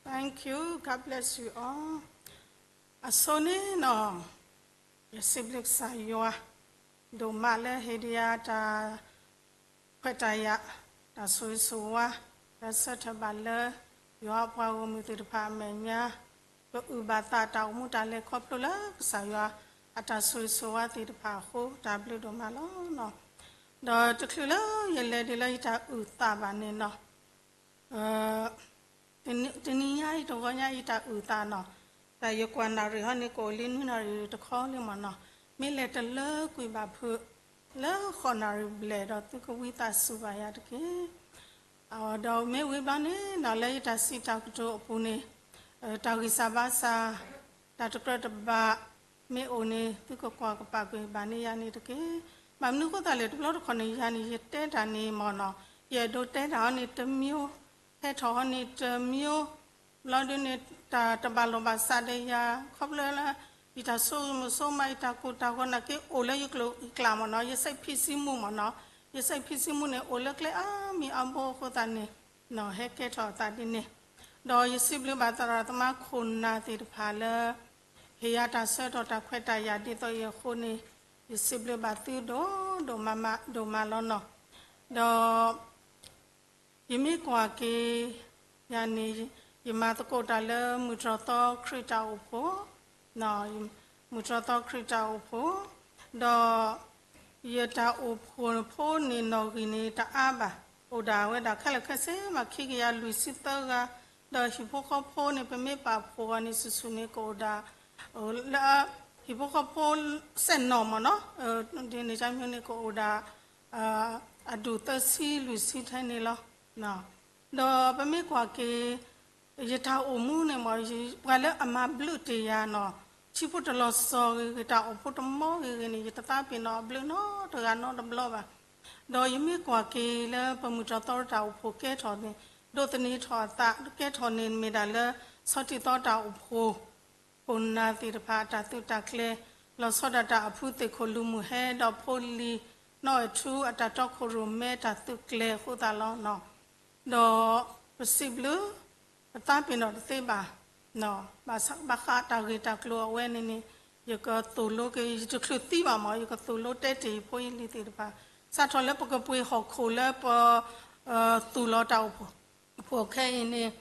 Thank you. God bless you all. အဆိန့ၣ်နီၤ, ယစံးဘျုးကစၢ်ယွၤ ဒိၣ်မးလၢဟ့ၣ်ဒံးယၤတၢ်ခွဲးတၢ်ယာ်, တၢ်ဆိၣ်ဂ့ၤဆိၣ်ဝါ, လၢဆၢထၢၣ်ဘၣ်လၢ ယွၤအပှၤဂီၢ်မုၢ်သ့ၣ်တဖၣ်အမဲာ်ညါ, ကအုၣ်ဘၣ်သးတၢ်အိၣ်မူတၢ်လဲၤခီဖျိလၢကစၢ်ယွၤအတၢ်ဆိၣ်ဂ့ၤဆိၣ်ဝါသ့ၣ်တဖၣ်အဃိ တၢ်ဘျုးဒိၣ်မးလီၤ. ဒီးတချုးလၢယလဲၤဒံးလၢယတၢ်အုၣ်သးဘၣ်န့ၣ်နီၤ, တနံၤညါအံၤ တဂီၤညါအံၤ ယတၢ်အုၣ်သးနီၤ, တၢ်ယကွၢ်နၣ်ရံၣ်ဟီန့ၣ် ကအိၣ်လံနွံနၣ်ရံၣ်တခီလံမ့ၢ်နီၤ, မ့ၢ်လဲၤတလၢကွံာ်ဘၣ်ဖုး လၢဃိးနၣ်ရံၣ်ဘျဲၣ်ဒီး သုကဝံသးစူၤဘၣ်ယၤတက့ၢ်. ဒီးမ့ၢ်ဝံၤဘျီန့ၣ်နီၤ, လၢယတၢ်စံးတၢ်ကတိၤအပူၤန့ၣ်, တၢ်ဂံၢ်စၢ်ဘါစၢ်, တၢ်တကြၢးတဘၣ် မ့ၢ်အိၣ်န့ၣ် သုကကွၢ်ကပာ်ကွံာ်ဘၣ်န့ၢ်ယၤန့ၣ်တက့ၢ်. ဘၣ်မနုၤအဃိသတးလဲၣ် တဘျီတခီၣ်န့ၣ် ယၤန့ၣ် ယတဲတၢ်န့ၣ်မ့ၢ်နီၤ, ယအဲၣ်ဒိးတဲတၢ်ဟီန့ၣ်တမျိုး, ဟဲထီၣ်ဟီန့ၣ်တမျိုး, ဘျီဒုန့ၣ် တၢ်တဘၣ်လိာ်ဘၣ်စးဒီးယၤ ခီဖျိလၢ ယတၢ်ဆိကမိၣ်ဆိကမး ယတၢ်ကိၢ်တၢ်ဂီၤနာ်က့ အိၣ်လၢယကျိၤယကျဲမ့ၢ်နီၤ, ယစဲးဖံးစံမူမ့ၢ်နီၤ, ယစဲးဖံးစံမူန့ၣ် အိၣ်လၢကျဲအါမံၤအါဘိအဃိသတးန့ၣ် ဟဲကဲထီၣ်အသးဒ်န့ၣ်, ဒီးယစံးဘျုးဘၣ်သရၣ်သမါခိၣ်နၢ်သ့ၣ်တဖၣ်လၢ ဟ့ၣ်ယၤတၢ်ဆၢကတီၢ်တၢ်ခွဲးတၢ်ယာ်ဒ်သိးအံၤအဃိန့ၣ်, ယစံးဘျုးဘၣ်သုဒိၣ်ဒိၣ်မးမးဒိၣ်မးလီၤနီၤ. ဒီး ယမ့ၢ်ကွၢ်က့ၤ ယၤန့ၣ် ယမၤသကိးတၢ်လၢမုၢ်တြီၢ်သီခရံာ်တၢ်အိၣ်ဖှိၣ်, မုၢ်တြီၢ်သီခရံာ်တၢ်အိၣ်ဖှိၣ်, ဒီး ယတၢ်အိၣ်ဖှိၣ်ဖိန့ၣ်နီၣ်ဂံၢ်န့ၣ်တအါဘၣ်, အိၣ်ဒၣ်ဝဲဒၣ်ခဲလၢာ်ခဲဆ့ဘၣ် ခံကယၤလွံၢ်ဆံသၢဂၤ, ဒီးဟံၣ်ဖိဃီဖိန့ၣ် ပမ့ၢ်ပာ်ဖှိၣ်အီၤန့ၣ် ဆူၣ်ဆူၣ်န့ၣ် ကအိၣ်ဒၣ် လၢ ဟံၣ်ဖိဃီဖိစဲၣ်နီၣ်မ့ၢ်နီၤ, ဒ်န့ၣ်ကမျိုးန့ၣ် ကအိၣ်ဒၣ် အဒူၣ်သၢဆံလွံၢ်ဆံထဲန့ၣ်လီၤ. ဒီးပမ့ၢ်ကွၢ်က့ၤ ယတၢ်အိၣ်မူန့ၣ်မ့ၢ် ပှၤလၢအမၤဘျုးတ့ၢ်ယၤနီၤ, ထံဖိတလီၤစီၤဂ့ၤဂ့ၤ တၢ်အိၣ်ဖိတမီဂ့ၤဂ့ၤန့ၣ် ယတသးပ့ၤနီၣ်အဘျုးနီတဂၤနီတဘျီဘၣ်. ဒီးယမ့ၢ်ကွၢ်က့ၤလၢပမုၢ်တြီၢ်သီတၢ်အိၣ်ဖှိၣ်ကဲထီၣ်န့ၣ် ဒိးသန့ၤထီၣ်အသး ကဲထီၣ်န့ၣ်မ့ၢ်ဒၣ်လၢ ဆီၣ်တံၢ်သီတၢ်အိၣ်ဖှိၣ် ခိၣ်နၢ်သ့ၣ်တဖၣ်အတၢ်သုးတၢ်ကျဲၤ, လီၤဆီဒၣ်တၢ်အဖုသ့ၣ်ခိၣ်လူၤမုၢ်ဟဲ ဒီးဖိလံၤ နီၢ်အဲၣ်ထူအတၢ်တီခိၣ်ရိၣ်မဲတၢ်သုးကျဲၤအဃိသတးလီၤ. ဒီးပစံးဘျုး ပသးပ့ၤနီၣ်တသ့ဘၣ်, ဘၣ်ဃးတၢ်ဂ့ၢ်တၢ်ကျိၤအဝဲန့ၣ်န့ၣ် ယကသိၣ်လိက့ၤ ယတချုးသံဘၣ်မ့ၢ် ယကသိၣ်လိတဲတ့ၢ်ယဖိယလံၤသ့ၣ်တဖၣ်, စးထီၣ်လၢပကပှ့ၤဟီၣ်ခိၣ်လၢပ သူၣ်လီၤတၢ်အိၣ်ဖှိၣ် အိၣ်ဖှိၣ်ခဲအံၤန့ၣ်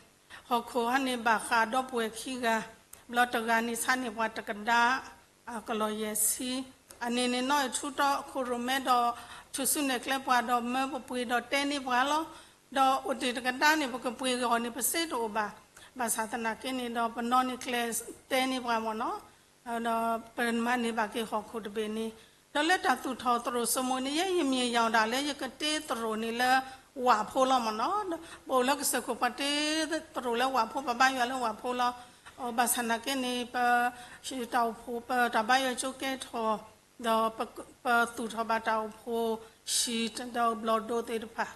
ဟီၣ်ခိၣ်ဟီန့ၣ်ဘၣ်ဃးဒီပုၢ်ဝဲၢ်ခံဂၤ, ဘျီတဂၤန့ၣ်ဆါန့ၢ်ပှၤတကဒါ အကလီၢ်ယဲၢ်ဆံ, အန့ၣ်န့ၣ် နီၢ်အ့ၣ်ထူတီခိၣ်ရိၣ်မဲဒီး ထူၣ်စုနဲၣ်ကျဲပှၤဒီးမၢပပှ့ၤဒီးတဲန့ၢ်ပှၤလီၤ. ဒီးအိၣ်တ့ၢ်တကဒါန့ၣ် ပကပှ့ၤဂီၤန့ၣ် ပစ့တအိၣ်ဘၣ်. ဘၣ်ဆၣ်သနာ်က့န့ၣ်ဒီး ပနီၢ်န့ၣ်ကျဲတဲန့ၢ်ပှၤမ့ၢ်နီၤ ဒီးပမၤန့ၢ်ဘၣ်က့ၤဟီၣ်ခိၣ်တဘ့ၣ်န့ၣ်, ဒီးလၢတၢ်သူၣ်ထီၣ်သရိာ်စိမိၤန့ၣ် ယဲယမံၤယၤဒၣ်လၢယကတ့သရိာ်န့ၣ်လၢဝၣ်ဖိလီၤမ့ၢ်နီၤ, ပအိၣ်လၢကစၢၢ်ခိၣ်ပှၤတ့သရိာ်လၢဝၣ်ဖိ ပဘါယွၤလၢဝၣ်ဖိလီၤ. ဘၣ်ဆၣ်သနာ်က့န့ၣ် ပ တၢ်အိၣ်ဖှိၣ် ပတၢ်ဘါယွၤကၠိကဲထီၣ်, ဒီးပသူၣ်ထီၣ်ဘၣ်တၢ်အိၣ်ဖှိၣ် ဟံၣ်ဒီးဘျီၣ်ဒိသ့ၣ်တဖၣ်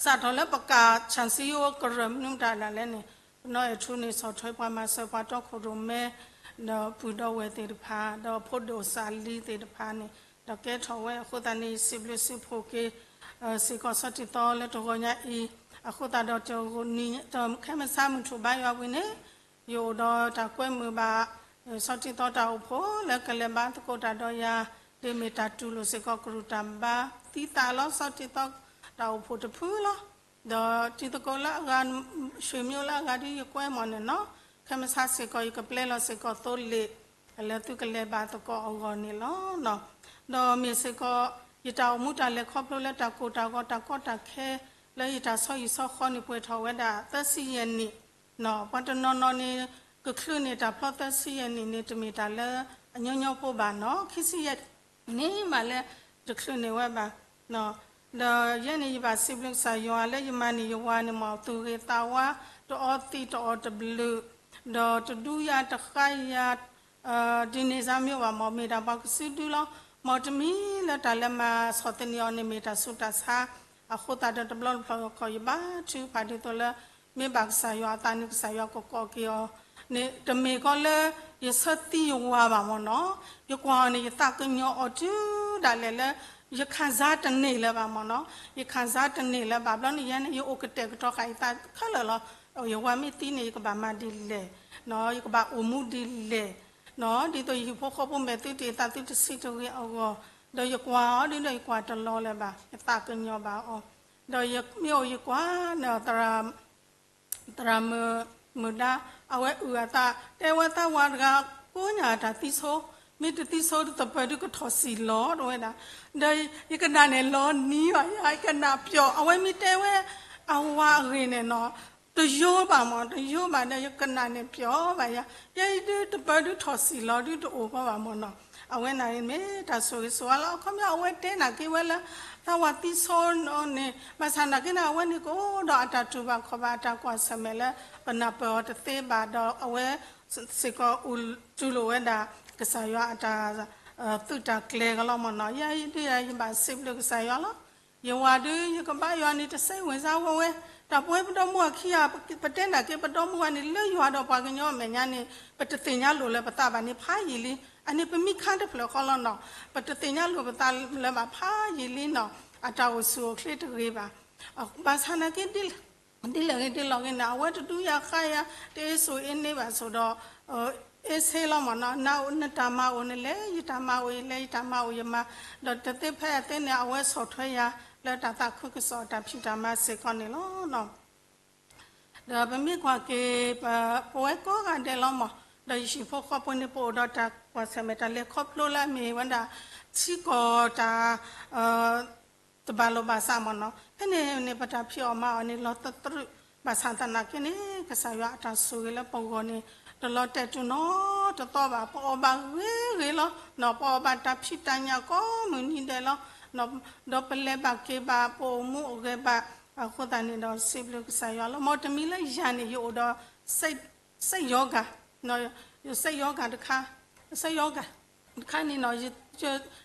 စးထီၣ်လၢပကးဆၣ်စံယိကရၢၢ်မနုၤမတၤဒၣ်လဲာ်န့ၣ်, ပနီၢ်အဲၣ်ထူန့ၣ် ဆီၣ်ထွဲပှၤမၤစၢၤပှၤတီခိၣ်ရိၣ်မဲ, ဒီးပုၢ်ဒီဝဲၢ်သ့ၣ်တဖၣ် ဒီးဖိဒိၣ်စၢ်လံၤသ့ၣ်တဖၣ်န့ၣ်, ဒီးကဲထီၣ်ဝဲအဃိသတးန့ၣ် စံးဘျုးစံးဖှိၣ်က့ၤ စ့ၢ်ကီးဆီၣ်တံၢ်သီလၢတဂီၤညါအံၤ, အဃိသတးဒီးတနံၤ တခဲမုၢ်ဆါမုၢ်ထူၣ်ဘါယွၤဝံၤန့ၣ် ယအိၣ်ဒီးတၢ်ကွဲမုာ်ဘၣ် ဆီၣ်တံၢ်သီတၢ်အိၣ်ဖှိၣ်လၢကလဲၤဘါသကိးတၢ်ဒီးယၤ, ဒ်မ့ၢ်တၢ်တူၢ်လိာ်စ့ၢ်ကီးကရူၢ်တၢ်ဘါသံသးလီၤ. ဆီၣ်တံၢ်သီတၢ်အိၣ်ဖှိၣ်တဖုလီၤ. ဒီးတံၤသကိးလၢအဂၤ ဆွေမျိုးလၢအဂၤဒ်ယကွဲမ့ၢ်န့ၣ်နီၤ, ခဲမုၢ်ဆါစ့ၢ်ကီး ယကပျဲလီၤစ့ၢ်ကီးသိလ့ၣ် လၢသုကလဲၤဘါသကိးအဂီၢ်န့ၣ်လီၤ. ဒီးမ့ၢ်စ့ၢ်ကီး ယတၢ်အိၣ်မူတၢ်လဲၤခီဖျိလၢတၢ်ကိၢ်တၢ်ဂီၤတၢ်ကီတၢ်ခဲ လၢယတၢ်ဆီဟံၣ်ဆီဃီန့ၣ် ပှဲၤထီၣ်ဝဲဒၣ်သၢဆံယဲၢ်နံၣ်, ပှၤတနီၤနီၤန့ၣ် ကချုးန့ၢ်တၢ်ဖျီသၢဆံယဲၢ်နံၣ်န့ၣ် တမ့ၢ်တၢ်လၢအညီညီဖိဘၣ်နီၤ, ခံဆံယဲၢ်နံၣ်မးလၢတချုးန့ၢ်ဝဲဘၣ်. ဒီးယဲန့ၣ်ယဘၣ်စံးဘျုးကစၢ်ယွၤလၢယမၤန့ၢ်ယဝၤန့ၣ် မ့ၢ်သူၣ်ဂ့ၤသးဝါ တအီသံးတအီတဘျုး ဒီးတဒူယၤတဃါယၤ ဒ်န့ၣ်စၢ်မ့ၢ်ဘၣ်မ့ၢ် မ့ၢ်ဒၣ်ပှၤကစုဒုလီၤ. မ့ၢ်တမံၤလၢတၢ်လဲၤမၤဆီၣ်သနံးအီၤန့ၣ် မ့ၢ်တၢ်ဆူးတၢ်ဆါ အဃိသတးဒီးတဘျီတဖျၢၣ်ခီ ယဘါထုကဖၣ်ဒ်သိးလၢ မ့ၢ်ဘၣ်ကစၢ်ယွၤအသးန့ၣ် ကစၢ်ယွၤကကိးက့ၤအီၤန့ၣ် တမ့ၢ်ကီးလၢ ယဆၢသံယဝၤဘၣ်မ့ၢ်နီၤ. ယကွၢ်အီၤန့ၣ် ယသးကညီၤအီၤတုၤဒၣ်လဲာ်လၢ ယခံစားတန့ၢ်လၢၤဘၣ်မ့ၢ်နီၤ, ယခံစားတန့ၢ်လၢၤဘၣ် ဘျီန့ၣ် ယဲန့ၣ် ယအိၣ်ကတဲာ်ကတီၤဃာ်ယသးခဲလၢာ်လီၤ. ယဝၤမ့ၢ်သံန့ၣ် ယကဘၣ်မၤဒ်လဲၣ်, ယကဘၣ်အိၣ်မူဒ်လဲၣ်, ဒ်သိးယဟံၣ်ဖိဃီဖိမဲာ်သုတအ့ၣ်သးသုတဆံးတဂ့ၤအဂီၢ်, ဒီးယကွၢ်အီၤဒ်ဒီးယကွၢ်တလီၤလၢၤဘၣ်, ယသးကညီၤဘၣ်အီၤ, ဒီးယမ့ၢ်အိၣ်ယကွၢ်န့ၣ် သရၣ် သရၣ်မုၣ်ဒါ အဝဲအုၣ်အသး တဲဝဲသးဝၤတဂၤ ကိးညါတၢ်သံဆိ, မ့ၢ်တသံဆိသပၢၤဒုးကထီၣ်စံၣ်လီၤ တဲဝဲဒၣ်, ဒီးယကနၣ်န့ၣ်လီၤနံၤဘၣ်ယၤ ယကနၣ်ပျီၣ် အဝဲမ့ၢ်တဲဝဲ အဝၤအဂ့ၢ်န့ၣ်နီၤ, တယိဘၣ်မ့ၢ် တယိဘၣ်ဒီး ယကနၣ်န့ၣ်ပျီၣ်ဘၣ်ယၤ, ယဲအံၤဒုးတပၢၤဒုးထီၣ်စံၣ်လီၤဒုးတအိၣ်ဘၣ်မ့ၢ်နီၤ, အဝဲန့ၣ်မ့ၢ်တၢ်ဆိၣ်ဂ့ၤဆိၣ်ဝါလီၤ. အခီပညီအဝဲတဲနာ်က့ဝဲလၢ သးဝၤသံဆိန့ၣ်, ဘၣ်ဆၣ်နာ်က့န့ၣ် အဝဲန့ၣ်ကအိၣ်ဒီးအတၢ်တူၢ်ဘၣ်ခီၣ်ဘၣ်အတၢ်ကွၢ်ဆၢၣ်မဲာ်လၢ ပနၢ်ပၢၢ်အီၤတသ့ဘၣ်ဒီး အဝဲစ့ၢ်ကီးတူၢ်လိာ်ဝဲဒၣ် ကစၢ်ယွၤအတၢ် သုးတၢ်ကျဲၤကလီၤမ့ၢ်နီၤ, ယဲအံၤဒုးယဘၣ်စံးဘျုးကစၢ်ယွၤလီၤ. ယဝၤဒုး ယကဘၣ်ယွၤန့ၣ် တစဲဝဲစါဝဲဝဲ, တၢ်ပဝဲပဒီမုၢ်အခံဂၤ ပတဲနာ်က့ပဒီမုၢ်ဂၤန့ၣ် လၢယွၤဒီးပှၤကညီအမဲာ်ညါန့ၣ် ပတသ့ၣ်ညါလိာ်လၢပသးဘၣ်န့ၣ်ဖးယံာ်လံ, အန့ၣ်ပမံခါတဖျၢၣ်ဃီလီၤနီၤ, ပတသ့ၣ်ညါလိာ်ပသးလၢဘၣ်ဖးယံာ်လံနီၤ, အတၢ်အိၣ်ဆူၣ်အိၣ်ချ့တဂ့ၤဘၣ်. ဘၣ်ဆၣ်နာ်က့ ဒ်လဲၣ်ဂ့ၤဒ်လဲၣ်ဂ့ၤန့ၣ် အဝဲတဒုးယၤဃါယၤ တအ့စိၤအ့န့ဘၣ်ဆိးဒီး အ့ဆ့လီၤမ့ၢ်နီၤ, နတၢ်မၤအိၣ်နလဲၤ, ယတၢ်မၤအိၣ်ယလဲၤ, ယတၢ်မၤအိၣ်ယမၤ, ဒီးတသ့ဖဲအသ့န့ၣ် အဝဲဆီၣ်ထွဲယၤလၢတၢ်သးခုကစီၣ်အတၢ်ဖံးတၢ်မၤစ့ၢ်ကီးန့ၣ်လီၤ. ဒီးပမ့ၢ်ကွၢ်က့ၤ ပဝဲကိးဂၤဒဲးလီၤမး, ဒီးယဟံၣ်ဖိဃီဖိန့ၣ် ပအိၣ်ဒီးတၢ်ကွၢ်ဆၢၣ်မဲာ်တၢ်လဲၤခီဖျိလၢအမ့ၢ်ဝဲဒၣ် ထံကီၢ်တၢ် တဘၣ်လိာ်ဘၣ်စးမ့ၢ်နီၤ, ဖဲန့ၣ်န့ၣ် ပတၢ်ဖံးအီၣ်မၤအီၣ်န့ၣ် လီၤသတြုး, ဘၣ်ဆၣ်သနာ်က့န့ၣ် ကစၢ်ယွၤအတၢ်ဆိၣ်ဂ့ၤလၢပဂီၢ်န့ၣ် တလီၤတဲာ်တူာ်နီတသီဘၣ်, ပအီၣ်ဘၣ်ဂ့ၤဂ့ၤလီၤ, ပအီၣ်ဘၣ်တၢ်ဖံးတၢ်ညၣ်ကိးမုၢ်နံၤဒဲးလီၤ, ဒီးပလဲၤဘၣ်က့ၤဘၣ် ပအိၣ်မူအိၣ်ဂဲၤဘၣ်, အဃိသတးန့ၣ်ဒီး စံးဘျုးကစၢ်ယွၤလီၤ. မ်တမံၤလၢယၤန့ၣ် ယအိၣ်ဒီး စက်ရောဂါ, စက်ရောဂါတခါ, စက်ရောဂါတခါန့ၣ်နီၤ,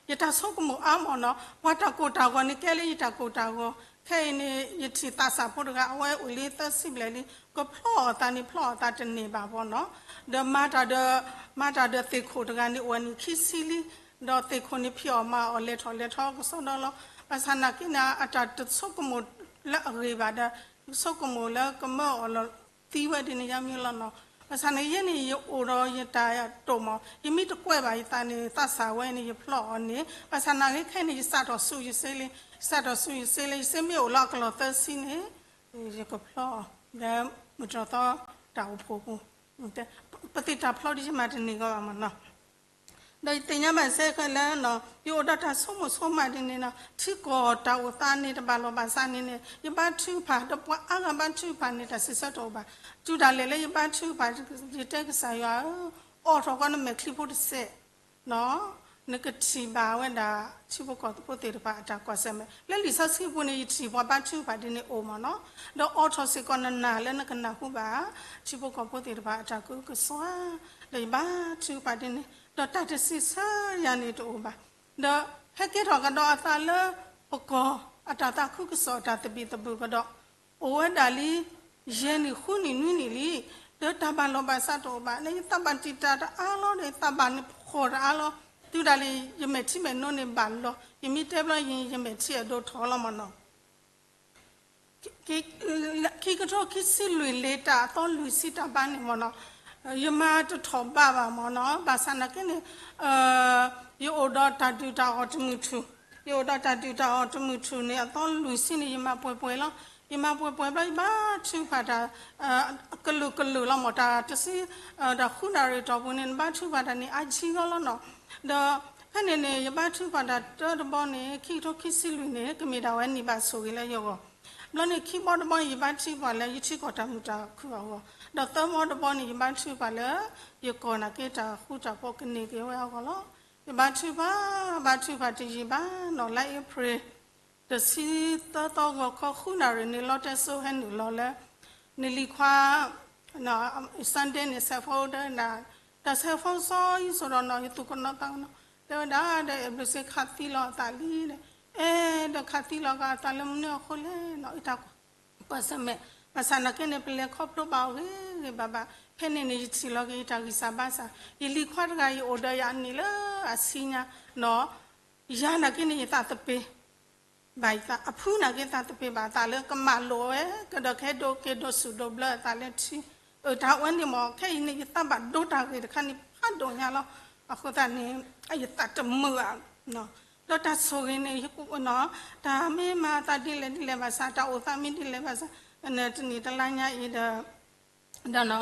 ယတၢ်ဆိကမိၣ်အါမးနီၤ, ပှၤတၢ်ကိၢ်တၢ်ဂီၤန့ၣ် ကဲလၢယတၢ်ကိၢ်တၢ်ဂီၤ, ခဲအံၤန့ၣ် ယထံၣ်သးစၢ်ဖိတဂၤ အဝဲအိၣ်လံသၢဆံဘျဲၣ်လံ, ကဖျီအီၣ်သးန့ၣ် ဖျီအီၣ်သးတန့ၢ်ဘၣ်ဘီနီၤ, ဒီးမၤတၢ်ဒီး, မၤတၢ်ဒီးသ့ၣ်ခိၣ်တဂၤန့ၣ် အိၣ်အနံၣ်ခံဆံလံ, ဒီးသ့ၣ်ခိၣ်န့ၣ် ဖံးအီၣ်မၤအီၣ်လဲၤထီၣ်လဲၤထီကစီဒီလီၤ. ဘၣ်ဆၣ်နာ်က့န့ၣ် အတၢ်တဆိကမိၣ်လၢအဂ့ၤဘၣ်ဒီး ဆိကမိၣ်လၢကမၢအီၤလီၤ သံဝဲဒ်န့ၣ်ယါမ့ၢ်လီၤနီၤ. ဘၣ်ဆၣ်န့ၣ် ယဲန့ၣ် ယအိၣ်ဒီးယတၢ်တိာ်မး, ယမ့ၢ်တကွဲးဘၣ်ယသးန့ၣ် သးစၢ်ဝဲန့ၣ် ယဖျီအီၤန့ၣ်, ဘၣ်ဆၣ်နာ်က့ခဲအံၤန့ၣ် ယစးထီၣ်ဆူယစ့လံ, ယစးထီၣ်ဆူယစ့လံ, ယစ့မ့ၢ်အိၣ်လၢအကလီၢ်သၢဆံန့ၣ် ယကဖျီအီၤ လၢမုၢ်တြီၢ်သီတၢ်အိၣ်ဖှိၣ်ပူၤ, ပသ့ၣ်တၢ်ဖျီဒ်ယမၤတန့ၢ်ဂီၤဘၣ်မးနီၤ. ဒီးယသ့ၣ်ညါဘၣ်စ့ၢ်ကီးလၢ ယအိၣ်ဒီးတၢ်ဆိကမိၣ်ဆိကမးဒ်န့ၣ်နီၤ, ထံကီၢ်တၢ်အိၣ်သးန့ၣ် တဘၣ်လိာ်ဘၣ်စးန့ၣ်န့ၣ် ယဘါထုကဖၣ် ဒီးပှၤအါဂၤဘါထုကဖၣ်န့ၣ် တၢ်စံးဆၢတအိၣ်ဘၣ်. တုၤဒၣ်လဲာ်လၢယဘါထုကဖၣ် ယတဲကစၢ်ယွၤဧၢ, အိးထီၣ်ဃီနမဲာ်ချံဖိတစဲး နကထံၣ်ဘၣ်ဝဲဒၣ် ထံဖိကီၢ်ဖိသ့ၣ်တဖၣ်အတၢ်ကွၢ်ဆၢၣ်မဲာ်, လၢလံာ်စီဆှံပူၤန့ၣ် ယထံၣ်ပှၤဘါထုကဖၣ်ဒ်န့ၣ်အိၣ်မးနီၤ, ဒီးအိးထီၣ်စ့ၢ်ကီးနနၢ်လၢနကနၢ်ဟူဘၣ် ထံဖိကီၢ်ဖိသ့ၣ်တဖၣ်အတၢ်ကူကစွါ, ဒီးယဘါထုကဖၣ်ဒ်န့ၣ်, ဒီးတၢ်တစံးဆၢယၤန့ၣ်တအိၣ်ဘၣ်. ဒီးဟဲကဲထီၣ်ကဒီးအသးလၢပကီၢ်အတၢ်သးခုကစီၣ်အတၢ်သဘံၣ်သဘုၣ်ကဒီး အိၣ်ဝဲဒၣ်လံ ယဲၢ်နံၣ်ဃုနံၣ်နွံနံၣ်လံ, ဒီးတၢ်ဘၣ်လိာ်ဘၣ်စးတအိၣ်ဘၣ်, လၢယသးဘၣ်တံာ်တာ်တအါလီၤ, ဒီးယသးဘၣ်န့ၣ်ဖှီၣ်တအါလီၤ, တုၤဒၣ်လဲာ်ယမဲာ်ထံမဲာ်နိန့ၣ်ဘၣ်လီၤ, ယမ့ၢ်တဲဘျီယံၤ ယမဲာ်ထံအဒိၣ်ထီၣ်လီၤမးနီၤ. ခံကထိခံဆံလွံၢ်လံ တၢ်အသီလွံၢ်ဆံတၢ်ဘါန့ၣ်မးနီၤ, ယမၤတထီၣ်ဘးဘၣ်မးနီၤ, ဘၣ်ဆၣ်နာ်က့န့ၣ် ယအိၣ်ဒီးတၢ်ဒုၣ်တၢ်အီၣ်တမုာ်ထူၣ်, ယအိၣ်ဒီးတၢ်ဒုၣ်တၢ်အီၣ်တမုာ်ထူၣ်န့ၣ် အသီလွံၢ်ဆံန့ၣ် ယမၤပှဲၤပှဲၤလီၤ. ယမၤပှဲၤပှဲၤဘျီ ယဘါထုကဖၣ်တၢ် ကလုာ်ကလုာ်လီၤမး, တၢ်တဆံ တၢ်ဃုနၣ်ရံၣ်တီၢ်ပူၤန့ၣ် နဘါထုကဖၣ်တၢ်န့ၣ် အါဆံလီၤလီၤနီၤ. ဒီးဖဲန့ၣ်န့ၣ် ယဘါထုကဖၣ်တၢ်တၢတဘီန့ၣ် ခံကထိခံဆံလွံၢ်န့ၣ် ကမ့ၢ်ဒၣ်ဝဲနံၣ်ဘၣ်ဆိၣ်ဂ့ၤလၢယဂီၢ်. ဘျီန့ၣ်ခံဘီတဘီ ယဘါထုကဖၣ်လၢယထံကီၢ်တၢ်မုာ်တၢ်ခုၣ်အဂီၢ်, ဒီးသၢဘီတဘီန့ၣ် ယဘါထုကဖၣ်လၢ ယကီၢ်နာ်က့တၢ်ဃူတၢ်ဖိးကန့ၢ်က့ၤဝဲအဂီၢ်လီၤ. ယဘါထုကဖၣ် ဘါထုကဖၣ်တယံာ်ဘၣ်နီၤ, လါအ့ဖြ့ၣ် တဆံသၢသီဂီၤခီ ဃုနၣ်ရံၣ်န့ၣ် လီတဲစိဟဲနုာ်လီၤလၢ နလံၤခွါ Sunday န့ၣ် ဆဲးဖိဒၢနၤ, တၢ်ဆဲးဖိစီယံၤစိၤဒီးနီၤ ယသူၣ်ကနီၤသးကနီၤ တဲဝဲဒၣ်ဒီး အဲၣ်ဘျုးစ့ခးသံလီၤအသးလံ, အဲၣ်ဒီးခးသံလီၤက့ၤအသးလၢမနုၤအဃိလဲၣ်နီၤ, အတၢ်ကွၢ်ဆၢၣ်မဲာ်, ဘၣ်ဆၣ်နာ်က့န့ၣ် ပလဲၤခီဖျိဘၣ်အီၤဂ့ၤဂ့ၤဘၣ်ဘၣ်, ဖဲန့ၣ်န့ၣ် ယထံၣ်လီၤက့ၤယတၢ်ဂံၢ်စၢ်ဘါစၢ်, ယလံၤခွါတဂၤ ယအိၣ်ဒီးယၤအနံၣ်လၢအဆံညါနီၤ, ယၤနာ်က့န့ၣ် ယသးသပ့ၤဘၣ်ယသး, အဖုနာ်က့သးသပ့ၤဘၣ်အသးလၢကမၤလိာ်ဝဲ ကဒီးကဟဲဒိးက့ၤဒိးဆူၣ်ဒိးဘျၢအသးလၢထံ, အတၢ်ဝဲန့ၣ်မ့ၢ် ခဲအံၤန့ၣ် ယသးဘၣ်ဒိတၢ်ဂ့ၢ်တခါန့ၣ် ဖးဒိၣ်ညါလီၤ. အဃိသတးန့ၣ် ယသးတမုာ်ဧါ, ဒီးတၢ်ဆိၣ်ဂ့ၤန့ၣ် တၢ်မ့ၢ်မၤအသးဒ်လဲၣ်ဒ်လဲၣ်ဘၣ်ဆၣ်, တၢ်အိၣ်သးမ့ၢ်ဒ်လဲၣ်ဘၣ်ဆၣ်, တနံၤတလါညါအံၤဒီး ဒီးနီၤ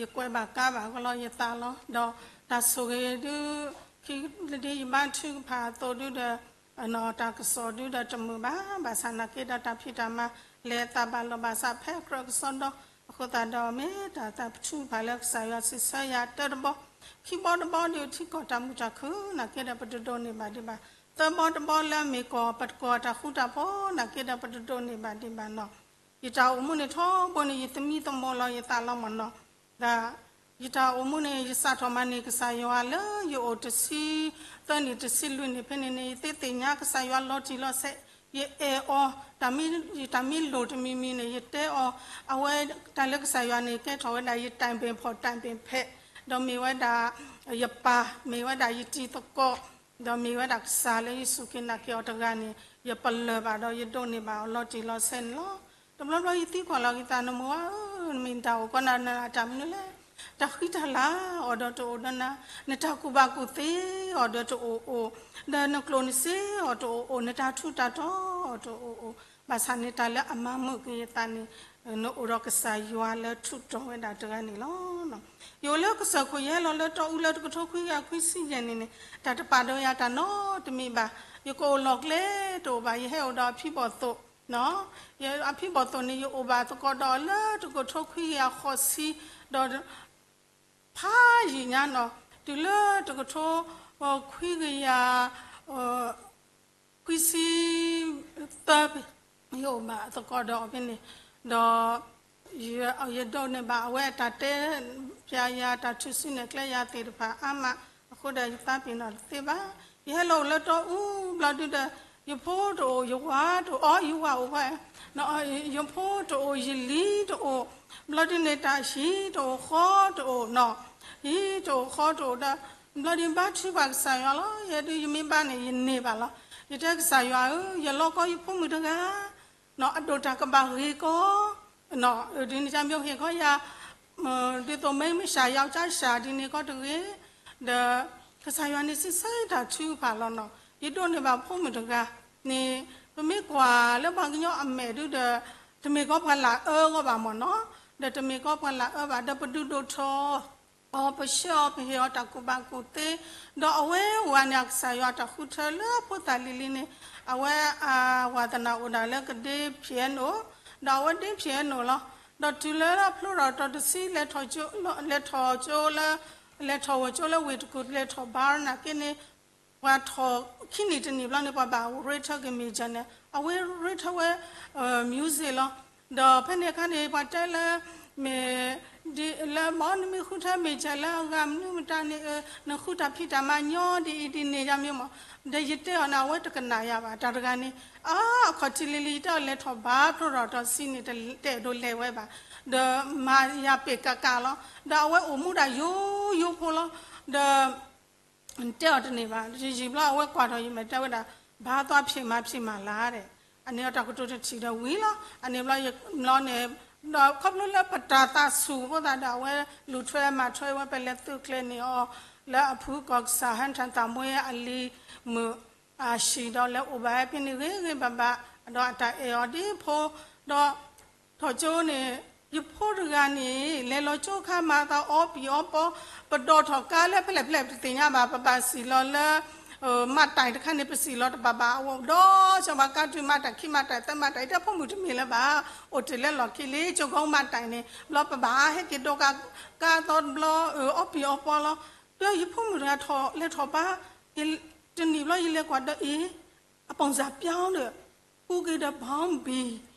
ယကွဲးဘၣ်ကါဘၣ်ကလီယသးလီၤ. ဒီးတၢ်ဆိၣ်ဂ့ၤဒုး ခံဒ်ယဘါထုကဖၣ်အသိးဒုဒီး တၢ်ကစီၣ်ဒုဒီးတမုာ်ဘၣ်, ဘၣ်ဆၣ်နာ်က့ဒီးတၢ်ဖံးတၢ်မၤ လဲၤသးဘၣ်လီၤဘၣ်စးဖဲကြၢးကစီဒီ, အဃိသတးဒီး မ့ၢ်တၢ်သးပထုကဖၣ်လၢကစၢ်ယွၤစံးဆၢယၤတၢတဘီ, ခံဘီတဘီဒီးထံကီၢ်တၢ်မုာ်တၢ်ခုၣ်နာ်က့ဒီး ပတဒိးန့ၢ်ဘၣ်ဒံးဘၣ်, သၢဘီတဘီလၢအမ့ၢ်ကီၢ် ပတကီၢ်တၢ်ဃူတၢ်ဖိးနာ်က့ဒီး ပတဒိးန့ၢ်ဘၣ်ဒံးဘၣ်နီၤ. ယတၢ်အိၣ်မူန့ၣ်ထီဘိန့ၣ် ယသမံသမိးလီၤယသးလီၤမ့ၢ်နီၤ. ဒီးယတၢ်အိၣ်မူန့ၣ် ယစးထီၣ်မၤန့ၢ်ကစၢ်ယွၤလၢယအိၣ်တဆံသၢနံၣ် တဆံလွံၢ်နံၣ်ဖဲန့ၣ်န့ၣ် ယသ့သ့ၣ်ညါကစၢ်ယွၤလီၤတံၢ်လီၤဆဲး, ယအဲၣ်အီၤ, တၢ်မ့ၢ် တၢ်မ့ၢ်လိၣ်တမံၤမံၤန့ၣ် ယတဲအီၤ, အဝဲတၢ်လၢကစၢ်ယွၤန့ၣ် ကဲထီၣ်ဝဲဒၣ်ယ တိုင်ပင်ဖော် တိုင်ပင်ဖက်, ဒီးမ့ၢ်ဝဲဒၣ်ယပၢ်, မ့ၢ်ဝဲဒၣ်ယတံၤသကိး, ဒီးမ့ၢ်ဝဲဒၣ်ကစၢ်လၢယစူၢ်က့ၤနာ်က့ၤအီၤတဂၤန့ၣ် ယပလၢၢ်ဘၣ်ဒီးယဒိးန့ၢ်ဘၣ်အီၤလီၤတံၢ်လီၤဆဲးန့ၣ်လီၤ. တဘျီဘျီယသံကွၢ်လီၤက့ၤသး နမိၢ်ဧၢ, မ့ၢ်နတၢ်အိၣ်ကီနၤ နတၢ်မနုၤလဲၣ်, တၢ်ဃံတၢ်လၤအီၤဒီးတအိၣ်ဒီးနၤ, နတၢ်ကူၣ်ဘၣ်ကူၣ်သ့အီၤဒီးတအိၣ်အိၣ်, ဒီးနကျိၣ်နစ့အီၤတအိၣ်အိၣ်, နတၢ်ထူးတၢ်တီၤအီၤတအိၣ်အိၣ်, ဘၣ်ဆၣ်န့ၣ်တၢ်လၢအမၤမုာ်က့ၤယသးန့ၣ် နအိၣ်ဒီးကစၢ်ယွၤလၢထူးတီၤဝဲဒၣ်တဂၤန့ၣ်လီၤ. ယအိၣ်လၢကစၢၢ်ခိၣ် ယဟဲလီၤလၢတီအူလၢတကထိခွံကယၤခွံဆံယဲၢ်နံၣ်န့ၣ် တၢ်တပာ်ဒီးယၤတၢ်နီတမံၤဘၣ်. ယကအိၣ်လီၢ်ကျဲတအိၣ်ဘၣ်, ယဟဲအိၣ်ဒီးအဖံဘီၣ်သိၣ်, အဖံဘီၣ်သိၣ်န့ၣ် ယအိၣ်ဘၣ်သကိးဒီးအီၤလၢတကထိခွံကယၤဃိးဆံ, ဒီး ဖးယံာ်ညါနီၤ, တုၤလၢတကထိခွံကယၤ ခွံဆံသၢ, ယအိၣ်ဘၣ်သကိးဒီးအီၤဖဲန့ၣ်, ဒီး ယဒိးန့ၢ်ဘၣ်အဝဲအတၢ်တဲဖျါယၤ တၢ်ထုးစုနဲၣ်ကျဲယၤသ့ၣ်တဖၣ်အါမး, အဃိဒီးယသးပ့ၤနီၣ်တသ့ဘၣ်. ယဟဲလီၤအိၣ်လၢတီအူဘျီဒုဒီး ယဖိတအိၣ်, ယဝၤတအိၣ်, အီ ယဝၤအိၣ်ဝဲ, ယဖိတအိၣ်, ယလံၤတအိၣ်, ဘျီဒုန့ၣ် တၢ်ဟံၣ်တအိၣ်ဃီတအိၣ်နီၤ, ဟံၣ်တအိၣ်ဃီတအိၣ်ဒီး ဘျီဒုဘါထုကဖၣ်ကစၢ်ယွၤလီၤ. ယဲဒုး ယမ့ၢ်ဘါန့ၣ် ယန့ၢ်ဘၣ်လီၤ. ယတဲကစၢ်ယွၤဧၢ, ယလီကီယဖိမုၣ်တဂၤ အဒိၣ်တၢ်ကဘၣ်ဂ့ၤကီ, ဒ်န့ၣ် ကမ့ၢ်ဟ့ၣ်ခီယၤ ဒ်သိးမ့ၢ်မုၢ်ဆၣ် ယကစၢ်ဒ်န့ၣ်ကီတဂ့ၤ, ဒီးကစၢ်ယွၤန့ၣ် စံးဆၢတၢ်ထုကဖၣ်လီၤနီၤ. ယဒိးန့ၢ်ဘၣ်ဖိမုၣ်တဂၤန့ၣ် ပမ့ၢ်ကွၢ်လၢပှၤကညီအမဲာ်ဒုဒီး တမ့ၢ်ကီပှၤလၢအအၢဂီၢ်ဘၣ်မ့ၢ်နီၤ, ဒီးတမ့ၢ်ကီပှၤလၢအအၢဘၣ်, ဒီးပဒုးဒိၣ်ထီၣ် အီၤ ပဆှၢအီၤ ပဟ့ၣ်အီၤတၢ်ကူၣ်ဘၣ်ကူၣ်သ့, ဒီးအဝဲဝၤန့ၣ် အကစၢ်ယွၤတၢ်ဃုထၢလၢအဖိသၣ်လံၤလံၤန့ၣ် အဝဲအဝၤသနာ်အိၣ်ဒၣ်လၢကဒ့ဖျဲးနိၣ်, ဒီးအဝဲဒ့ဖျဲးနိၣ်လီၤ. ဒီးတုၤလၢဖျိထီၣ်တီၤတဆံ လဲၤထီၣ်ကၠိလၢ လဲၤထီၣ်ဝဲကၠိလၢဝ့ၢ်တကူၣ် လဲၤထီၣ်ဘါနာ်က့န့ၣ် ပှၤထီၣ်ခံနံၣ်တနံၣ်ဘျီန့ၣ် ပှၤဘၣ်ရ့ထၢက့ၤ major န့ၣ် အဝဲရ့ထၢဝဲ music လီၤ. ဒီးဖဲန့ၣ်အခါန့ၣ် ပှၤတဲလၢ မ့ၢ် ဒ်လၢမ့ၢ်နမ့ၢ်ဃုထၢ major လၢအဂၤမနုၤမတၤန့ၣ် နဃုတၢ်ဖံးတၢ်မၤညီဒ်အံၤဒ်န့ၣ်ယါမ့ၢ်မး, ဒီးယတဲအီၤန့ၣ် အဝဲတကနၣ်ယၤဘၣ် တၢ်တဂၤန့ၣ်, အခီၣ်ထံးလံၤလံၤ ယတဲအီၤလဲၤထီၣ်ဘါ ဖျိထီၣ်တီၤတဆံန့ၣ် တအဲၣ်ဒိးလဲၤဝဲဘၣ်, ဒီးမၤယၤပ့ၢ်ကးကးလီၤ. ဒီးအဝဲအိၣ်မူဒၣ်ယိယိဖိလီၤ. ဒီး တဲအီၤတန့ၢ်ဘၣ်, ယံာ်ယံာ်ဘျီအဝဲကွၢ်ထီၣ်ယမဲာ်တဲဝဲဒၣ်, ဘါသွါဖျ့မၤဖျ့မၤလၤဒဲး, အန့ၣ်အတၢ်ကတိၤတထံၣ်ဒီးဝံၤလီၤ. အန့ၣ်ဘျီယဘျီန့ၣ်, ဒီးခီဖျိလၢပတၢ်သးဆူၣ်အဃိသတးဒီး အဝဲလူၤထွဲမၤထွဲဝဲ ပလဲၤသုးကျဲၤန့ၢ်အီၤ လၢအဖုကီၢ်ကစၢ် ဟဲထၢၣ်သးမွ့အလံၤမုၣ် အဟံၣ်ဒီးလဲၤအိၣ်ဘၣ်ဖဲန့ၣ်ဂ့ၤဂ့ၤဘၣ်ဘၣ်, ဒီးအတၢ်အဲၣ်အီၤဒ်ဖိ, ဒီး ထီၣ်ကၠိန့ၣ် ယဖိတဂၤန့ၣ် လဲၤလီၤကၠိအခါမၤသးအီပံၤအီပီ, ပဒိးထီၣ်ကါလၢဖဲလဲၣ်ဖဲလဲၣ်ပတသ့ၣ်ညါဘၣ်, ပဘၣ်စံၣ်လီၤလၢ မးတၢ်တခါန့ၣ် ပစံၣ်လီၤတဘၣ်ဘၣ်, အဝဲဒီးစီၤပၤကါတုၤမးတၢ်ခံမးတၢ်သၢမးတၢ် ယတဲဖိမုၣ်တမ့ၢ်လၢၤဘၣ်, အိၣ်တ့ၢ်လၢလီၢ်ခံလံ ကၠိဂီမးတၢ်န့ၣ် ဘျီပဘၣ်ဟဲက့ၤဒိးကါသီတဘျီ အီပံၤအီပီလီၤ. ဒီးယဖိမုၣ်တဂၤထီၣ်လဲၤထီၣ်ဘါ, တနံၣ်ဘျီယလဲၤကွၢ်ဒီးအံၤ အပုံစံပြောင်းဒီး ကူးက့ၤဒီး ဘောင်းဘီ,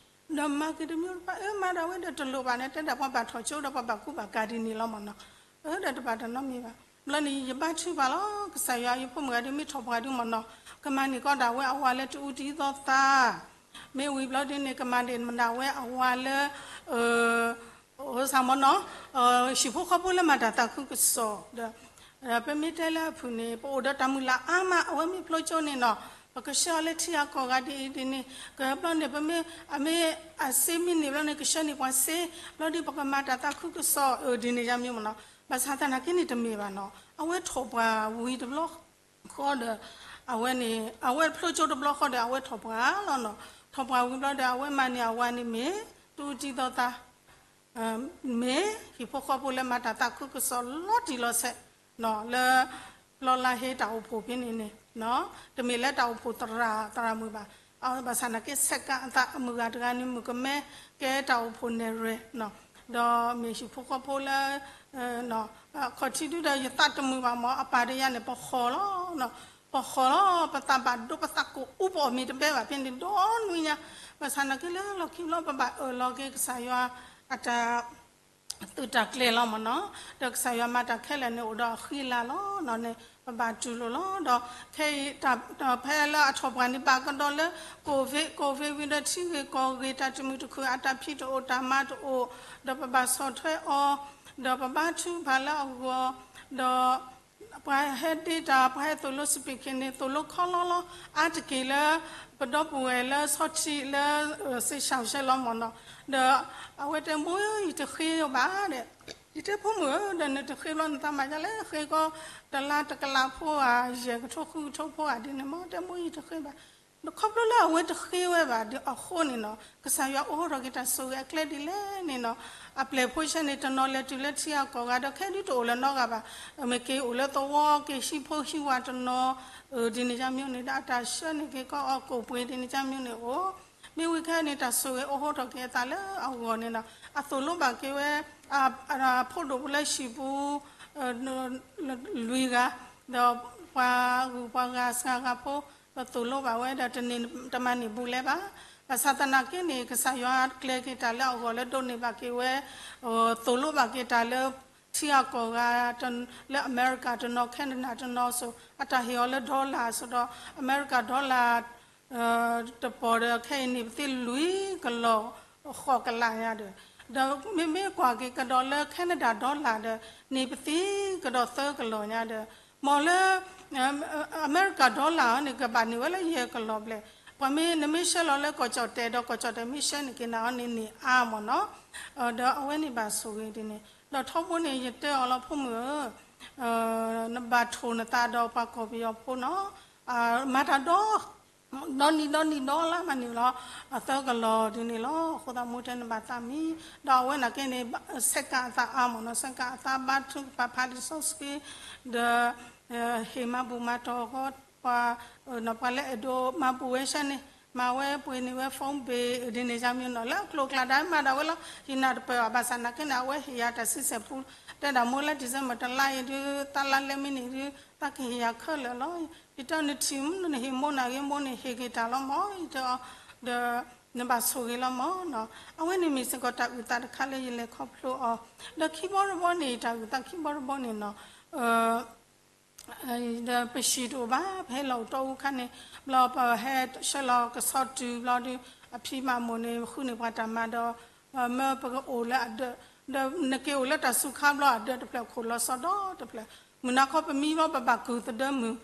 ဒီးမၤက့ၤတမျိုးတဖၣ်, အၢ မၤဒၣ်ဝဲဒီးတလိၣ်ဘၣ်န့ၣ် တဲဒၣ်ပှၤဘၣ်ထီၣ်ကၠိဒီးပှၤဘၣ်ကူဘၣ်ကၤဒ်န့ၣ်လီၤမ့ၢ်နီၤ, အၢ ဒီးတဘၣ်တၢ်နီတမံၤဘၣ်. ဘျီန့ၣ် ယဘါထုကဖၣ်လီၤ ကစၢ်ယွၤ ယဖိမုၣ်ဂၤဒုးမ့ၢ်ထီၣ်ပှၤဒုးမ့ၢ်နီၤ, ကမၤန့ၢ်ကီးဒၣ်ဝဲအဝၤလၢတအူတံၤသီသး, မ့ၢ်ဝံၤဘျီဒုးန့ၣ် ကမၤန့ၢ်မတၤဝဲအဝၤလၢ စၢ်မ့ၢ်နီၤ, ဟံၣ်ဖိဃီဖိလၢမၤတၢ်သးခုကစီၣ်ဒီး ပမ့ၢ်တဲလၢအဖုၣ်န့ၣ် ပအိၣ်ဒီးတၢ်မုၢ်လၢ်အါမး အဝဲမ့ၢ်ဖျိကၠိန့ၣ်နီၤ, ပကဆှၢအီၤလၢထံဂၤကီၢ်ဂၤဒ်အံၤဒ်န့ၣ်, ကဘျီန့ၣ် ပမ့ၢ် အမ့ၢ်အစ့မ့ၢ်န့ၢ်ဘျီန့ၣ် ကဆှၢန့ၢ်ပှၤစ့, ဘျီဒီးပကမၤတၢ်သးခုကစီၣ် ဒ်န့ၣ်ယါမ့ၢ်မ့ၢ်နီၤ, ဘၣ်ဆၣ်သနာ်က့န့ၣ်တမ့ၢ်ဘၣ်နီၤ, အဝဲထီၣ်ပှၢ်ဝံၤတဘျီ ဃီဒီး အဝဲန့ၣ် အဝဲဖျိကၠိတဘျီဃီဒီး အဝဲထီၣ်ပှၢ်လီၤနီၤ, ထီၣ်ပှၢ်ဝံၤဘျီဒီး အဝဲမၤန့ၢ်အဝၤန့ၣ်မ့ၢ် တူၢ်တံၢ်သီသး မ့ၢ်ဟံၣ်ဖိဃီဖိလၢမၤတၢ်သးခုကစီၣ်လီၤတံၢ်လီၤဆဲး လၢ ပျီလါဟ့တၢ်အိၣ်ဖှိၣ်ဖဲန့ၣ်န့ၣ်, တမ့ၢ်လၢတၢ်အိၣ်ဖှိၣ်သရၣ်သရၣ်မုၣ်ဘၣ်, ဘၣ်ဆၣ်သနာ်က့ ဆဲးကးအသးအမုၢ်ဂၤတဂၤန့ၣ် မုၣ်ကမဲ ကဲတၢ်အိၣ်ဖှိၣ်နဲၣ်ရွဲၣ် ဒီးမ့ၢ်ဟံၣ်ဖိဃီဖိလၢ ခီၣ်ထံးဒုဒီးယသးတမုာ်ဘၣ်မ့ၢ် အပၢ်ဒီးယၤန့ၣ် ပဃီၤလီၤ, ပဃီၤလီၤ ပသးဘၣ်ဒိ ပသးကအိၣ် ပအီၣ်မ့ၤတဘဲဘၣ်ဖဲန့ၣ် ဒီနွံညါ, ဘၣ်ဆၣ်သနာ်က့လၢလီၢ်ခံဘျီ ပဘၣ်အၢၣ်လီၤက့ၤကစၢ်ယွၤအတၢ် သုးတၢ်ကျဲၤလီၤမ့ၢ်နီၤ, ဒီးကစၢ်ယွၤမၤတၢ်ခဲလၢာ်န့ၣ် အိၣ်ဒီးအဃံအလၤလီၤန့ၣ် ပဘၣ်တူၢ်လိာ်လီၤ. ဒီးခဲအံၤ ဖဲလၢအထီၣ်ပှၢ်န့ၣ် ဘၣ်ကဒီးလၢ ကိၣ်ဝ့း ကိၣ်ဝ့းဝံၤဒီး ထံဂ့ၢ်ကီၢ်ဂ့ၢ် တၢ်တမုာ်တခုၣ် အတၢ်ဖံးတအိၣ် တၢ်မၤတအိၣ်, ဒီးပဘၣ်ဆီၣ်ထွဲအီၤ, ဒီးပဘါထုကဖၣ်လၢအဂီၢ်, ဒီး ပှၤဟဲဒ့တၢ် ပှၤဟဲသိၣ်လိ speaking န့ၣ် သိၣ်လိခီလီလီ အါတက့ၢ်လၢ ပဒီပုၢ်ဝဲၢ်လၢဆီထံးလၢ စ့ၢ်ဆၣ်ဆဲလီၤမ့ၢ်နီၤ, ဒီးအဝဲတဲ မိၢ် ယတဃ့ဘၣ်ဒီး, ယတဲ ဖိမုၣ်ဧၢ ဒီးနတဃ့ဘျီ နသးမၤဒ်လဲၣ် ဃ့ကီး တလါတကလးဖိဧါ ယဲၢ်ကထိဃုကထိဖိဧါဒ်န့ၣ်မ့ၢ် တဲ မိၢ် ယတဃ့ဘၣ် ခီဖျိလၢအဝဲတဃ့ဝဲဘၣ်ဒီးအဃိန့ၣ်နီၤ ကစၢ်ယွၤအိးထီၣ်က့ၤတၢ်ဆိၣ်ဂ့ၤအကျဲဒ်လဲၣ်န့ၣ်နီၤ အပျဲၢ်ဖိဆဲန့ၣ် တနီၤလဲၤတုၤလၢထံဂၤကီၢ်ဂၤဒီး ခဲဒုတအိၣ်လၢၤနီတဂၤဘၣ်, မ့ၢ်က့ၤအိၣ်လၢသဝီ က့ၤဟံးဖိဟံးဝၤတနီၤ ဒ်န့ၣ်ယါမ့ၢ်န့ၣ်ဒီး အတၢ်ဆှၢန့ၢ်က့ၤကီးအီၤ ကိၣ်ပှ့ၤဒ်န့ၣ်ယါမ့ၢ်န့ၣ်အိၣ်, မ့ၢ်ဝံၤခဲအံၤန့ၣ် တၢ်ဆိၣ်ဂ့ၤအိးထီၣ်က့ၤအသးလၢအဂီၢ်န့ၣ်နီၤ အသိၣ်လိဘၣ်က့ၤဝဲ အဖိဒိၣ်ဖိလၢဟံၣ်ပူၤ လွံၢ်ဂၤ, ဒီးပှၤဂုၤပှၤဂၤစှၤဂၤဖိ ဒီးသိၣ်လိဘၣ်ဝဲဒီး တန့ၢ်တမၤန့ၢ်ဘူးလဲၣ်ဘၣ်. ဘၣ်ဆၣ်သနာ်က့န့ၣ် ကစၢ်ယွၤကျဲၤက့ၤတၢ်လၢအဂီၢ်လၢဒိးန့ၢ်ဘၣ်က့ၤဝဲ သိၣ်လိဘၣ်က့ၤတၢ်လၢ ထံဂၤကီၢ်ဂၤ လၢအမဲရကၤတနီၤ Canada တနီၤစိၤ အတၢ်ဟ့ၣ်အီၤလၢ dollar စိၤဒီး အမဲရကၤ dollar တပီၢ်ဒီး ခဲအံၤန့ၣ်ပသ့လွံၢ်ကလီၢ်ဃိးကလးညါဒီး, ဒီးမ့မ့ၢ်ကွၢ်က့ၤကဒီးလၢ Canada dollar ဒီး န့ၣ်ပသ့ကဒီးသၢကလီၢ်ညါဒီး, မ်လၢ အမဲရကၤ dollar အီၤန့ၣ် ကဘၣ်န့ၢ်ဝဲလၢယဲၢ်ကလီၢ်ဘျဲၣ်, ပှၤမ့ၢ်နမ့ၢ်ဆှၢလီၤလၢကီၢ်ကၠီၣ်တဲာ်ဒီး ကီၢ်ကၠီၣ်တဲာ်မ့ၢ်ဆှၢန့ၢ်က့ၤနၤအီၤန့ၣ် န့ၢ်အါမ့ၢ်နီၤ, ဒီးအဝဲန့ၣ်ဘၣ်ဆိၣ်ဂ့ၤဒ်န့ၣ်, ဒီးထီဘိန့ၣ် ယတဲအီၤလီၤ ဖိမုၣ်ဧၢ နဘၣ်ထိၣ်နသးဒီးပှၤကီၢ်ပယီၤဖိနီၤ, မၤတၢ်ဒီ ဒီနံၤဒီနံၤဒီလါမးန့ၣ်လီၤ, အသၢကလီၢ်ဒ်န့ၣ်လီၤ. အဃိသတးမိၢ်တဲနဘၣ်သးမံ, ဒီးအဝဲန့ၣ်က့န့ၣ် ဆဲးကးအသးအါမ့ၢ်နီၤ, ဆဲးကးအသးဘါထုကဖၣ်ဖးလံာ်စီဆှံ, ဒီး ဟ့ၣ်မၤဘူၣ်မၤတီၢ်ဃီ ပှၤ ပှၤလၢအဲၣ်ဒိးမၤဘူၣ်ဝဲဆၢန့ၣ် မၤဝဲပှ့ၤန့ၢ်ဝဲ phone bill ဒ်န့ၣ်ယါမ့ၢ်နီၤ လၢအကျိၤအကျဲဒၣ်မၤဒၣ်ဝဲလီၤ. ယနၢ်တပၢၢ်ဘၣ် ဘၣ်ဆၣ်သနာ်က့န့ၣ် အဝဲဟ့ၣ်ယၤတၢ်ဆံဆဲၣ်ပူ, တဲဒၣ်မိၢ်လၢ December တလါအံၤဒုး တၢ်လါလဲမ့ၢ်န့ၣ်ဒုး တၢ်ကဟ့ၣ်ယၤခဲလၢာ်လီၤ. ယတဲနထံၣ်မ့ၢ်နဟ့ၣ်မိၢ်နၤဂ့ၤ မိၢ်န့ၣ်ဟ့ၣ်က့ၤတၢ်လီၤမ့ၢ် ယတဲအီၤ, ဒီး နဘၣ်ဆိၣ်ဂ့ၤလီၤမ့ၢ်နီၤ. အဝဲန့ၣ်မ့ၢ်စ့ၢ်ကီးတၢ်အုၣ်သးတခါလၢယလဲၤခီဖျိအီၤ, ဒီးခံဘီတဘီန့ၣ် တၢ်အုၣ်သးခံဘီတဘီန့ၣ်နီၤ ဒီးပဟံၣ်တအိၣ်ဘၣ် ပဟဲလီၤအိၣ်တီအူခါန့ၣ် ဘျီပဟဲဆှၢလီၤကဆီတုၤဘျီဒီး အဖံမၤမိၢ်န့ၣ် ဃုန့ၢ်ပှၤတၢ်မၤဒီး မၢပကအိၣ်လၢအဒၢး, ဒီးနက့ၤအိၣ်လၢတၢ်စူၤခါဘျီအဒၢးတဖျၢၣ်ခိၣ်လီၤစီဒီတဖျၢၣ်, မုၢ်နၤခီပမံဘျီပဘၣ်ကုၢ်သဒၢမုၢ်,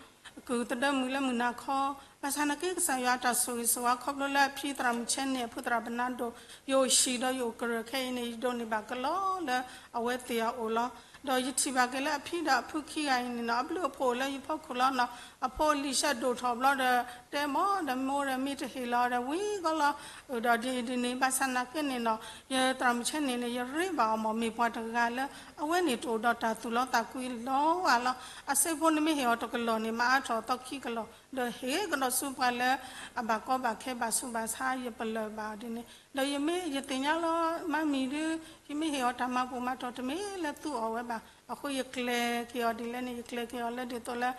ကုၢ်သဒၢမုၢ်လၢမုၢ်နၤခီ, ဘၣ်ဆၣ်သနာ်က့ကစၢ်ယွၤအတၢ်ဆိၣ်ဂ့ၤဆိၣ်ဝါခီဖျိလၢအဖံသရၣ်မုၣ်ဆဲန့ၣ် အဖုသရၣ်ဘနါဒိၣ် ယအိၣ်ဟံၣ်ဒီးယအိၣ်ကရၢၢ်ခဲအံၤန့ၣ် ယဒိးန့ၢ်ဘၣ်ကလီလၢအဝဲသ့ၣ်အအိၣ်လီၤ. ဒီးယထံၣ်ဘၣ်က့ၤလၢအဖံဒီးအဖုခံဂၤအံၤန့ၣ်နီၤ အဘျုးအဖှိၣ်အိၣ်လၢယဖီခိၣ်လီၤနီၤ, အဖိအလံၤဆၢဒိၣ်ထီၣ်ဘျီဒီး တဲမ့ၢ်ဒီးမိၢ်ဒီးမ့ၢ်တဟ့ၣ်လီၤဒီးဝံၤကီလီၤ, ဒီးဒ်အံၤဒ်န့ၣ် ဘၣ်ဆၣ်သနာ်က့န့ၣ်နီၤ ယသရၣ်မုၣ်ဆဲန့ၣ်န့ၣ် ယရ့ဘၣ်အီၤမ့ၢ်မ့ၢ်ပှၤတဂၤလၢ အဝဲန့ၣ်တအိၣ်ဒီးတၢ်သူၣ်လီသးကွံလီၤဝဲလီၤ. အစ့ဖိန့ၣ်မ့ၢ်ဟ့ၣ်အီၤတကလီၢ်န့ၣ် မၤအါထီၣ်အသီခံကလီၢ်, ဒီးဟ့ၣ်ကဒီးဆူပှၤလၢအဘၣ်ကီဘၣ်ခဲဘၣ်ဆူးဘၣ်ဆါ ယပလၢၢ်ဘၣ်အီၤဒ်န့ၣ်, ဒီးယမ့ၢ်ယသ့ၣ်ညါလီၤ မါမံၤဒုး ယမ့ၢ်ဟ့ၣ်အီၤတၢ်မၤဘူၣ်မၤတီၢ်တမ့ၢ်လၢသူအီၣ်ဝဲဘၣ်, အဃိယကျဲၤက့ၤအီၤဒ်လဲၣ်န့ၣ် ယကျဲၤက့ၤအီၤလၢဒ်သိးလၢ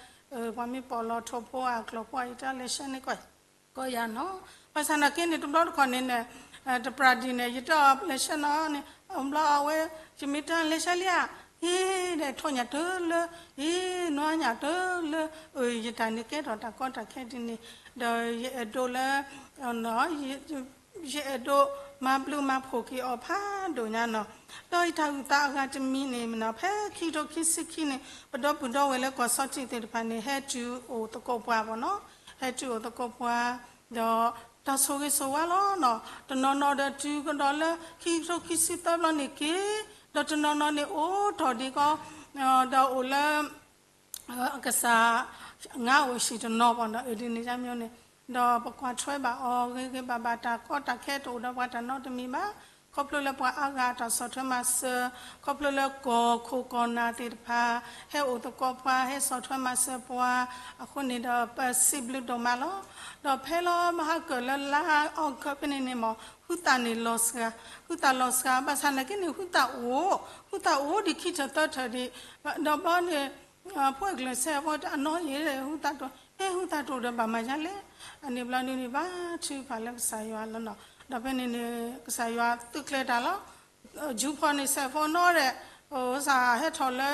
ပှၤမ့ၢ်ပိာ်လီၤထိၣ်ဖိအကျီၢ်ဖိအံၤ တၢ်လဲၤဆှၢန့ၢ်ကီၢ် ကီၢ်ယၤနီၤ, ဘၣ်ဆၣ်သနာ်က့န့ၣ် တဘျီတခီၣ်န့ၣ်န့ၣ် တပြၢ်ဒ်န့ၣ် ယတဲအီၤလဲၤဆှၢနီၤန့ၣ် အဘျီအဝဲ ယမ့ၢ်တဲလဲၤဆှၢလံဧါ, ဟ့ၣ်ဒီးထိၣ်ညၣ်တလၢ, ဟ့ၣ်နွါညၣ်တလၢ, ယတၢ်န့ၣ်ကဲထီၣ်တၢ်ကီတၢ်ခဲဒ်န့ၣ်, ဒီးယအဲၣ်ဒိးလၢ နီၤ ယအဲၣ်ဒိးမၤဘျုးမၤဖှိၣ်က့ၤအီၤဖးဒိၣ်ညါနီၤ. ဒီးယတၢ်အုၣ်သးအဂၤတမံၤန့ၣ်မ့ၢ်နီၤ ဖဲခံကထိခံဆံခံန့ၣ် ပဒီပုၢ်ဒီဝဲၢ်လၢကီၢ်ဆီထံးသ့ၣ်တဖၣ်န့ၣ် ဟဲတုၤအိၣ်သကိးပှၤဘၣ်နီၤ, ဟဲတုၤအိၣ်သကိးပှၤ, ဒီးတၢ်ဆိၣ်ဂ့ၤဆိၣ်ဝါလီၤနီၤ. တနီၤနီၤဒီးတုၤကဒီးလၢခံကထိခံဆံသၢဘျီန့ၣ်က့ၤ, ဒီးတနီၤနီၤန့ၣ်အိၣ်ထီၣ်ဒံးကီး, ဒီးအိၣ်လၢ အကစၢ် ငါးအိၣ်ဆံတနီၤဘၣ်နီၤ အဒ်န့ၣ်ယါမ့ၢ်န့ၣ်, ဒီးပကွၢ်ထွဲဘၣ်အီၤဂ့ၤဂ့ၤဘၣ်ဘၣ် တၢ်ကီတၢ်ခဲတအိၣ်ဒီးပှၤတၢ်နီတမံၤဘၣ်. ခီဖျိလၢပှၤအါဂၤတၢ်ဆီၣ်ထွဲမၤစၢၤ, ခီဖျိလၢကီၢ်ခိၣ်ကီၢ်နၢ်သ့ၣ်တဖၣ် ဟဲအိၣ်သကိးပှၤ ဟဲဆီၣ်ထွဲမၤစၢၤပှၤ အဃိန့ၣ်ဒီးပစံးဘျုးဒိၣ်မးလီၤ. ဒီးဖဲလီၤမဟါကၢၣ်လၢလါအီကဖဲန့ၣ်န့ၣ်မ့ၢ် ဟုသၣ်န့ၣ်လီၤစှၤ, ဟုသၣ်လီၤစှၤ ဘၣ်ဆၣ်နာ်က့န့ၣ် ဟုသၣ်အိၣ်, ဟုသၣ်အိၣ်ဒံးခံထၢၣ်သၢထၢၣ်ဒံး, ဒီးဘျီန့ၣ် ဖိအကျၢၢ်စဲအဖိတအနီၢ်အံၤ ဟုသၣ်တအိၣ်, ဟဲဟုသၣ်တအိၣ်ဒီးဘၣ်မၤယါလဲၣ်. အန့ၣ်ဘျီဒုန့ၣ် ဘါထုကဖၣ်လၢကစၢ်ယွၤလီၤနီၤ. ဒီးဖဲန့ၣ်န့ၣ် ကစၢ်ယွၤသုးကျဲၤတၢ်လီၤ. ယူၤဖီန့ၣ် စဲးဖိနီၣ်ဒီး စးဟဲထီၣ်လၢ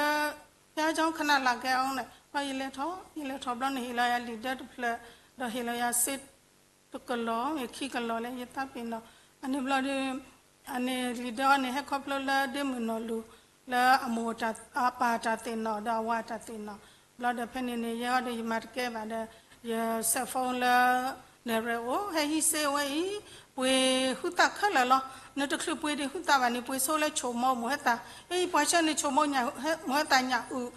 ဘုရားကျောင်းခဏလာခဲ့အောင်န့ၣ် ဘျီယလဲၤထီၣ်, ယလဲၤထီၣ်ဘျီန့ၣ် ဟ့ၣ်လီၤယၤလံာ်ဒၢတဖျၢၣ်, ဒီးဟ့ၣ်လီၤယၤစ့ တကလီၢ် မ့ၢ်ခံကလီၢ်လၢယသးပ့ၤနီၣ်, အန့ၣ်ဘျီဒီး အန့ၣ်လံာ်ဒၢအီၤန့ၣ် ဟဲခီဖျိလၢဒ့မုၢ်နီၢ်လူၤ လၢအမိၢ်အပၢ်တၢ်သ့ၣ်နီၣ် ဒီးအဝၤတၢ်သ့ၣ်နီၣ်, ဘျီဒီးဖဲန့ၣ်န့ၣ် ယဲအီၤဒီးယမၤတကဲဘၣ်ဒီး ယစဲးဖိလၢ နဲၣ်ရွဲၣ်အိၣ် ဟဲဟံးစ့ဝဲအံၤ, ပှ့ၤဟုသၣ်ခဲလၢာ်လီၤ. နတချုးပှ့ၤဒံးဟုသၣ်ဘၣ်န့ၣ် ပှ့ၤဆိလၢဆိၣ်မိၢ်မိၢ်ဟဲသၣ်, အံၤပှၤဆၢန့ၣ်ဆိၣ်မိၢ်မိၢ်ဟဲသၣ်ညၣ်အုၣ်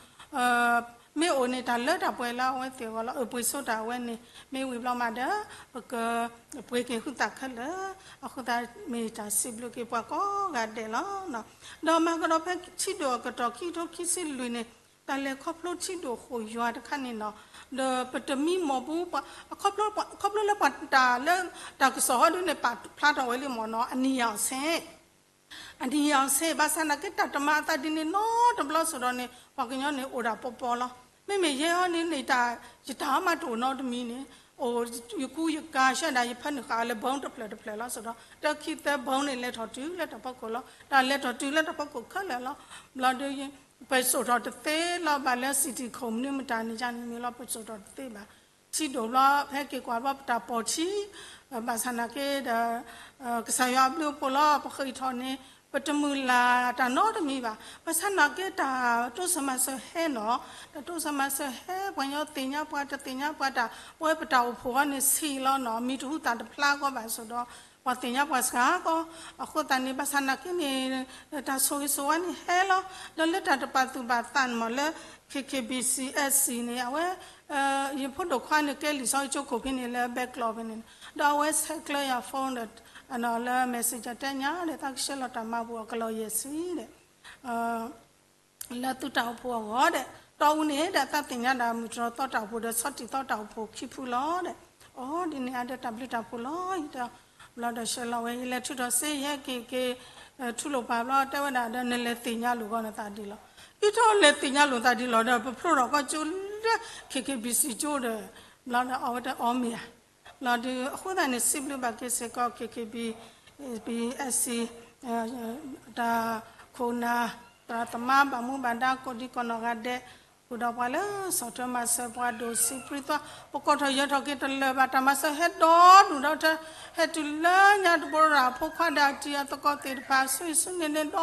မ့ၢ်အိၣ်န့ၣ်တၢ်လၢတၢ်ပှဲၤလၢအဝဲသ့ၣ်အဂီၢ်လီၤ. အပှ့ၤဆိတၢ်အဝဲန့ၣ် မ့ၢ်ဝံၤဘျီမးဒီး ပကပှ့ၤက့ၤဟုသၣ်ခဲလၢာ်, အဃိသတးမ့ၢ်တၢ်စံးဘျုးက့ၤပှၤကိးဂၤဒဲးလီၤ. ဒီးမၤကဒီးဖဲထံဒိၣ်အကတီၢ်ခံကထိခံဆံလွံၢ်န့ၣ် တၢ်လဲၤခီဖျိထံဒိၣ်ဃိၣ်ယွၤတခါန့ၣ်နီၤ, ဒီးပတမံမီၢ်ဘူး ပှၤ ခီဖျိလၢပှၤတၢ်လၢ တၢ်ကစီၣ်ဟီဒုန့ၣ် ပာ်ဖျါထီၣ်ဝဲလံမ့ၢ်နီၤ အနံၤယၤအီၤဆ့ အနံၤယၤအီၤဆ့ ဘၣ်ဆၣ်နာ်က့တၢ်တမၤအသးဒ်န့ၣ်နီတဘျီစ့ၢ်ဒီးန့ၣ် ပှၤကညီန့ၣ်အိၣ်ဒၣ်ပီပီလီၤ. မ့မ့ၢ်ယဲဟီန့ၣ်န့ၣ် ယတၢ်ဟီမးတအိၣ်နီတမံၤန့ၣ် အိၣ်ယကူယကၤဆှၢဒၣ်ယဖၢနုာ်ဃာ်အီၤလၢဘီတဖျၢၣ်တဖျၢၣ်လီၤစ့ၢ်ဒီး တၢခံသၢဘီန့ၣ် လဲၤထီၣ်တုၤလၢတၢ်ဖီခိၣ်လီၤ. တၢ်လဲၤထီၣ်တုၤလၢတၢ်ဖီခိၣ်ခဲလၢာ်လီၤ. ဘျီဒီး ပစိာ်ထီၣ်တသ့လီၤဘၣ်လၢ စံၣ်ထံၣ်ခိၣ်မနုၤမတၤန့ၣ်ယါန့ၣ်မ့ၢ်လီၤ ပစိာ်ထီၣ်တသ့ဘၣ်. ထံဒိၣ်ဘျီ ဖဲက့ၤကွၢ်ဘျီပတၢ်ပိာ်ထံ ဘၣ်ဆၣ်နာ်က့ဒီး ကစၢ်ယွၤအဘျုးအဖှိၣ်လီၤ ပဃ့ၢ်ထီၣ်န့ၣ် ပတမုၢ်လၢ်တၢ်နီတမံၤဘၣ်. ဘၣ်ဆၣ်နာ်က့တၢ်တိစၢၤမၤစၢၤဟဲနီၤ, တၢ်တိစၢၤမၤစၢၤဟဲ ပှၤကညီသ့ၣ်ညါပှၤ တသ့ၣ်ညါပှၤတၢ် ပဝဲပတၢ်အိၣ်ဖှိၣ်အီၤန့ၣ်ဆံးလီၤနီၤ, မံၤတဟူသၣ်တဖျါကီးဘၣ်စ့ၢ်ဒီး ပှၤသ့ၣ်ညါပှၤစှၤကီး. အဃိသတးန့ၣ် ဘၣ်ဆၣ်နာ်က့န့ၣ် တၢ်ဆိၣ်ဂ့ၤဆိၣ်ဝါန့ၣ်ဟဲလီၤ. ဒီးလၢတၢ်တပာ်သူၣ်ပာ်သးန့ၣ်မ့ၢ်လၢ ခ့ခ့ဘံၣ်စံၣ်အဲၣ်စံၣ်န့ၣ် အဝဲ ယဖိဒိၣ်ခွါန့ၣ်ကဲလံာ်စီဆှံကၠိခိၣ်ဖဲန့ၣ်လၢဘဲကျိးဖဲန့ၣ် ဒီးအဝဲဆဲးကျၢယၤ phone ဒီး လၢ messenger တဲညါဒီး သးကဆှၢလီၤတၢ်မၤပူၤအကလီၢ်ယဲၢ်ဆံဒီး လၢသုတၢ်အိၣ်ဖှိၣ်အဂီၢ်ဒီး တီအူန့ၣ်ဒီး သးသ့ၣ်ညါဒၣ်မုၢ်တြီၢ်သီတၢ်အိၣ်ဖှိၣ်ဒီး ဆီၣ်တံၢ်သီတၢ်အိၣ်ဖှိၣ်ခံဖုလီၤဒီး အိ ဒ်န့ၣ်အါဒီးတၢ်ဘျုးတၢ်ဖှိၣ်လီၤ. ယတဘျီဒီးဆှၢလီၤဝဲ ယလဲၤထုးထီၣ်စ့ ယဟဲက့ၤက့ၤ ထူလိာ်ပာ်ဘျီ တဲဝဲဒၣ်ဒီး နလဲၤသ့ၣ်ညါလိာ်ကီးနသးဒ်လီၤ. ဒ်သိးလဲၤသ့ၣ်ညါလိာ်သးဒ်လီၤဒီး ပဖျိထီၣ်ကီၢ်ကၠိလၢ ခ့ခ့ဘံၣ်စံၣ်ကၠိဒီး ဘျီဒီးအီဝဲတဲအီမ့ၢ်ဧါ ဘျီဒီး အဃိသတးန့ၣ် စံးဘျုးဘၣ်က့ၤစ့ၢ်ကီး ခ့ခ့ဘံၣ် ဘံၣ်အဲၣ်စံၣ် တၢ်ခိၣ်နၢ် သရၣ်သမါ ဘၣ်မူဘၣ်ဒါ ကိးဒံကိးနီၢ်ဂၤဒဲး ဃုာ်ဒီးပှၤလၢ ဆီၣ်ထွဲမၤစၢၤပှၤဒိၣ်ဆံးပြံသီ ပကိးထီၣ်ယၢၤထီၣ်က့ၤတလၢာ်ဘၣ် တၢ်မၤစၢၤဟဲဒီဒူၣ်ဒီး ဟဲတုၤလၢညါတဘိရၣ် ဖိခွါဒၣ်တံၢ်အသကိးသ့ၣ်တဖၣ် ဆူဆူန့ၣ်န့ၣ်ဒီ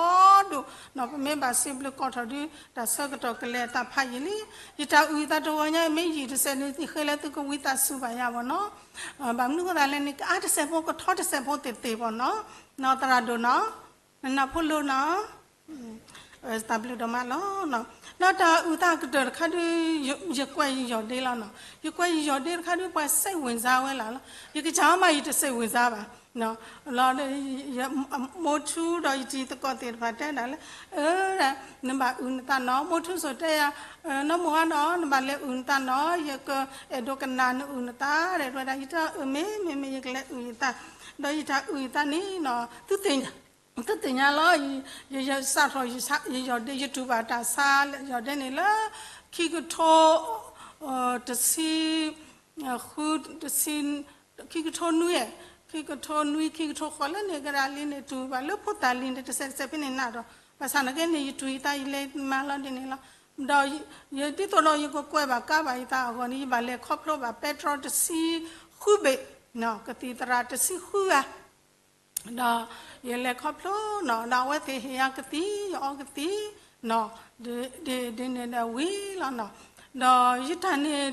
ဒူၣ်နီၤ ပမ့ၢ်ဘၣ်စံးဘျုးကိးထီၣ်ဒုး တၢ်ဆၢကတီၢ်ကလဲၤအသးဖးယံာ်လံ. ယတၢ်အုၣ်ယသးတဂီၤညါ မ့ၢ်ယံာ်တစဲးန့ၣ် ယဃ့လၢသုကဝံသးစူၤဘၣ်ယၤဘၣ်နီၤ. ဘၣ်မနုၤအဃိသတးလဲၣ်န့ၣ် ကအါတစဲးဖိ ကထီတစဲးဖိသ့ၣ်သ့ၣ်ဘၣ်နီၤ. နီၢ်သရၣ်ဒိၣ်နီၤ နနၢ်ဖိလိၤနီၤ တၢ်ဘျုးဒိၣ်မးလီၤ. ဒီးတၢ်အုၣ်သးကတၢၢ်တခါဒုး ယကွဲးယယီၢ်ဒ့လီၤနီၤ. ယကွဲးယယီၢ်ဒ့တခါဒုး ပှၤစိတ်ဝင်စားဝဲလၢ်လီၤ. ယကစၢ်မး ယတစိတ်ဝင်စားဘၣ်. လီၤ မိၢ်ထူဒီးယတံၤသကိးသ့ၣ်တဖၣ်တဲဒၣ်လၢ အၢ နဘၣ်အုၣ်နသးနီၤ. မိၢ်ထူစိၤတဲယၤ နီၢ်မိၢ်ဧါနီၤ နဘၣ်လဲၤအုၣ်နသးနီၤ ယကအဲၣ်ဒိးကနၣ်နအုၣ်နသး တဲဝဲဒၣ် ယတဲအၢ မ့ၢ်မ့ၢ်မ့ၢ် ယကလဲၤအုၣ်ယသး ဒီးယတၢ်အုၣ်ယသးန့ၣ်နီၤ သုသ့ၣ်ညါလီၤ. ယစးထီၣ်ယယီၢ်ဒ့ ယတူၢ်ဘၣ်တၢ်ဆါယီၢ်ဒ့န့ၣ်လၢ ခံကထိ တဆံ ဃု တဆံ ခံကထိနွံ ခံကထိနွံ ခံကထိဃိးလၢန့ၣ်ကဒါလံန့ၣ် တူၢ်ဘၣ်လၢဖိသၣ်လံန့ၣ် တစဲးတစဲးဖဲန့ၣ်နၤဒီး ဘၣ်ဆၣ်နာ်က့န့ၣ် ယတူၢ်ယသးယလဲၤမၤလီၤဒ်န့ၣ်လီၤ. ဒီးယဒ်သိးဒီးယကကွဲးဘၣ်ကါဘၣ်ယသးအဂီၢ်န့ၣ် ယဘၣ်လဲၤခီဖျိဘၣ်ပဲတြီတဆံဃုဘ့ၣ် ကသံၣ်သရၣ်တဆံဃုဂၤ ဒီးယလဲၤခီဖျိနီၤ ဒီးအဝဲသ့ၣ်ဟ့ၣ်ယၤကသံၣ် ယအီကသံၣ်နီၤ, ဒ်န့ၣ်ဒီးဝံၤလီၤနီၤ. ဒီးယတၢ်န့ၣ်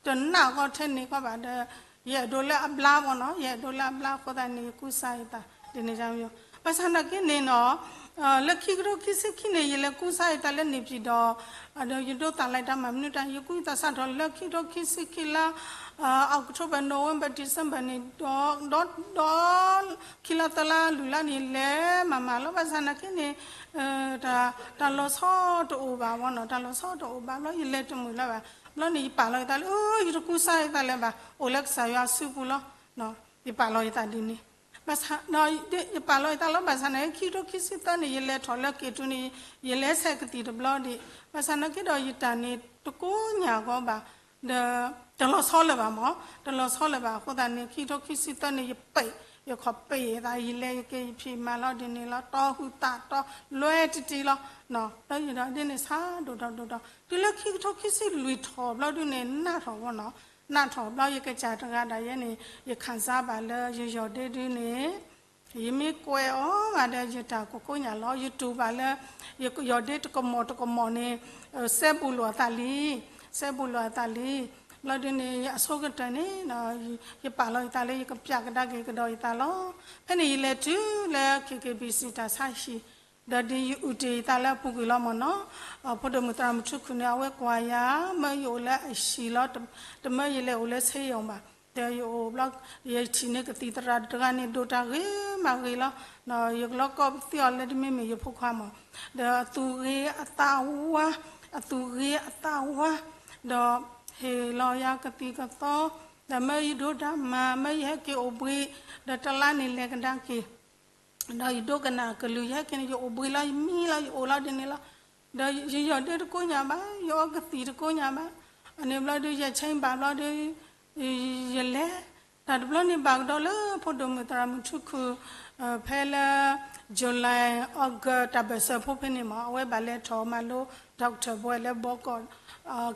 တနၢ်ဂီၤထဲန့ၣ်ကီးဘၣ်ဒီး ယအဲၣ်ဒိးလၢအဘျါမ့ၢ်နီၤ, ယအဲၣ်ဒိးလၢအဘျါအဃိသတးန့ၣ် ယကူစါယသးဒ်န့ၣ်ယါမ့ၢ်. ဘၣ်ဆၣ်နာ်က့န့ၣ်နီၤ လၢခံကထိခံဆံခံန့ၣ် ယလဲၤကူစါယသးလၢန့ၣ်ပၠံၣ်ဒီး ဒီးယဒိသးလဲတၢ်မၤမနုၤတၢ် ယကူယသးစးထီၣ်လၢခံကထိခံဆံခံလါ October November December န့ၣ် ဒီး ဒီး ဒီး ခံလါသၢလါလွံၢ်လါန့ၣ် လဲၤမၤမၤလီၤ. ဘၣ်ဆၣ်နာ်က့န့ၣ် တၢ်လီၤဆီတအိၣ်ဘၣ်မ့ၢ်နီၤ, တၢ်လီၤဆီတအိၣ်ဘၣ်ဘျီ ယလဲၤတမုာ်လၢၤဘၣ်. ဘျီန့ၣ် ယပာ်လီၤယသးလၢ ယတကူစါယသးလၢၤဘၣ်, အိၣ်လၢကစၢ်ယွၤစုပူၤလီၤ. ယပာ်လီၤယသးဒ်န့ၣ် ဘၣ်ဆၣ် ယပာ်လီၤယသးလီၤ. ဘၣ်ဆၣ်န့ၣ် ခံကထိခံဆံသၢန့ၣ် ယလဲၤထီၣ်လၢက့ၤတုၤန့ၣ် ယလဲၤဆဲးကသံၣ်တဘျီဒံး. ဘၣ်ဆၣ်နာ်က့ဒီး ယတၢ်န့ၣ် တကိညၢ်ဂီၤဘၣ် ဒီး တလီၤဆီလၢၤဘၣ်မ့ၢ်, တလီၤဆီလၢၤဘၣ်အဃိသတးန့ၣ် ခံကထိခံဆံသၢန့ၣ် ယပ့ၢ် ယခီၣ်ပ့ၢ်ယသး ယလဲၤယက့ၤယဖံးမၤလီၤဒ်န့ၣ်လီၤ. တီဟူးသးတီ လွဲတံၢ်တံၢ်လီၤ. တၢ်ယဒ်န့ၣ်ဆါဒိၣ်ထီၣ်ဒိၣ်ထီၣ် တုၤလၢခံကထိခံဆံလွံၢ်ထီၣ်ဘျီဒုန့ၣ် နးထီၣ်ဝဲနီၤ. နးထီၣ်ဘျီ ယကစၢ်တဂၤဒၣ်ယဲန့ၣ် ယခၣ်စါဘၣ်လၢယယီၢ်ဒ့ဒုန့ၣ် ယမ့ၢ်ကွဲးအီၤဘၣ်ဒီး ယတၢ်ကိကိညၣ်လီၤ. ယတူၢ်ဘၣ်လၢ ယယီၢ်ဒ့တကမီၤတကမီၤန့ၣ် စဲဘူးလိာ်အသးလံ, စဲဘူးလိာ်အသးလံ. ဘျီဒုန့ၣ် အဆိကတၢၢ်န့ၣ် ယပာ်လီၤယသးလၢယကပျၢ်ကဒါက့ၤကဒီးယသးလီၤ. ဖဲန့ၣ်ယလဲၤတုၤလၢ K K B C တၢ်ဆါဟံၣ် ဒီးဒ်ယအုၣ်တ့ၢ်ယသးလၢအပူၤကွံာ်လီၤမ့ၢ်နီၤ. ဖိဒိၣ်မုၣ်သရၣ်မုၣ်ထူခူၣ်န့ၣ် အဝဲကွၢ်ယၤ မၢယအိၣ်လၢအဟံၣ်လီၤ, တမၢယလဲၤအိၣ်လၢဆ့ယီၤဘၣ်. ဒီးယအိၣ်ဘျီ ယထံၣ်န့ၢ်ကသံၣ်သရၣ်တဂၤန့ၣ် ဒိၣ်တၢ်ဂ့ၤမးဂ့ၤလီၤ. ယကလီကီပသံအီၤလၢတမ့မ့ၢ်ယဖိခွါမ့ၢ်, ဒီးအသူၣ်ဂ့ၤအသးဝါ, အသူၣ်ဂ့ၤအသးဝါ, ဒီးဟ့ၣ်လီၤယၤကသံၣ်ကသီ, ဒီးမၢယဒိတၢ်မၤ မၢယဟဲက့ၤအိၣ်ဘှံး, ဒီးတလါန့ၣ်လဲၤကဒါက့ၤ ဒီးယဒိကနၣ်ကလုၢ် ယဟဲက့ၤန့ၣ် ယအိၣ်ဘှံးလီၤ ယမံလီၤ ယအိၣ်လီၤဒ်န့ၣ်လီၤ. ဒီးယယီၢ်ဒ့တကိညၣ်ဘၣ်, ယအီကသံၣ်တကိညၣ်ဘၣ်. အန့ၣ်ဘျီဒု ယဆဲးဘၣ်ဘျီဒု ယလဲၤ, တၢ်တဘျီန့ၣ်ဘၣ်ကဒီးလၢဖိဒိၣ်မုၣ်သရၣ်မုၣ်ထူခူၣ် ဖဲလၢ July August တၢ်ဘၢၣ်စၢၤဖိဖဲန့ၣ်မ့ၢ် အဝဲဘၣ်လဲၤထီၣ်မၤလိ doctor ဘွဲ့လၢဘီကီၢ်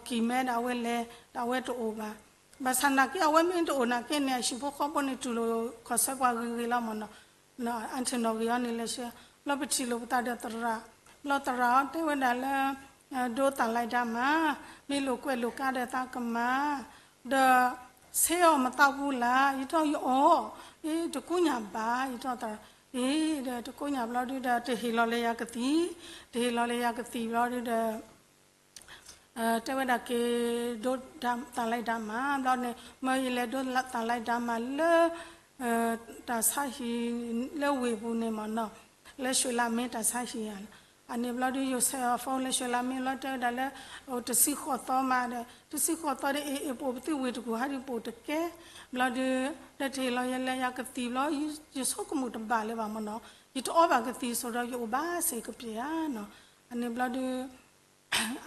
ကံၢ်မဲဒီးအဝဲလဲၤ ဒီးအဝဲတအိၣ်ဘၣ်. ဘၣ်ဆၣ်နာ်က့အဝဲမ့ၢ်တအိၣ်နာ်က့န့ၣ် အဟံၣ်ဖိဃီဖိန့ၣ် တူၢ်လိာ်ခီၣ်ဆၢပှၤဂ့ၤဂ့ၤလီၤမ့ၢ်နီၤ. Anthony ဂ့ၤအီၤန့ၣ်လဲၤဆှၢ, ဘျီပထံၣ်လိာ်ပသးဒီးသရၣ်, ဘျီသရၣ်အီၤတဲဝဲဒၣ်လၢ ဒိသးလဲတၢ်မၤ, မ့ၢ်လိာ်ကွဲလိာ်ကါဒီးသးကမၤ, ဒီး ဆ့အီၤမသးပူၤလၢ် ယတီယအီၣ်, အ့ တကိညၣ်ဘၣ် ယတီသရၣ်, အ့ ဒီးတကိညၣ်ဘျီဒုဒီး တဟ့ၣ်လီၤလၢယၤကသံၣ်, တဟ့ၣ်လီၤလၢယၤကသံၣ်ဘျီဒုဒီး တဲဝဲဒၣ်က့ၤ ဒိသးလဲတၢ်မၤ ဘျီန့ၣ် မၢယလဲၤဒိသးလဲတၢ်မၤလၢ တၢ်ဆါဟံၣ်လၢဝ့ၢ်ပူၤန့ၣ်မ့ၢ်နီၤ, လၢ ရွှေလမင်း တၢ်ဆါဟံၣ်ဧါ. အန့ၣ်ဘျီဒု ယဆဲးအီၤ phone လၢ ရွှေလမင်း ဘျီတဲဝဲဒၣ်လၢ တဆံဃိးသီမးဒီး တဆံဃိးသီဒီး အ့ၣ် အ့ၣ် ပအိၣ်ပသံဝ့ၢ်တကူၣ်ဟးဒုးပအိၣ်တကဲ, ဘျီဒု ဒီးတဟ့ၣ်လီၤယလဲၤယၤကသံၣ်ဘျီ ယဆိကမိၣ်တဘၣ်လၢၤဘၣ်မ့ၢ်နီၤ, ယတအီဘၣ်ကသံၣ်ဆိဒီး ယအိၣ်ဘၣ်စ့ၢ်ကပျဲၢ်ဧါနီၤ. အန့ၣ်ဘျီဒု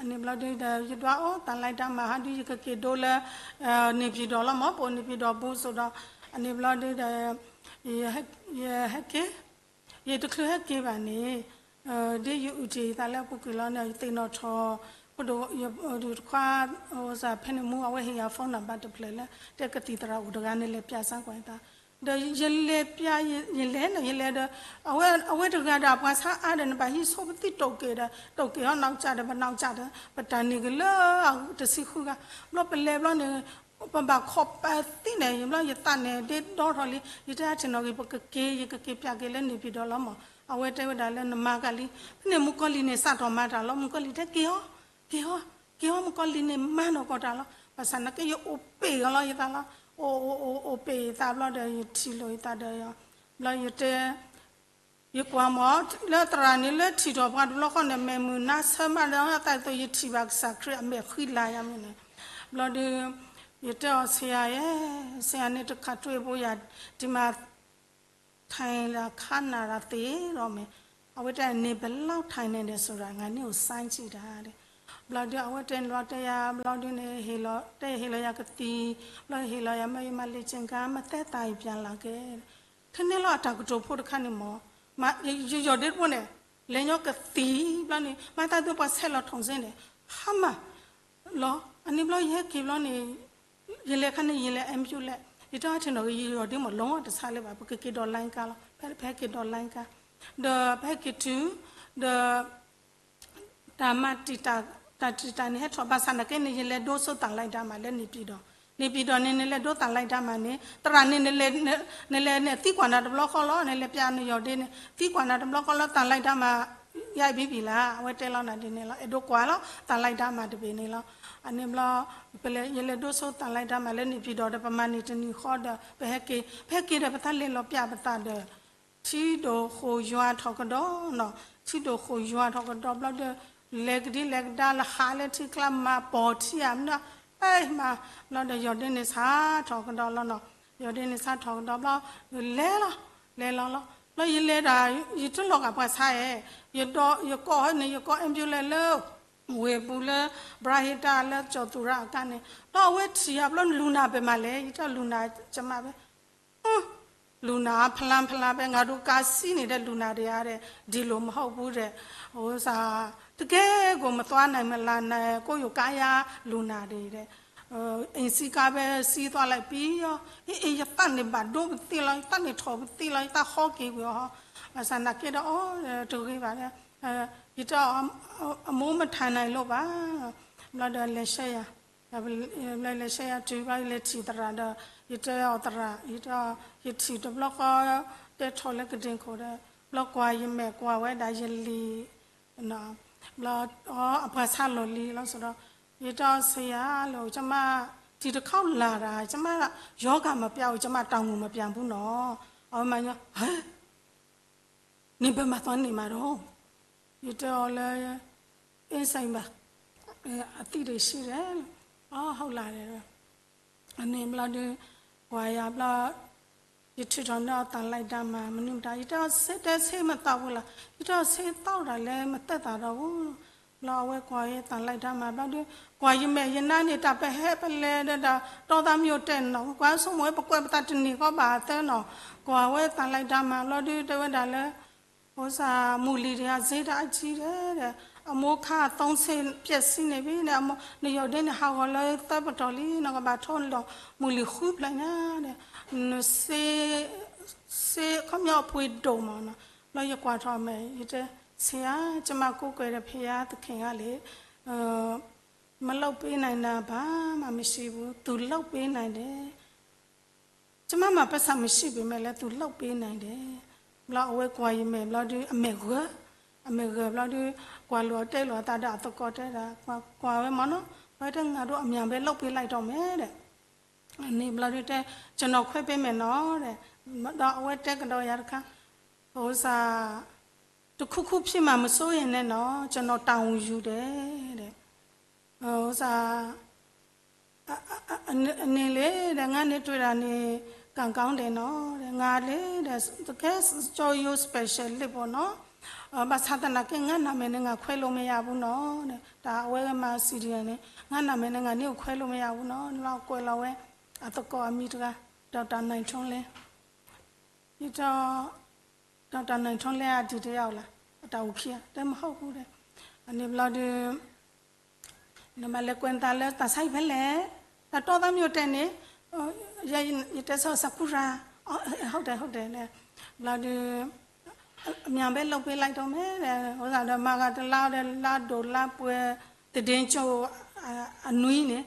အန့ၣ်ဘျီဒုဒီး ယဒွးအီၣ်သးလဲတၢ်မၤဟးဒု ယကက့ၤဒိလၢ န့ၣ်ပံၤဒီးလီၤမ့ၢ် ပအိၣ်န့ၣ်ပံၤဒီးပူၤဆိဒီး အန့ၣ်ဘျီဒုဒီး ယဟဲက့ၤ ယတချုးဟဲက့ၤဘၣ်န့ၣ် ဒ်ယအုၣ်တ့ၢ်ယသးလၢအပူၤကွံာ်လီၤန့ၣ် ယသ့ၣ်နီၣ်ထီၣ် ဖိဒိၣ်ခွါ ဖဲန့ၣ်မူ အဝဲဟ့ၣ်ယၤ phone number တဖျၢၣ်လၢ တဲကသံၣ်သရၣ်အိၣ်တဂၤန့ၣ် လဲၤပျးစၢ်ကွၢ်ယသး ဒီးယလဲၤပျး ယလဲၤန့ၣ် ယလဲၤဒီး အဝဲတဂၤဒီးအပှၤဆါအါဒီးန့ၣ် ဘၣ်ဟံးဆိပသံတိာ်က့ၤဒီး တိာ်က့ၤအီၤနီၢ်ကစၢ်ဒီး ပနီၢ်ကစၢ်ဒီး ပတၢ်န့ၢ်က့ၤလၢတဆံဃုဂၤ ဘျီပလဲၤဘျီန့ၣ် ပဘၣ်ခီၣ်ပသံန့ၣ် ဘျီယသးန့ၣ် ဒ့ဒီထီၣ်လံ ယတဲအါထံၣ်နီၣ်ဂံၢ် ပကက့ၤ ယကက့ၤပျးက့ၤလၢန့ၣ်ပံၤဒီးလီၤမး အဝဲတဲဝဲဒၣ်လၢနမၤကလံ ဖဲန့ၣ်မုၣ်ကီၤလံၢ်န့ၣ် စးထီၣ်မၤတၢ်လီၤ မုၣ်ကီၤလံၢ်တဲက့ၤအီၤ က့ၤအီၤ က့ၤအီၤ မုၣ်ကီၤလံၢ်န့ၣ် မၤနီၢ်ကီၢ်တၢ်လီၤ ဘၣ်ဆၣ်နာ်က့ယအိၣ်ပ့ၢ်အီၤလီၤယသးလီၤ အိၣ်အိၣ်အိၣ်အိၣ်ပ့ၢ်ယသးဘျီဒီး ယထံၣ်လိာ်ယသးဒီး ဘျီယတဲ ယကွၢ်မး လၢသရၣ်န့ၣ် လၢထံၣ်ထီၣ်ပှၤတဘျီဃီန့ၣ် မဲာ်မုာ်နါဆၢမးဒီး အသးဒ်သိးယထံၣ်ဘၣ်ကစၢ်ခရံာ်အမဲာ်ဃံလၤယၤမ့ၢ်န့ၣ် ဘျီဒု ယတဲအီၤဆရာ ဆရာန့ၣ် တခါတွေ့ဘူးယၤ ဒီမှာ ထိုင်တာ ခဏတာ သေတော့မယ် အဝဲတဲ နေဘယ်လောက်ထိုင်နေတယ်ဆိုတာ ငါ့ကို စမ်းကြည့်တာတဲ့ ဘျီဒု အဝဲတဲန့ၣ်ဘျီတဲယၤ ဘျီဒုန့ၣ် ဟ့ၣ်လီၤ တဲဟ့ၣ်လီၤယၤကသံၣ် ဘျီဟ့ၣ်လီၤယၤ မၢယမၤလ့ၤကၠ့ၣ်ကါ မၤသဲသးအံၤ ပြန်လာခဲ့ ထဲန့ၣ်လီၤအတၢ်ကတိၤဖိတခါန့ၣ်မး ယယီၢ်ဒ့တဘိန့ၣ် လဲၤညီကသံၣ်ဘျီန့ၣ် မၤသးဒ်သိးပှၤဆဲးလီၤထီၣ်စ့န့ၣ် ဟါမၢ် လီၤ အန့ၣ်ဘျီယဟဲက့ၤဘျီန့ၣ် ယလဲၤခါန့ၣ် ယလဲၤ ambulance ယတထံၣ်နီၣ်ဂံၢ်ယီၤဒ့မ့ၢ်လီၤတဆါလၢၤဘၣ်, ပကက့ၤဒိးလါကါလီၤ, ဖဲဟဲက့ၤဒိးလါကါ, ဒီးဖဲဟဲက့ၤတုၤ, ဒီး တၢ်မၤတံာ်တာ်, တၢ်တံာ်တာ်န့ၣ် ဟဲထီၣ်ဘၣ်ဆၣ်နာ်က့န့ၣ် ယလဲၤဒိဆိသးလါဒါမးလၢန့ၣ်ပံၤဒီး, န့ၣ်ပံၤဒီးန့ၣ် နလဲၤဒိသးလါဒါမးန့ၣ် သရၣ်န့ၣ် နလဲၤန့ၣ်သံကွၢ်နၤတဘျီဃီလီၤ, နလဲၤပျးနယီၤဒ့န့ၣ် သံကွၢ်နၤတဘျီဃီလၢသးလါဒါမး ယါအံၤဘံဘံၣ်လၢ အဝဲတဲလီၤနၤဒ်န့ၣ်လီၤ, အဲၣ်ဒိးကွၢ်လီၤ သးလါဒါမးတဘ့ၣ်န့ၣ်လီၤ. အန့ၣ်ဘျီ ပလဲၤ ယလဲၤဒိဆိသးလါဒါမးလၢန့ၣ်ပံၤဒီး ဒီးပမၤန့ၢ်တနံၤဃီဒီး ပဟဲက့ၤ, ပဟဲက့ၤဒီး ပသးလဲၤလီၤပျးပသးဒီး ထံဒိၣ်ဃိၣ်ယွၤထီၣ်ကဒီးနီၤ, ထံဒိၣ်ဃိၣ်ယွၤထီၣ်ကဒီးဘျီဒီး လဲၤကဒံလဲၤကဒါလၢဟးလၢထံကျါမၤပိာ်ထံဧါမနုၤ, အဲမၤ, ဘျီဒီးယီၤဒ့န့ၣ်ဆါထီၣ်ကဒီးလီၤနီၤ, ယီၤဒ့န့ၣ်ဆါထီၣ်ကဒီးဘျီ လဲၤလီၤ, လဲၤလီၤလီၤ, ဘျီယလဲၤဒီး ယတလီၤဂာ်ပှၤဆါဧဲ, ယဒီးယကိးန့ၣ် ယကိး ambulance လၢ ဝ့ၢ်ပူၤလၢ ဘြၤဟ့တၢ်လၢကၠီၤသူရၤအကါန့ၣ် ဒီးအဝဲထံၣ်ယၤဘျီလူၤနၤပမၤလဲၣ်, ယတလူၤနၤကမၣ်ဖဲ လူၤနၤဖလါဖလါဖဲ ငါဒိးကါစံန့ၣ်ဒီး လူၤနၤဒံးဧါဒီး ဒီးလိၣ်မဟီၣ်ပူၤဒီး အိၣ်စၢ် တကဲကိးမသွါနၤ မလါနၤ ကိးယိၤကါယါ လူၤနၤဒံးဒီး အ့ၣ်စံကါဖဲစံသွါလၢပံၤအီၤ အ့ၣ် ယသးန့ၣ်ဘၣ်ဒိပသ့လီၤ ယသးန့ၣ်ထီၣ်ပသ့လီၤ ယသးဟီက့ၤကွံာ်အီၤ ဘၣ်ဆၣ်နာ်က့ဒီး အိ တဂ့ၤဘၣ်ဒီး ယတဲအီၤ အမိၢ်မထါနၤလိၣ်ဘၣ် ဘျီဒီးလဲၤဆှၢယၤ ဘျီလဲၤဆှၢယၤတုၤဘျီ ယလဲၤထံၣ်သရၣ်ဒီး ယတဲအီၤသရၣ် ယတဲအီၤ ယထံၣ်တဘျီဃီ တဲထီၣ်လၢကဒ့ခိၣ်ဒီး ဘျီကွၢ်ယမဲာ်ကွၢ်ဝဲဒၣ်ယလံာ် ဘျီ အပှၤဆါလီၢ်လံၤလီၤဆိဒီး ယတဲအီၤဆံးယၤလီၤ ကမၣ် ထံတခီလၢ်ဒၣ် ကမၣ် ရောဂါမပြဘူး ကမၣ် တောင်ငူမပြဘူးနီၤ အဝဲမၤညီ နဘၣ်မၤသီန့ၣ်မးဒီး ယတဲအီၤလၢ အ့ၣ်စံဘၣ် အသံၣ်ဒံးဆံဒီး အီ ဟုတ်လားဒီး အန့ၣ်ဘျီဒီး ကွၢ်ယၤဘျီ ယထုးထီၣ်န့ၢ်အီၤသးလါဒါမး မနုၤမတၤ ယတဲအီၤဆ့တဲဆ့မသးဘူးလီၤ ယတဲအီၤဆ့သီၣ်ဒၣ်လဲာ်မသဲသးဒီးဘူး ဘျီအဝဲကွၢ်ယသးလါဒါမးဘျီဒီး ကွၢ်ယမဲာ်ယနါန့ၣ် တၢ်ပဟဲပလဲၤဒီး တီသးမံအိၣ်တဲာ်နီၤ ကွၢ်ဆိကမိၣ်ဝဲပကွဲးပသးတနံၤဃီဘၣ်သၢနီၤ ကွၢ်ဝဲသးလါဒါမးဘျီဒီး တဲဝဲဒၣ်လၢ အိၣ်စၢ် မုၢ်လံၤတဂၤ ဈေးတအါကြီးဒီး အမိၢ်ခါအသုံးဆင့် ပျက်စီးနေပြီန့ၣ် နယီၤဒ့န့ၣ် ဟးဂီၤလၢသၢပတီၢ်လံ နကဘၣ်ထိလီၤမုၢ်လံၤဃုဖျၢၣ်ညါဒီး နစ့ စ့ခီပညီအပှ့ၤဒိၣ်မးနီၤ ဘျီယကွၢ်ထီၣ်အမဲာ် ယတဲ ဆံးဧါ ကမၣ်ကူကွဲးဒီးဖံးယါသခ့ၣ်ဧါလံ မလုပ်ပေးနိုင်တာ ဘာမှမရှိဘူး သူလုပ်ပေးနိုင်တယ် ကျမမှာပိုက်ဆံမရှိပေမဲ့လည်း သူလုပ်ပေးနိုင်တယ် ဘျီအဝဲကွၢ်ယမဲာ်ဘျီဒီး အမဲာ်ဂၢၢ် အမဲာ်ဂၢၢ်ဘျီဒီး ကွၢ်လိာ်အတဲလိာ်အသးဒီးအသကိးတဲဒၣ် ကွၢ်ဝဲမ့ၢ်နီၤ ဝဲတဲ ငါတို့အမြန်ပဲလုပ်ပေးလိုက်တော့မယ် တဲ့ န့ၣ်ဘျီဒီးတဲ ကျွန်တော်ခွဲပေးမယ်နော် တဲ့ ဒီးအဝဲတဲကဒီးယၤတခါ ဥစ္စာ တစ်ခုခုဖြစ်မှာမစိုးရိမ်နဲ့နော် ကျွန်တော်တာဝန်ယူတယ် တဲ့ ဥစ္စာ အန့ၣ်လၢ တဲ့ ငါန့ၣ်တွေ့တာန့ၣ် ကံကောင်းတယ်နော် တဲ့ ငါလၢ တဲ့ တကယ် ကျော်ရိုး special လံပေါ့နော် ဘၣ်ဆၣ်သနာ်က့ ငါ့နာမည်နဲ့ ငါခွဲလို့မရဘူးနော် တဲ့ တၢ်အဝဲမၤ serial န့ၣ် ငါ့နာမည်နဲ့ ငါန့ၣ်ကိုခွဲလို့မရဘူးနော် လီၤကွဲးလီၤဝဲ အသကိးအမံၤတဂၤ ဒေါက်တာနိုင်ထွန်းလင်း ယတဲ ဒေါက်တာနိုင်ထွန်းလင်းက ဒုတိယ အတၢ်အိၣ်ခံဂၤ တဲမဟုတ်ဘူး တဲ့ အန့ၣ်ဘျီဒီး နမၤလဲၤကွဲးနသးလၢတၢ်ဆါဟံၣ်ဖဲလဲၣ် တၢ်တီသးမ့ၢ်အိၣ်တဲာ်န့ၣ် ယတဲဆၢ sakura ဟုတ်တယ် ဟုတ်တယ် ဘျီဒီး အမြန်ပဲလုပ်ပေးလိုက်တော့မယ် တဲ့ ဥစ္စာဒီး မၤဂၤတလါဒီး လါဒိၣ်လါပှဲၤ သီတင်းကျွတ် အနွံန့ၣ်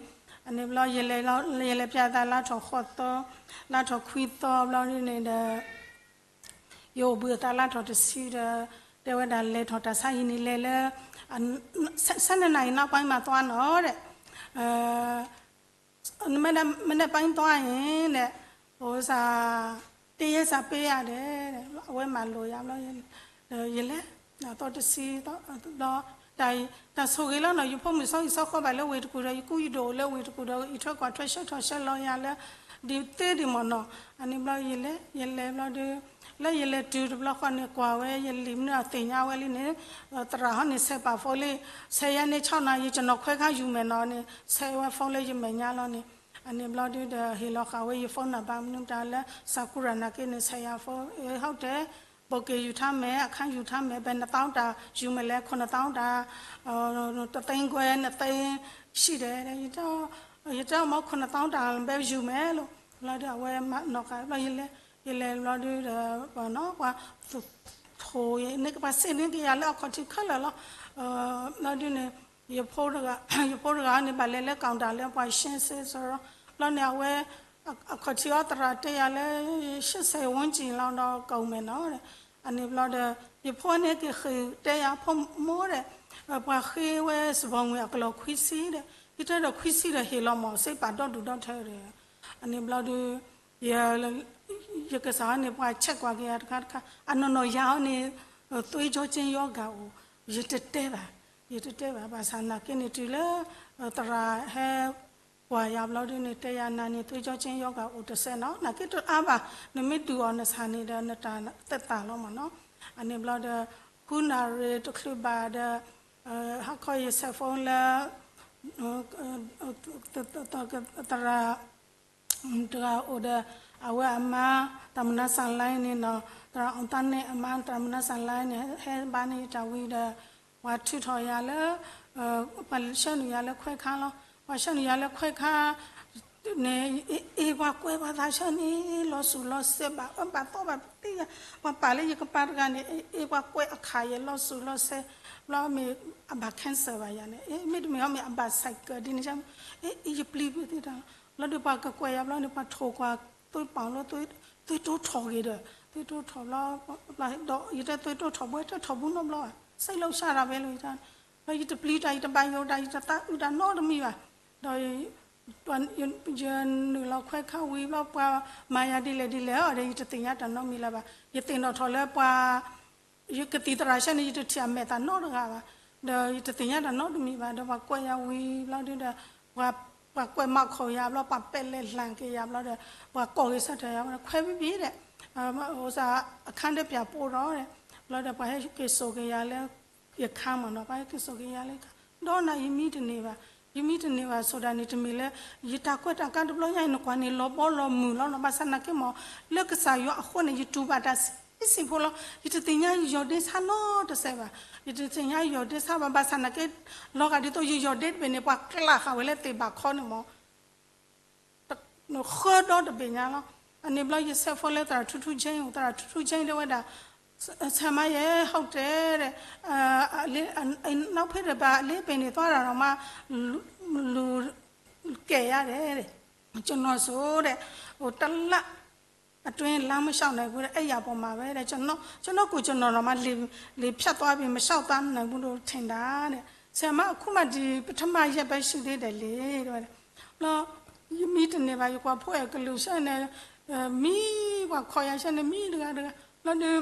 အန့ၣ်ဘျီ ယလဲၤပျးသးလါထီၣ်ဃီသီ လါထီၣ်ခွံသီဘျီန့ၣ်ဒီး ယအိၣ်ဘှံးအသးလါထီၣ်တဆံဒီး တဲဝဲဒၣ်လဲၤထီၣ်တၢ်ဆါဟံၣ်န့ၣ်လဲၤလၢ ဆယ့်နှစ်နာရီနောက်ပိုင်းမှာသွားနော် တဲ့ မနက်ပိုင်းသွားရင်တဲ့ ဟိုစား တရက်စာပေးရတယ် အဝဲမၤလိာ်ယၤဘျီ ယလဲၤ သီတဆံ ဘျီ တၢ်ဆိၣ်ဂ့ၤလီၤနီၤ ယဖိမုၣ်စီၤအံၤစီၤဃီဘၣ်လၢဝ့ၢ်တကူၣ်ဒီး ယကူယဒိၣ်အိၣ်လၢဝ့ၢ်တကူၣ်ဒီး အံးထွဲကွၢ်ထွဲဆှၢထီၣ်ဆှၢလီၤယၤလၢ ဒ်သ့ဒ်မ့ၢ်နီၤ အန့ၣ်ဘျီယလဲၤ ယလဲၤဘျီဒီး လၢယလဲၤတုၤတဘျီဃီန့ၣ် ကွၢ်ဝဲယလံာ်မနုၤအသ့ၣ်ညါဝဲလံန့ၣ် သရၣ်ဟီန့ၣ် ဆဲးပာ်ဖိလံ ဆဲးယဲန့ၣ် ခြောက်နာရီ ကျွန်တော်ခွဲခန်းယူမယ်နော်န့ၣ် ဆဲးဝဲ phone လၢယမဲာ်ညါလီၤန့ၣ် အန့ၣ်ဘျီဒုဒီး ဟ့ၣ်လီၤဃာ်ဝဲယ phone number မနုၤတၢ်လၢ Sakura နာ်က့န့ၣ် ဆဲးယၤ phone ဟုတ်တယ် booking ယူထားမယ် အခန်းယူထားမယ် ဘယ်နှစ်သောင်းတၢ်ယူမယ်လဲ ခုနစ်သောင်းတၢ် တစ်သိန်းခွဲ နှစ်သိန်းရှိတယ် ယတဲ ယတဲ မ့ၢ် ခုနစ်သောင်းတၢ် ဘဲယူမယ်လို့ ဘျီဒုးအဝဲမၤနီၢ်ဃာ်ဘျီ ယလဲၤ ယလဲၤဘျီဒုးဒီး ပှၤနီၤ ပှၤ ထိၣ်န့ၢ်က့ၤ ပှၤစံးန့ၢ်က့ၤယၤလၢအခီၣ်ထံးခဲလၢာ်လီၤ. ဘျီဒုးန့ၣ် ယဖိတဂၤ ယဖိတဂၤန့ၣ် ဘၣ်လဲၤလၢ counter လၢပှၤရှဲစ့စရီ ဘျီန့ၣ် အဝဲ အခီၣ်ထံးအီၤ သရၣ်တဲယၤလၢ ရှဲစ့ဝဲကံလီၤဒီး ကိးမဲာ်နီၤ အန့ၣ်ဘျီဒီး ယဖိန့ၣ်က့ၤဃ့ၢ်တဲယၤ ဖိမုၣ်ဒီး ပှၤဃ့ဝဲစဘီငွေအကလီၢ်ခွံဆံဒီး ယတဲဒီးခွံဆံဒီးဟ့ၣ်လီၤမၢ် စ့ပာ်ဒီဒူၣ်ဒီထၢဒီး အန့ၣ်ဘျီဒီး ယ ယကစၢ်အီၤန့ၣ် ပှၤ check ကွၢ်က့ၤယၤတခါတခါ အနီၢ်နီၢ်ယၤအီၤန့ၣ် သွေးကြောချင်းရောဂါအိၣ် ယတတဲဘၣ် ယတတဲဘၣ် ဘၣ်ဆၣ်နာ်က့န့ၣ်တုၤလၢ သရၣ်ဟဲ ကွၢ်ယၤဘျီဒုးန့ၣ် တဲယၤနၤန့ၣ် သွေးကြောချင်းရောဂါအိၣ်တစဲးနီၤ နာ်က့တအါဘၣ် နမ့ၢ်ဒုးအီၤနဆၣ်န့ၣ်ဒီး နတၢ်သက်သာလီၤမၢ်နီၤ အန့ၣ်ဘျီဒီး ဃုနၣ်ရံၣ်တချုးဘၣ်ဒီး ဟါခီယ cell phone လၢ သရၣ် တဂၤအိၣ်ဒီး အဝဲအမါ သရၣ်မုၢ်နၤစၢ်လဲန့ၣ်နီၤ သရၣ်အီၣ်သါနဲၣ်အမါ သရၣ်မုၢ်နၤစၢ်လဲန့ၣ် ဟဲဘါန့ၢ်ယတၢ်ဝံၤဒီး ပှၤထုးထီၣ်ယၤလၢ ပှၤဆှၢနုာ်ယၤလၢခွဲခါလီၤ ပှၤဆှၢနုာ်ယၤလၢခွဲခါ န့ၣ် အ့ၣ် ပှၤကွဲးပှၤသးဆၢန့ၣ် လီၤစူၣ်လီၤစဲးဘၣ်အၢဘၣ်သီဘၣ်ပသ့ယၤ ပှၤပာ်လၢယကပၤတဂၤန့ၣ် အ့ၣ် ပှၤကွဲးအခးယဲလီၤစူၣ်လီၤစဲး ဘျီမ့ၢ်အဘၣ် cancer ဘၣ်ယၤန့ၣ် အ့ၣ် မ့တမ့ၢ်အီၤမ့ၢ်အဘၣ် psycho ဒ်န့ၣ် အ့ၣ် ယပျံၤပသ့တၢ်လီၤ ဘျီဒီးပှၤကကွဲးယၤဘျီန့ၣ် ပှၤထိၣ်ကွၢ်သွံၣ်ပီၣ်လီၤ သွံၣ်တိၢ်ထီၣ်ဂ့ၤဒီး သွံၣ်တိၢ်ထီၣ်ဘျီ ဒီးယတဲသွံၣ်တိၢ်ထီၣ်ဘှဲ တထီၣ်ဘူးနီတဘျီဘၣ် စ့းလီၤဆါတၢ်ဘဲလီၤယတၢ် ဘျီယတပျံၤတၢ် ယတဘၣ်ယိၣ်တၢ် ယတသးအုးတၢ်နီတမံၤဘၣ် ဒီး ယနုာ်လီၤခွဲခါဝံၤဘျီ ပှၤမၤယၤဒ်လဲၣ်ဒ်လဲၣ်အီၤဒီး ယတသ့ၣ်ညါတၢ်နီတမံၤလၢၤဘၣ် ယသ့ၣ်နီၣ်ထီၣ်လၢပှၤ ယကသံၣ်သရၣ်ဆၢန့ၣ် ယတထံၣ်အမဲာ်သးနီတဂၤဘၣ် ဒီးယတသ့ၣ်ညါတၢ်နီတမံၤဘၣ် ဒီးပှၤကွဲးယၤဝံၤဘျီဒုးဒီး ပှၤကွဲးမၤခိၣ်ယၤဘျီ ပှၤပဲာ်လဲၣ်လၢက့ၤယၤဘျီဒီး ပှၤကိးဂ့ၤဆၢထၢၣ်ယၤ ခွဲးဘံဘံဒီး အခါဒီးပၠးပိဒီး ဘျီဒီးပှၤဟဲက့ၤစိာ်က့ၤယၤလၢ ယခါမၢ်နီၤ ပှၤဟဲက့ၤစိာ်က့ၤယၤလၢခါ ဒီးနၤယမံတန့ၢ်ဘၣ် ယမံတန့ၢ်ဘၣ် ဆိဒၣ်န့ၣ်တမ့ၢ်လၢ ယတၢ်ကွဲးတၢ်ကါတဘျီညါအံၤ နကွၢ်န့ၣ် လီၤဘီလီၤမုၢ်လီၤနီၤ ဘၣ်ဆၣ်နာ်က့မၢ် လၢကစၢ်ယွၤအဃိန့ၣ် ယတူၢ်ဘၣ်တၢ်ဆံးဆံးဖိလီၤ ယတသ့ၣ်ညါယယီၢ်ဒ့ဆါနီတစဲးဘၣ် ယတသ့ၣ်ညါယယီၢ်ဒ့ဆါဘၣ် ဘၣ်ဆၣ်နာ်က့ လီၤဂာ်ဒ်သိးယယီၢ်ဒ့တဘ့ၣ်န့ၣ် ပှၤကျးဃာ်ဝဲလၢသ့ၣ်ဘၣ်ခီန့ၣ်မၢ် ဃၢဒီတဘ့ၣ်ညါလီၤ အန့ၣ်ဘျီယဆဲးဖိလၢသရၣ်ထူထူကၠ့ သရၣ်ထူထူကၠ့တဲဝဲဒၣ် ဆဲးမါယဲ ဟုတ်တယ်တဲ့ နောက်ဖက်တစ်ပတ် အလ့ပ့ၤန့ၣ် သွားတာတောင်မှ လူ လူ ကဲရတယ်တဲ့ ကျွန်တော်ဆိုတဲ့ ဟို တစ်လ အတွင်း လမ်းမလျှောက်နိုင်ဘူးတဲ့ အဲ့ရပေါ်မှာပဲတဲ့ ကျွန်တော် ကျွန်တော်ကိုယ်ကျွန်တော်တောင်မှ လေ လေဖြတ်သွားပြီး မလျှောက်သွားနိုင်ဘူးလို့ထင်တာတဲ့ ဆရာမ အခုမှ ဒီပထမရက်ပဲရှိသေးတယ်လေ တဲ့ ဘျီ ယမံတန့ၢ်ဘၣ် ယကွၢ်ဖိအဲၣ်ကလုာ်ဆၢန့ၣ် မံ ပှၤခိးယၤဆၢန့ၣ် မံတဂၤတဂၤ ဘျီဒီး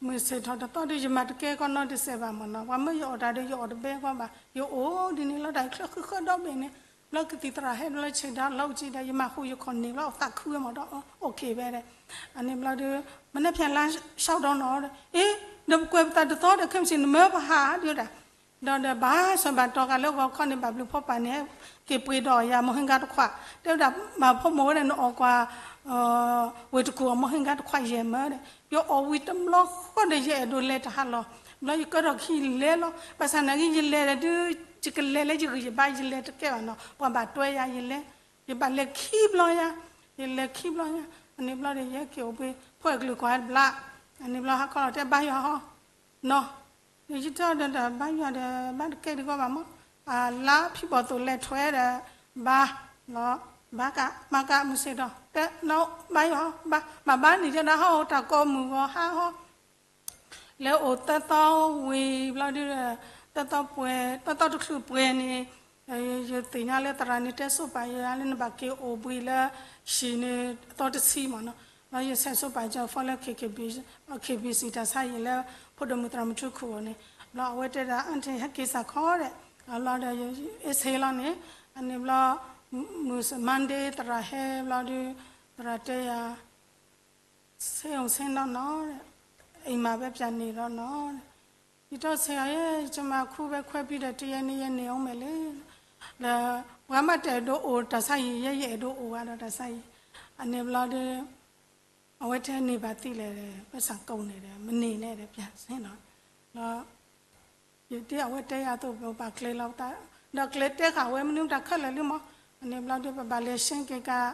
မုၢ်ဆ့ၣ်ထီၣ်တသီဒီး ယမၤတကဲကီနီတစဲးဘၣ်မၢ်နီၤ ပှၤမၢယအီၣ်တၢ်ဒီး ယအီၣ်တဘဲကွၢ်ဘၣ် ယအိၣ်ဒ်န့ၣ်လီၤ တၢ်ချၢဃုဃၢဒီဘ့ၣ်န့ၣ် ဘျီကသံၣ်သရၣ်ဟဲဘျီဆ့ၣ်ဒီး လီၤကံဒီး ယမၤဃူယခီၣ်န့ၣ်ဘျီ အသးခုဝဲမၢ်ဒီး OK ဝဲဒီး အန့ၣ်ဘျီဒီး မနက်ဖြန်လမ်းလျှောက်တော့နော် အေး ဒီးပကွဲးပသးတသီဒီး ခဲမုၢ်ဆ့ၣ်နမၢပဟးဒုးဒၣ် ဒီးဒီးဘၣ်ဆၢဘၣ်တီၤဂၤလၢဂီၤခီန့ၣ် ဘၣ်ဘျုးဖီပာ်န့ၣ် က့ၤပှ့ၤဒီးယၤ မိၢ်ဟ့ၣ်ဂါတခွး တဲဝဲဒၣ် မၤဖိမုၣ်ဝဲဒၣ် နအီၣ်ကွၢ် ဝ့ၢ်တကူၣ်အမိၢ်ဟ့ၣ်ဂါတခွးယဲၢ်မၢဒီး ယအီၣ်ဝံၤတဘျီဃီဒီး ယအဲၣ်ဒိးလဲၤတဟးလီၤ ဘျီယကၢထီၣ်ခံလဲၤလီၤ ဘၣ်ဆၣ်နာ်က့ ယလဲၤဒီး ယကလဲၤလၢယဂံၢ်ယဘါ ယလဲၤတကဲဘၣ်နီၤ ပှၤဘၣ်တွဲယၤ ယလဲၤ ယဘၣ်လဲၤခံဘျီညါ ယလဲၤခံဘျီညါ အန့ၣ်ဘျီဒီး ယဟဲက့ၤအိၣ်ဘှံး ဖိအဲၣ်ကလုာ်ကွၢ်တဘျီ အန့ၣ်ဘျီဟါခီလီၤတဲ ဘါယွၤဟီ နီၤ ယတဲဒီး ဘါယွၤဒီး ဘါတကဲဒံးကီဘၣ်မး အလါဖံဘီၣ်သိၣ်လဲၤထွဲဒီး ဘါ လီၤ ဘါကး မၤကး မုၢ်ဆ့ၣ်ထီၣ် တဲနီၤ ဘါယွၤဟီ ဘါ မၤဘါန့ၣ် ယဒၣ်ဟီ တၢ်ကိးမုၢ်ဂီၤဟါဟီ လဲၤအိၣ်သၢသီဝံၤဘျီဒုး သၢသီပှဲၤ သၢသီတချုးပှဲၤန့ၣ် ယသ့ၣ်ညါလၢသရၣ်န့ၣ်တဲဆိပာ်ယၤလၢနဘၣ်က့ၤအိၣ်ဘှံးလၢ ဟံၣ်န့ၣ် အသီတဆံမၢ်နီၤ ဘျီယဆဲးဆိပာ်ကၠီၤဖီလၢ KBC တၢ်ဆါဟံၣ်လၢ ဖိဒိၣ်မုၣ်သရၣ်မုၣ်ထူခိၣ်အအိၣ်န့ၣ် ဘျီအဝဲတဲဒၣ် အါတ့ၢ် ဟဲက့ၤစးခီဒီး ဘျီဒီး အ့ၣ်ဆ့လီၤန့ၣ် အန့ၣ်ဘျီ မုၢ် Monday သရၣ်ဟဲဘျီဒုး သရၣ်တဲယၤ ဆေးရုံဆင်းတော့နော်တဲ့ အိမ်မှာပဲပြန်နေတော့နော်တဲ့ ယတီၢ်ဆဲးအီၤ ယမၤခူပဲခွဲပြီးတော့ တစ်ရက်နှစ်ရက်နေဦးမယ်လေ ဒီး ပှၤမ့ၢ်တအဲၣ်ဒိးအိၣ်တၢ်ဆါဟံၣ် ယဲယအဲၣ်ဒိးအိၣ်ဘၣ်ဒီးတၢ်ဆါဟံၣ် အန့ၣ်ဘျီဒီး အဝဲတဲန့ၢ်ဘၣ်သံလဲၣ် ပိုက်ဆံကုန်နေတယ် မနေနဲ့တဲ့ ပြန်ဆင်းတော့ ဒီး ယဒ်အဝဲတဲယၤအသိး ပဘၣ်ကျဲၤလီၤပသး ဒီးကျဲၤတဲဃာ်ဝဲမနုၤတၢ်ခဲလၢာ်လံမး အန့ၣ်ဘျီဒီး ပဘၣ်လဲၤရှဲက့ၤကး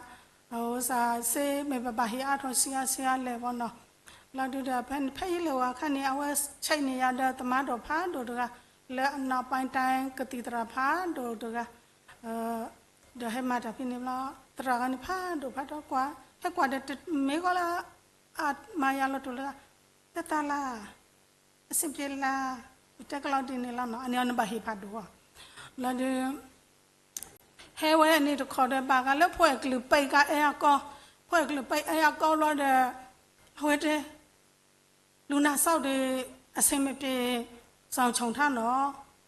အဝဲစ့ၢ်မ့ၢ်ပဘၣ်ဟ့ၣ်အါထီၣ်ဆံးအါဆံးအါလဲၣ်ဘၣ်နီၤ. လီၤဒုးဒီး ဖဲယလဲၤဝဲအခါန့ၣ် အဝဲဆဲးန့ၢ်ယၤဒီးသမါဒီးဖးဒိၣ်တဂၤ လၢအနီၢ်ပၢၢ်တၢ် ကသံၣ်သရၣ်ဖးဒိၣ်တဂၤ ဒီးဟဲမၤတၢ်ဖဲန့ၣ်ဘျီ သရၣ်ဂၤန့ၣ်ဖးဒိၣ်ဖးထီကွၢ် ဟဲကွၢ်ဒီးတမ့ၢ်ဃီလၢ အမၤယၤလီၤတိၢ်လၢ တသးလၢ် အဆင်ပြေလၢ် ယတဲကလီဒ်န့ၣ်လီၤနီၤ အန့ၣ်အီၤနဘၣ်ဟ့ၣ်ဖးဒိၣ်အီၤ လီၤဒုး ဟဲဝဲန့ၣ်တခီဒီး ဘၣ်ဂၤလၢဖှဲးကလုာ်ပဲာ်ကအဲအကီ ဖှဲးကလုာ်ပဲာ်အဲအကီဘျီဒီး အဝဲတဲ လူနာစောင့်တွေ အဆင်မပြေ စောင့်ရှောက်ထားနော်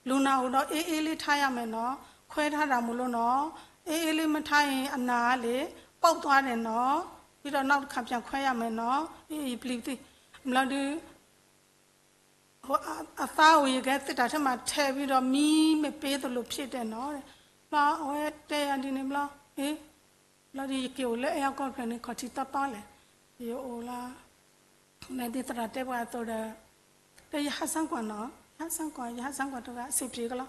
လူနာအိၣ်တော့ အေးအေးလေးထားရမယ်နော် ခွဲထားတာမို့လို့နော် အေးအေးလေးမထားရင် အနာကလေ ပုပ်သွားတယ်နော် ပြီးတော့နောက်တစ်ခါပြန်ခွဲရမယ်နော် အေးအေး please ဘျီဒုး အသားကို ရေခဲသေတ္တာထဲမှာ ထည့်ပြီးတော့ မီးမပေးသလိုဖြစ်တယ်နော် ဘျီအဝဲတဲယၤဒ်န့ၣ်ဘျီ အ့ ဘျီဒုး ယက့ၤအိၣ်လၢအဲအကီၢ်ဖျၢၣ်န့ၣ် ခီၣ်ထံးတီတီလဲၣ် ယအိၣ်လၢ လၢဒ်သရၣ်တဲပှၤအသိးဒီး ဒီးယဟးစမ်းကွၢ်နီၤ ယဟးစမ်းကွၢ် ယဟးစမ်းကွၢ်တဂၤ အဆင်ပြေကလီၤ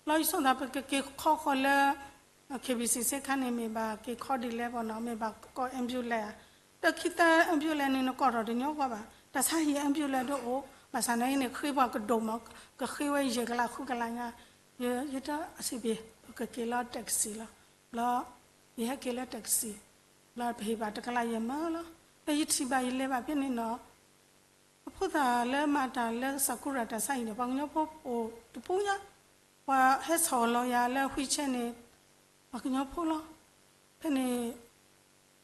ဘျီယဆိကမိၣ်သး ပကက့ၤခီဃီၤလၢ KBC စ့ခါန့ၣ် မ့ၢ်ဘၣ်က့ၤခီဒ်လဲၣ်ဘၣ်နီၤ မ့ၢ်ဘၣ်ကီၢ် ambulance ဧါ ဒီးခံသၢ ambulance န့ၣ် နကိးထီၣ်တညီကွၢ်ဘၣ် တၢ်ဆါဟံၣ် ambulance ဒ်အိၣ် ဘၣ်ဆၣ်နာ်က့န့ၣ် ဃ့ပှၤကဒိၣ်မး ကဃ့ဝဲယဲၢ်ကလးဃုကလးညါ ယတၢ်အဆင်ပြေ ပကက့ၤလၢ taxi လီၤ ဘျီ ယဟဲက့ၤလၢ taxi ဘျီပဟ့ၣ်ဘၣ်တကလးယဲၢ်မၢလီၤ ဒီးယထံၣ်ဘၣ်ယလဲၤဘၣ်ဖဲန့ၣ်နီၤ အဖိသၣ်လၢမၤတၢ်လၢ Sakura တၢ်ဆါဟံၣ်န့ၣ် ပှၤကညီဖိအိၣ်တပူၤညါ ပှၤဟဲဆီၣ်လီၤယၤလၢ wheelchair န့ၣ် ပှၤကညီဖိလီၤ ဖဲန့ၣ်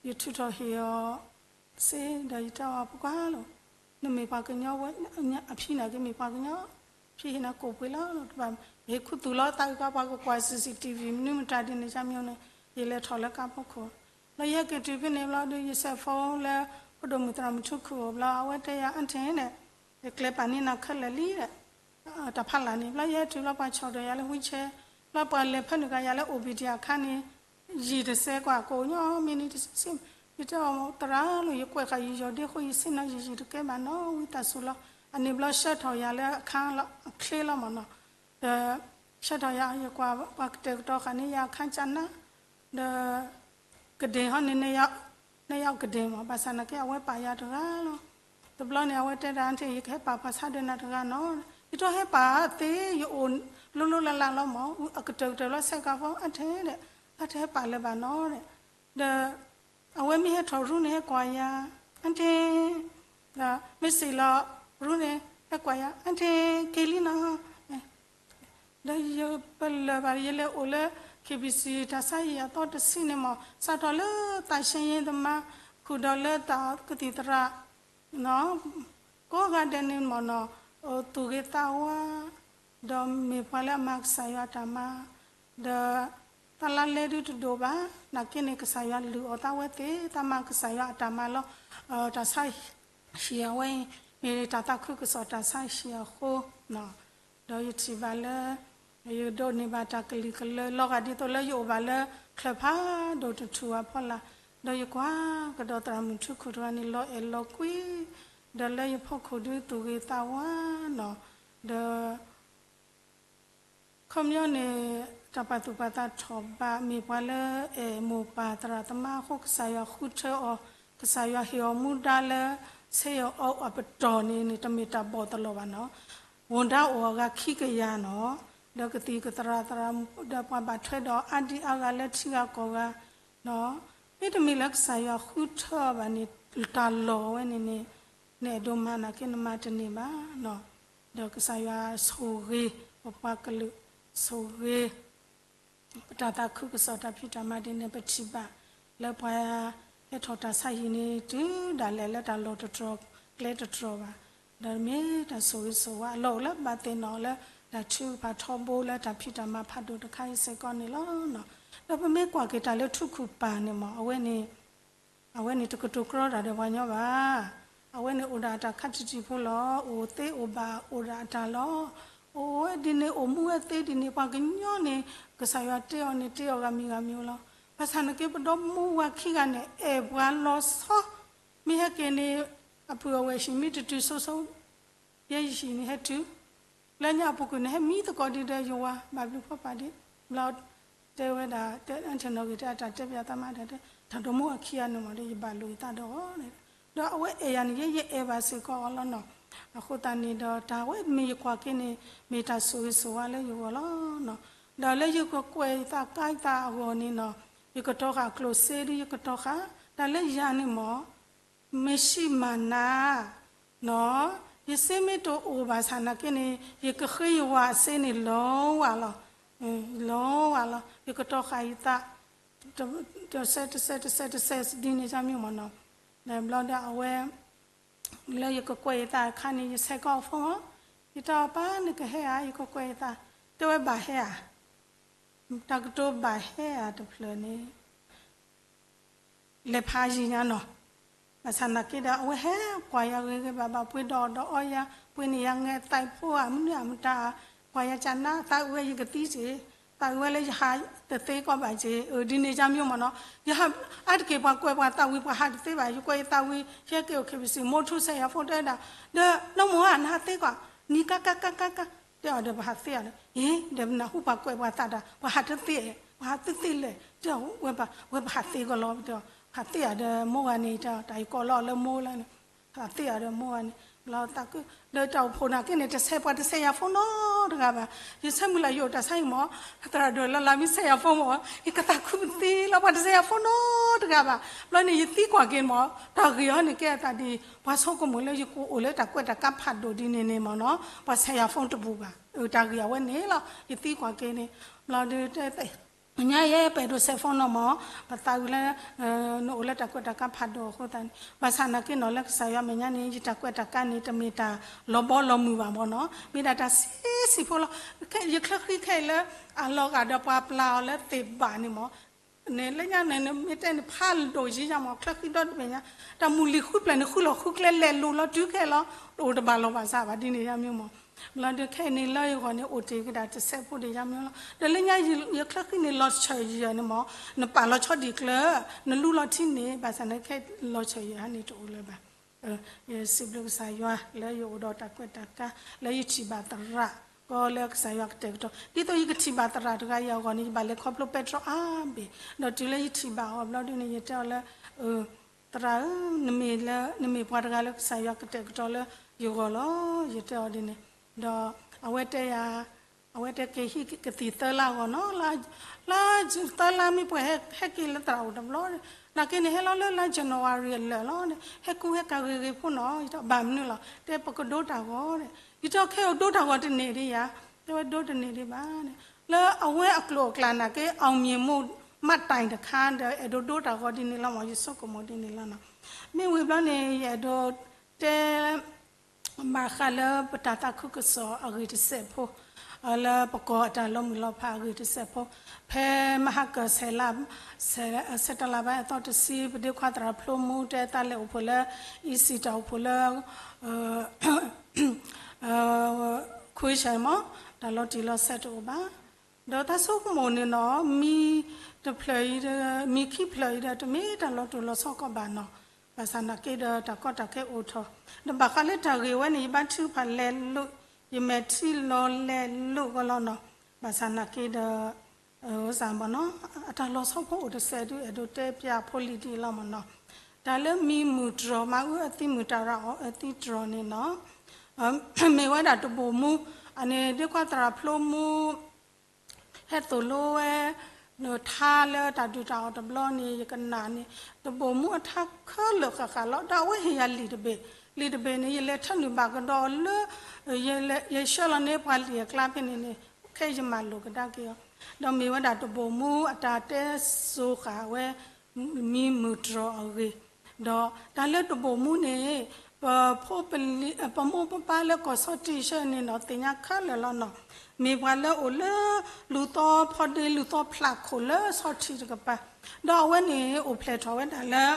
ယထုးထီၣ်ဟ့ၣ်အီၤစ့ဒီး ယတဲအီၤ ဖိခွါလီၤ နမ့ၢ်ပှၤကညီဝဲ အဖံန့ၣ်က့မ့ၢ်ပှၤကညီ ဖံဟ့ၣ်နၤကိၣ်ပှ့ၤလီၤ တဘၣ် ယဟ့ၣ်ခူသူၣ်လီၤ သးကပှၤကကွၢ် CCTV မနုၤမတၤဒ်န့ၣ် ကမံၤန့ၣ် ယလဲၤထီၣ်လၢကါဖီခိၣ် လီၤယဟဲက့ၤတုၤဖဲန့ၣ်ဘျီဒုး ယ cell phone လၢ ဖိဒိၣ်မုၣ်သရၣ်မုၣ်ထူခူၣ်အအိၣ်ဘျီ အဝဲတဲယၤ aunty န့ၣ် ယကျဲၤပာ်န့ၢ်နၤခဲလၢာ်လံဒီး တၢ်ဖးလၢ်န့ၣ် ဘျီယဟဲတုၤလီၤ ပှၤဆီၣ်ဒီးယၤလၢ wheelchair ဘျီပှၤလဲၤဖဲန့ၣ်ကယၤလၢ OPD အခါန့ၣ် ယံာ်တစဲးကွၢ် ကိးညီမ့ၢ်န့ၣ်တစဲး ယတဲအီၤ သရၣ်လီၤ ယကွဲးဃာ်ယယီၤဒ့ဃိ ယဆ့ၣ်နီၤယံာ်ယံာ်တကဲဘၣ်နီၤ ဝံသးစူၤလီၤ အန့ၣ်ဘျီဆှၢထီၣ်ယၤလၢအခါလီၤ အချ့လီၤမၢ်နီၤ ဒီး ဆှၢထီၣ်ယၤ ယကွၢ်ပှၤကတဲာ်ကတီၤဃာ်န့ၢ်ယၤအခါကနၣ် ဒီး ကဒ့ၢ်ဟီန့ၣ် နယီကဒ့ၢ်မၢ် ဘၣ်ဆၣ်နာ်က့အဝဲပာ်ယၤတဂၤလီၤ တဘျီန့ၣ် အဝဲတဲဒၣ် aunty ယကဟဲပာ်ပှၤဆါဒီးနၤတဂၤနီၤ ယတဟဲပာ်သ့ ယအိၣ်လိၤလိၤလၢ်လၢ်လီၤမၢ် အကတၢၢ်ကတၢၢ်လီၤ ဆဲးကါဖီ aunty ဒီး အတဟဲပာ်လၢၤဘၣ်နီၤဒီး ဒီး အဝဲမ့ၢ်ဟဲထီၣ်ရူန့ၣ် ဟဲကွၢ်ယၤ aunty ဒီး မ့ၢ်စံးလီၤ ရူန့ၣ် ဟဲကွၢ်ယၤ aunty က့ၤလံနီၤ ဒီးယပလၢၢ်ဘၣ် ယလဲၤအိၣ်လၢ KBC တၢ်ဆါဟံၣ်အသီတဆံန့ၣ်မၢ် စးထီၣ်လၢသးရှင်းရေးသမား ဃုာ်ဒီးလၢတၢ်ကသံၣ်သရၣ် ကိးဂၤဒဲးန့ၣ်မၢ်နီၤ သူၣ်ဂ့ၤသးဝါ ဒီးမ့ၢ်ပှၤလၢအမၤကစၢ်ယွၤတၢ်မၤ ဒီး တၢ်လၢလဲဒုတဒိၣ်ဘၣ် နာ်က့န့ၣ် ကစၢ်ယွၤလုၢ်အီၣ်သးဝဲသ့ၣ် သးမၤကစၢ်ယွၤအတၢ်မၤလီၤ တၢ်ဆါဟံၣ်အဝဲအံၤ မ့ၢ်တၢ်သးခုကစီၣ်တၢ်ဆါဟံၣ်အဃိ ဒီးယထံၣ်ဘၣ်လၢ ယဒိးန့ၢ်ဘၣ်တၢ်ကလုာ်ကလၢၤ လီၤဂာ်ဒ်သိးလၢယအိၣ်ဘၣ်လၢ ချၢၣ်ဖးဒိၣ်တထူၣ်အဖီလာ် ဒီးယကွၢ်ကဒီးသရၣ်မုၣ်ထူခူၣ်တဂၤန့ၣ် လီၤအဲၣ်လီၤကွံ ဒီးလၢယဖီခိၣ်ဒုးသူၣ်ဂ့ၤသးဝါနီၤ ဒီး ခီပညီန့ၣ် တၢ်ပာ်သူၣ်ပာ်သးထီၣ်ဘၣ် မ့ၢ်ပှၤလၢအဲၣ်မိၢ်ပၢ်သရၣ်သမါအဃိ ကစၢ်ယွၤဃုထၢအီၤ ကစၢ်ယွၤဟ့ၣ်အီၤမူဒါလၢ ဆဲးအီၤအီအပတီၢ်န့ၣ်န့ၣ် တမ့ၢ်တၢ်ဘီၣ်သလီၤဘၣ်နီၤ ဝန်ထမ်းအိၣ်အဂၤခံကယၤနီၤ ဒီးကသံၣ်ကသရၣ်သရၣ် ဒီးပှၤဘၣ်ထွဲဒီးအါဒံအါဂၤလၢထံဂၤကီၢ်ဂၤ မ့တမ့ၢ်လၢကစၢ်ယွၤဃုထၢအီၤဘၣ်န့ၣ် တၢ်လီၢ်အဝဲန့ၣ်န့ၣ် နအဲၣ်ဒိးမၤနာ်က့နမၤတန့ၢ်ဘၣ်နီၤ ဒီးကစၢ်ယွၤဆိၣ်ဂ့ၤ ပပှၤကလုာ် ဆိၣ်ဂ့ၤ ပတၢ်သးခုကစီၣ်တၢ်ဖံးတၢ်မၤဒ်န့ၣ် ပထံၣ်ဘၣ်လၢပှၤဟဲထီၣ်တၢ်ဆါဟံၣ်န့ၣ် တုၤဒၣ်လဲာ်လၢတၢ်လီၢ်တတြီၤကျဲတတြီၤဘၣ် ဒီးမ့ၢ်တၢ်ဆိၣ်ဂ့ၤဆိၣ်ဝါအလီၢ်အိၣ်လၢဘၣ်သ့ၣ်နီၣ်လၢ တၢ်ထုကဖၣ်ထီဘိလၢတၢ်ဖံးတၢ်မၤဖးဒိၣ်တခါအံၤစ့ၢ်ကီးန့ၣ်လီၤ. ဒီးပမ့ၢ်ကွၢ်က့ၤတၢ်လၢထူခူၣ်ပၢ်န့ၣ်မး အဝဲန့ၣ် အဝဲန့ၣ်တကတိၤကြီတၢ်ဒီးပှၤကညီဘၣ်. အဝဲန့ၣ်အိၣ်ဒၣ်အတၢ်ခါတံၢ်တံၢ်ဖိလီၤ. အိၣ်သ့အိၣ်ဘၣ်အိၣ်ဒၣ်အတၢ်လီၤ. အိၣ်ဝဲဒ်န့ၣ် အိၣ်မူဝဲသ့ဒ်န့ၣ် ပှၤကညီန့ၣ် ကစၢ်ယွၤတ့အီၤန့ၣ် တ့အီၤဂၤမံၤဂၤမံၤလီၤ. ဘၣ်ဆၣ်နာ်က့ ပဒီမါဝၤခံဂၤန့ၣ် အဲၣ်ပှၤလီၤဆီ မ့ၢ်ဟဲက့ၤန့ၣ် အပုၢ်အဝဲၢ်ဟံၣ်မ့ၢ်တတုၤဆိဆိ ယဲယဟံၣ်န့ၣ်ဟဲတုၤ လၢညါအပူၤကွံာ်န့ၣ် ဟဲမံသကိးဒံးဒီးယဝၤ ဘၣ်ဘျုးဖှိၣ်ပာ်ဒံး ဘျီတဲဝဲဒၣ် တဲအၢၣ်ထၢၣ်နီၣ်ဂ့ၤ တဲအတၢ်တဲပၠးသးမါတၢ်တဲ တၢ်ဒိၣ်မုၢ်အခံဂၤန့ၣ်မးဒီး ယဘၣ်လိာ်ယသးဒီးအီၤ, ဒီးအဝဲအဲၣ်ယၤန့ၣ် ယဲယအဲၣ်ဘၣ်စ့ၢ်ကီးအီၤလီၤနီၤ. အဃိသတးန့ၣ်ဒီး တၢ်ဝဲမ့ၢ်ယကွၢ်က့ၤန့ၣ် မ့ၢ်တၢ်ဆိၣ်ဂ့ၤဆိၣ်ဝါလၢယဂီၢ်လီၤနီၤ. ဒီးလၢယကကွဲးယသးကါယသးအဂီၢ်န့ၣ်နီၤ, ယကတီၤဃာ်ကျိၣ်စ့ဒီး ယကတီၤဃာ် တၢ်လၢယၤန့ၣ်မး မ့ၢ်ဆံးမၤနၤ နီၤ, ယစ့မ့ၢ်တအိၣ်ဘၣ်ဆၣ်နာ်က့န့ၣ် ယကဃ့ယဝၤအစ့န့ၣ်လီၤဝဲလီၤ, လီၤဝဲလီၤ. ယကတီၤဃာ်ယသး တစဲးတစဲးတစဲးတစဲးဒ်န့ၣ် ယၤမ့ၢ်မးနီၤ. ဒီးဘျီဒီးအဝဲ လၢယကကွဲးယသးအခါန့ၣ် ယဆဲးကီးအ phone မး, ယတဲအီၤ ပၢ် နကဟဲဧါ ယကကွဲးယသး, တဲဝဲဘၣ်ဟဲဧါ, တၢ်ကတိၤဘၣ်ဟဲဧါတဖျၢၣ်န့ၣ် လဲၤဖးယံၤညါနီၤ. ဘၣ်ဆၣ်နာ်က့ဒီး အဝဲဟဲကွၢ်ယၤဂ့ၤဂ့ၤဘၣ်ဘၣ် ပှ့ၤဒီးအီၣ်ဒီးအီယၤ, ပှ့ၤန့ၢ်ယၤငဲးသးဖိဧါ မနုၤဧါမတၤဧါ, ကွၢ်ယၤကနါ သးအုးဝဲယကသံက့ၤ, သးအုးဝဲလၢယဟးတသ့ကီးဘၣ်က့ၤ, ဒ်န့ၣ် ယၤမ့ၢ်မးနီၤ. ယဟး အါတက့ၢ်ပှၤကွဲးပှၤသးဝံၤ ပှၤဟးတသ့ဘၣ်, ယကွဲးယသးဝံၤ ယဟဲက့ၤအိၣ် KBC မိၢ်ထူစဲးယၤ phone တဲဒၣ်, ဒီးနီၢ်မိၢ်ဧၢ နဟးသ့ကွၢ်, နံၤကါကါကါကါကါ, တဲအီၤဒီးပဟးသ့အီၤဒီး အ့ ဒီးပနၢ်ဟူပှၤကွဲးပှၤသးတၢ် ပှၤဟးတသ့, ပှၤဟးသ့သ့လဲၣ်, တဲအီၤ ဝဲပဟးသ့ကီးလီၤ, ပဟးသ့အီၤဒီးမိၢ်ဂၤန့ၣ် တၢ်ယကိးလီၤအီၤလၢမိၢ်လၢန့ၣ်, ဟးသ့အီၤဒီးမိၢ်ဂၤန့ၣ်, ဘျီသးခု ဒီးတၢ်အိၣ်ဖှိၣ်နာ်က့န့ၣ် တဆဲးပှၤတဆဲးယၤ phone နီတဂၤဘၣ်. ယဆၢမုၢ်လၢ်ယအိၣ်တၢ်ဆါဟံၣ်မး သရၣ်ဒိၣ်လၢလၢမ့ၢ်ဆဲးယၤ phone မး ယကသးခုသ့လီၤ ပှၤတဆဲးယၤ phone နီတဂၤဘၣ်. ဘျီန့ၣ် ယသံကွၢ်က့ၤမး တၢ်ဂ့ၢ်အီၤန့ၣ်ကဲအသးဒ် ပှၤဆိကမိၣ်လၢယကအိၣ်လၢတၢ်ကွဲးတၢ်ကါဖးဒိၣ်ဒ်န့ၣ်န့ၣ်မးနီၤ ပှၤဆဲးယၤ phone တပူၤဘၣ်. တၢ်ဂ့ၢ်အဝဲန့ၣ်လီၤ ယသံကွၢ်က့ၤန့ၣ် ဘျီဒီး ညါယဲပအဲၣ်ဒိးဆဲး phone နီၤမး ပသးဝံၤလၢ နအိၣ်လၢတၢ်ကွဲးတၢ်ကါဖးဒိၣ်အဃိသတးန့ၣ် ဘၣ်ဆၣ်နာ်က့နီၤ လၢကစၢ်ယွၤမဲာ်ညါန့ၣ် ယတၢ်ကွဲးတၢ်ကါန့ၣ် တမ့ၢ်တၢ်လီၤဘီလီၤမုၢ်ဘၣ်မးနီၤ မ့ၢ်ဒၣ်တၢ်ဆံးဆံးဖိလီၤ. ယချၢဃံခဲအံၤလၢ အလီၤဂာ်ဒီးပှၤပျၢ်အီၤလၢသ့ၣ်ဘၣ်န့ၣ်မး န့ၣ် လၢညါန့ၣ် မ့ၢ်တဲန့ၣ် ဖးဒိၣ်ယံၤယၤမး ချၢဃံဒီတဘ့ၣ်ညါ တၢ်မုၢ်လံၤဃုဖျၢၣ်န့ၣ် ဃုလီၤဃုကျဲလဲၤလိာ်လီၤတုၤခဲလီၤ တအိၣ်တဘၣ်လီၤဘၣ်စးဘၣ်ဒ်န့ၣ် ယၤမ့ၢ်မး ဘျီဒီးခဲအံၤန့ၣ် လၢယဂီၢ်န့ၣ် အိၣ်တ့ၢ်က့ၤဒၣ်တစဲးဖိဒ်ယၤမ့ၢ်လီၤ. ဒီးလၢညါယချၢဃံန့ၣ် လီၤဆၢၣ်ယဲၢ်န့ၣ်မး နပာ်လီၤဆီဒံၣ်ကျၢၤ နလူလီၤထံန့ၣ် ဘၣ်ဆၣ်န့ၣ် ခဲလီၤဆၢၣ်ယဲၢ်ဟါန့ၣ်တအိၣ်လၢၤဘၣ်. ယစံးဘျုးကစၢ်ယွၤ လၢယအိၣ်ဒီးတၢ်ကွဲးတၢ်ကါ လၢယထံၣ်ဘၣ်သရၣ် ကီလၢကစၢ်ယွၤကတဲာ်ကတီၤ ဒ်သိးယကထံၣ်ဘၣ်သရၣ်တဂၤအံၤအဂီၢ်န့ၣ် ယဘၣ်လဲၤခီဖျိပဲတြီအါဘ့ၣ် ဒီးတုၤလၢယထံၣ်ဘၣ်အီၤဘျီဒ်န့ၣ် ယတဲအီၤလၢ သရၣ်ဧၢ, နမ့ၢ်လၢ နမ့ၢ်ပှၤတဂၤလၢကစၢ်ယွၤကတဲာ်ကတီၤလၢယဂီၢ်လီၤ. ယတဲအီၤဒ်န့ၣ်, ဒီးအဝဲတဲယၤ, အဝဲတဲက့ၤဟံၣ်ကသံၣ်သၢလါအဂီၢ်နီၤ, လါသၢလါမ့ၢ်ပှဲၤဟဲက့ၤလၢသရၣ်အိၣ်တဘျီ, နာ်က့န့ၣ် ဟဲလီၤလၢလါ January အလၢာ်လီၤ, ဟဲကူဟဲကၤဂ့ၤဂ့ၤဖိနီၤ, ယတဘၣ်မနုၤလီၤ, တဲပကဒိတၢ်ဂီၤ, ယတဲခဲအံၤဒိတၢ်ဂီၤတန့ၢ်ဒံးယၤ, တဲဝဲဒိတန့ၢ်ဒံးဘၣ်န့ၣ်, လၢအဝဲအကျိာ်အကျဲနာ်က့ အောင်မြင်မှုမှတ်တိုင်တခါဒီး အဲၣ်ဒိးဒိတၢ်ဂီၤဒ်န့ၣ်လီၤမး, ယဆိကမိၣ်ဒ်န့ၣ်လီၤနီၤ. မ့ၢ်ဝံၤဘျီန့ၣ် ယအဲၣ်ဒိးတဲ ဘၣ်ဃးလၢပတၢ်သးခုကစီၣ်အဂ့ၢ်တစဲးဖိ, လၢပကီၢ်အတၢ်လီၤမုၢ်လီၤဖးအဂ့ၢ်တစဲးဖိ, ဖဲမဟါကၢၢ် ဆယ်လပိုင်းအသီတဆံ ပဒ့ခွါသရၣ်ဖျိမူ တဲသးလဲၤအိၣ်ဖှိၣ်လၢ အံစံၣ် တၢ်အိၣ်ဖှိၣ်လၢ ခွံဆၢမး, တၢ်လီၤတံၢ်လီၤဆဲးတအိၣ်ဘၣ်. ဒီးတၢ်ဆိကမိၣ်န့ၣ်နီၤ, မံၤတဖျၢၣ်အံၤဒီး မံၤခံဖျၢၣ်အံၤဒီး တမ့ၢ်တၢ်လီၤတိၢ်လီၤဆီကီးဘၣ်နီၤ, ဘၣ်ဆၣ်နာ်က့ဒီး တၢ်ကီတၢ်ခဲအိၣ်ထီၣ်, ဒီးဘၣ်ဃးလၢတၢ်ဂ့ၢ်ဝဲန့ၣ် ယဘါထုကဖၣ်လဲၤလိာ်, ယမဲာ်ထံလီၤလဲၤလိာ်ကီးလီၤနီၤ, ဘၣ်ဆၣ်နာ်က့ဒီး စၢ်မနီၤ, အတၢ်လီၤဆီဖိအိၣ်တစဲးဒု အဲၣ်ဒိးတဲပၠးဖိလံၤဒ်အံၤလီၤမနီၤ. တၢ်လၢမံၤမုၢ်တြီၤ မၤအုၣ်အသံမုၢ် တၢ်ရၤအီၤအသံတြီၤန့ၣ်နီၤ, မ့ၢ်ဝဲဒၣ်တဘိၣ်မူ, အန့ၣ်ဒ့ခွါသရၣ်ဖျိမူ ဟဲသိၣ်လိဝဲ ထါလၢတၢ်ဒုၣ်တၢ်အီၣ်တဘျီန့ၣ် ယကနၣ်န့ၣ် တဘိၣ်မူအထါခဲလၢာ်ဃၣ်ဃၣ်လီၤ. ဒီးအဝဲဟ့ၣ်ယၤလံာ်တဘ့ၣ်, လံာ်တဘ့ၣ်န့ၣ် ယလဲၤထၢနုာ်ဘၣ်ကဒီးအီၤလၢ ယဆှၢလီၤန့ၢ်ပှၤလံာ်အကျါဖဲန့ၣ်န့ၣ် ခဲအံၤယမၤလိာ်ကဒါက့ၤအီၤ, ဒီးမ့ၢ်ဝဲဒၣ်တဘိၣ်မူအတၢ်တဲစိၤဃာ်ဝဲ မံၤမုၢ်တြီၤအဂ့ၢ်, ဒီးတၢ်လၢတဘိၣ်မူန့ၣ် ပမိၢ်ပပၢ်လၢကီၢ်ဆီထံးဆၢန့ၣ်နီၤ သ့ၣ်ညါခဲလၢာ်လီၤနီၤ, မ့ၢ်ပှၤလၢအိၣ်လၢ လူၢ်သီဖီဒ့ လူၢ်သီဖျးခိၣ်လၢဆီထံးတကပၤ, ဒီးအဝဲန့ၣ် အိၣ်ဖျဲၣ်ထီၣ်ဝဲဒၣ်လၢ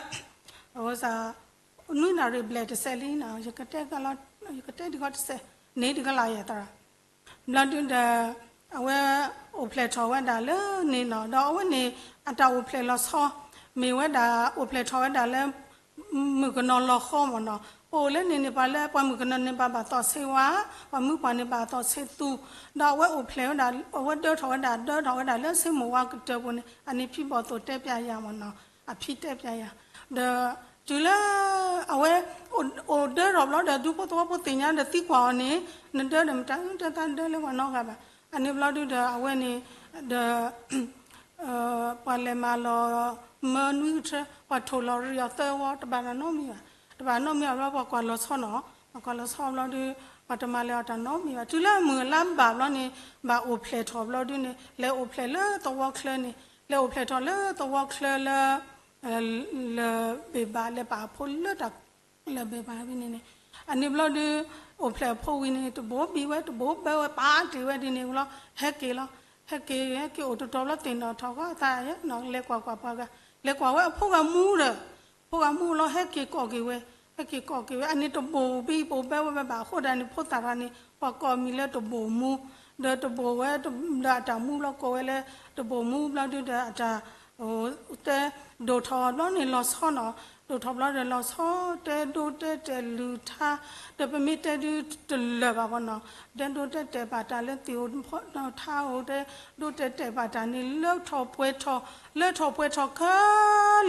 အဝဲ နွံနၣ်ရံၣ်ဘျဲၣ်တစဲးလံနီၤ, ယကတဲဒ်ဂီၤတစဲး, န့ၣ်ဒ်ကလီၤယသရၣ် ဘျီဒုဒီး အဝဲအိၣ်ဖျဲၣ်ထီၣ်ဝဲဒၣ်လၢန့ၣ်နီၤ, ဒီးအဝဲန့ၣ် အတၢ်အိၣ်ဖျဲၣ်လီၤဆီ မ့ၢ်ဝဲဒၣ်အိၣ်ဖျဲၣ်ထီၣ်ဝဲဒၣ်လၢ မုၣ်ကနီၤလီၤဃီမ့ၢ်နီၤ, ပအိၣ်လၢန့ၣ်န့ၣ် ပှၤလၢပှၤမုၣ်ကနီၤန့ၣ် ဘၣ်ဘၣ်သီၣ်ဆ့ဝါ, ပှၤမုၣ်ပှၢ်န့ၣ် ဘၣ်သီၣ်ဆ့သူ, ဒီးအဝဲအိၣ်ဖျဲၣ်ဝဲဒၣ် အဝဲဒၢထီၣ်ဝဲဒၣ် ဒၢထီၣ်ဝဲဒၣ်လၢဆ့မိၢ်ဝါကတၢၢ်ပူၤန့ၣ် အန့ၣ်ဖံဘီၣ်သိၣ်တဲပၠးယၤမ့ၢ်နီၤ, အဖံတဲပျးယၤ, ဒီးတုၤလၢအဝဲအိၣ်ဒၢထီၣ်ဘျီဒီး ဒူဖိသဝီဖိသ့ၣ်ညါဒီးသံကွၢ်အီၤန့ၣ်, နဒၢဒီးမတၤ တၢ်သးဒၢလၢပှၤနီတဂၤဘၣ်. အန့ၣ်ဘျီဒုဒီးအဝဲန့ၣ်ဒီး ပှၤလဲၤမၤလီၤမၢနွံကထၢ, ပှၤထိၣ်လီၤရံအီၤသၢဝီ, တဘၣ်နီတမံၤဘၣ်. တဘၣ်နီတမံၤဘၣ်ဘျီ ပှၤကွၢ်လီၤဆီနီၤ, ပှၤကွၢ်လီၤဆီဘျီဒု ပှၤတမၤလၢၤအီၤတၢ်နီတမံၤဘၣ်. တုၤလၢမုၢ်လါဘၣ်ဘျီန့ၣ် ဘၣ်အိၣ်ဖျဲၣ်ထီၣ်ဘျီဒုန့ၣ် လဲၤအိၣ်ဖျဲၣ်လၢသဝီချၢန့ၣ်, လဲၤအိၣ်ဖျဲၣ်ထီၣ်လၢသဝီချၢလၢ လၢၢ်ဘ့ၣ်ဘၣ် လဲၤပာ်အဖိလၢတၢ် လၢၢ်ဘ့ၣ်ဘၣ်ဝံၤန့ၣ်န့ၣ်, အန့ၣ်ဘျီဒု အိၣ်ဖျဲၣ်အဖိဝံၤန့ၣ် တဘိဘံဝဲ တဘိဘၢဝဲ ပာ်တ့ၢ်ဝဲဒ်န့ၣ်လီၤ. ဟဲက့ၤလီၤ, ဟဲက့ၤ ဟဲက့ၤအိၣ်တတီၤဘျီ သ့ၣ်နီၣ်ထီၣ်ကီးအသး လဲၤကွၢ်ကွၢ်ပှၤဂၤ, လဲၤကွၢ်ဝဲအဖိဂၤမူဒီး, အဖိဂၤမူလီၤ ဟဲက့ၤကိးက့ၤဝဲ, ဟဲက့ၤကိးက့ၤဝဲအန့ၣ်တဘိဘံ ဘိဘၢဝဲဘၣ်ဘၣ်အဃိဒၣ်န့ၣ် ဖိသၣ်ရၤန့ၣ် ပှၤကိးမံၤလၢတဘိမူ, ဒီးတဘိဝဲ ဒီးအတၢ်မူဘျီကိးဝဲလၢ တဘိမူဘျီဒုဒီးအတၢ် တဲ ဒိၣ်ထီၣ်ဘျီန့ၣ်လီၤဆီနီၤ, ဒိၣ်ထီၣ်ဘျီဒီးလီၤဆီ တဲဒိတဲတဲာ်လုၢ်ထါ, ဒီးပမ့ၢ်တဲဒုတလၢာ်ဘၣ်ဘၣ်နီၤ, တဲဒိတဲတဲာ်ဘၣ်တၢ်လၢသ့ၣ်ဧိၤထါဧိၤ တဲဒိတဲတဲာ်ဘၣ်တၢ်န့ၣ် လၢထီၣ်ပှဲၤထီၣ်, လၢထီၣ်ပှဲၤထီၣ်ခဲ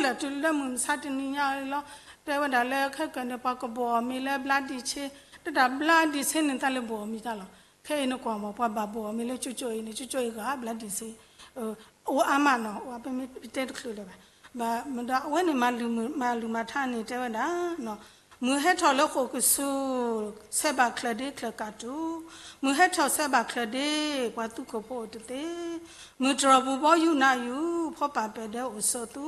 လၢာ် တုၤလၢမုၢ်မဆါတနံၤညါလီၤ. တဲဝဲဒၣ်လၢခဲကၢၢ်န့ၣ် ပှၤကဘိၣ်အီၤမံၤလၢဘျါဒံၣ်ဆ့, တဒၣ်ဘျါဒံၣ်ဆ့န့ၣ် တၢ်လၢဘိၣ်အီၤမံၤတၢ်လီၤ. ခဲအံၤနကွၢ်မး ပှၤဘၣ်ဘိၣ်အီၤမံၤလၢကၠိကၠိအံၤန့ၣ် ကၠိကၠိအံၤဂၤဘျါဒံၣ်ဆ့ အိၣ်အါမးနီၤ, အိၣ်အါ ပမ့ၢ်တဲတချုးလၢၤဘၣ်. ဘၣ်မနုၤဒီးအဝဲန့ၣ် မၤလုၢ်မၤထါန့ၣ် တဲဝဲဒၣ်, မုၢ်ဟဲထီၣ်လၢဃိာ်ကစူၤ, ဆဲးဘၣ်ချၢၣ်ဒ့ချၢၣ်ကၢ်တူာ်, မုၢ်ဟဲထီၣ်ဆဲးဘၣ်ချၢၣ်ဒ့, ပှၤသူခိၣ်ဖိအိၣ်တသ့, မုၢ်တြီၢ်ပူၤဘီယူးနးယူး, ဖီပာ်ပဲာ်ဒဲးအိၣ်ဆိးသူ,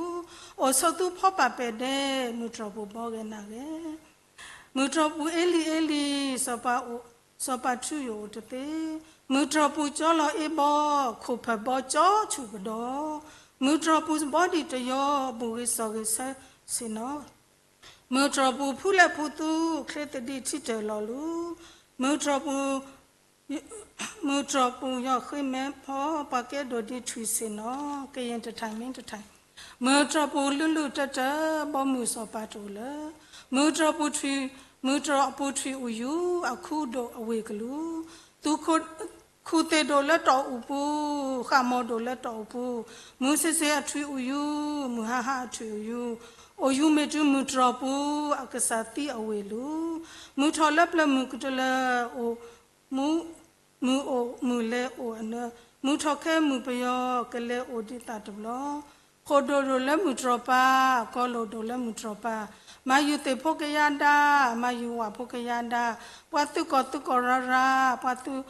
အိၣ်ဆိးသူဖီပာ်ပဲာ်ဒဲး, မုၢ်တြီၢ်ပူၤဘီဂဲၤနးဂဲၤ မုၢ်တြီၢ်ပူၤအ့လံၤအ့လံၤ, စီၤပၤအိၣ်, စီၤပၤထူယိာ်အိၣ်တသ့, မုၢ်တြီၢ်ပူၤကၠီလီၤအ့ဘီ, ခိၣ်ဖၢၣ်ဘီကၠီဆူၣ်ကဒီး, မုၢ်တြီၢ်ပူၤဘီဒံၣ်တယီ, ဘူးဂ့ၤစီၤဂ့ၤဆၢဆ့ၣ်နီၤ, မုၢ်တြီၢ်ပူၤဖူလဲၣ်ဖူသူ, ချ့သဒံးထံတၢၢ်လီၤလူၤ, မုၢ်တြီၢ်ပူၤ မုၢ်တြီၢ်ပူၤယီၢ်ဃ့မဲဖီ, ပှၤကဲဒိၣ်ဒံးထွံၣ်ဆ့ၣ်နီၤ, ကယဲၢ်တထံၣ်မ့ၢ်တထံၣ်, မုၢ်တြီၢ်ပူၤလုၢ်လုၢ်တၢတၢ, ဘီမုၢ်စီၤပၤတအိၣ်လၢၤ, မုၢ်တြီၢ်ပူၤထွံၣ်, မုၢ်တြီၢ်အပူၤထွံၣ်အိၣ်ယူၤ, အခူဒိၣ်အဝ့ၢ်ကလူၤ, သူခိၣ်, ခူၣ်သ့ၣ်ဒိၣ်လၢတီၢ်အူပူၤ, ဃၣ်မီၤဒိၣ်လၢတီၢ်အူပူၤ, မုၢ်ဆ့ၣ်ဆ့ၣ်အထွံၣ်အိၣ်ယူၤ, မုၢ်ဟါဟါအထွံၣ်အိၣ်ယူၤ, အိၣ်ယူၤမ့ၢ်တုၤမုၢ်တြီၢ်ပူၤ, အကစၢ်သံအဝ့ၢ်လူၤ, မုၢ်ထီၣ်လၢပျၢၤမုၢ်ကတၢၢ်လၢအိၣ် မုၢ်, မုၢ်အိၣ်မုၢ်လဲၤအိၣ်အနၢၤ, မုၢ်ထီၣ်ခဲမုၢ်ပယီၤကလဲၤအိၣ်ဒံးသးတဘျီ, ခိၣ်ဒိၣ်ဒိၣ်လၢမုၢ်တြီၢ်ပၤ, ကီလိာ်ဒိၣ်လၢမုၢ်တြီၢ်ပၤ, မၤယူၤသ့ၣ်ဖိကယၤဒါ, မၤယူၤဝၣ်ဖိကယၤဒါ, ပှၤသုးကီၢ်သုးကီၢ်ရၤရၤ, ပှၤသုး,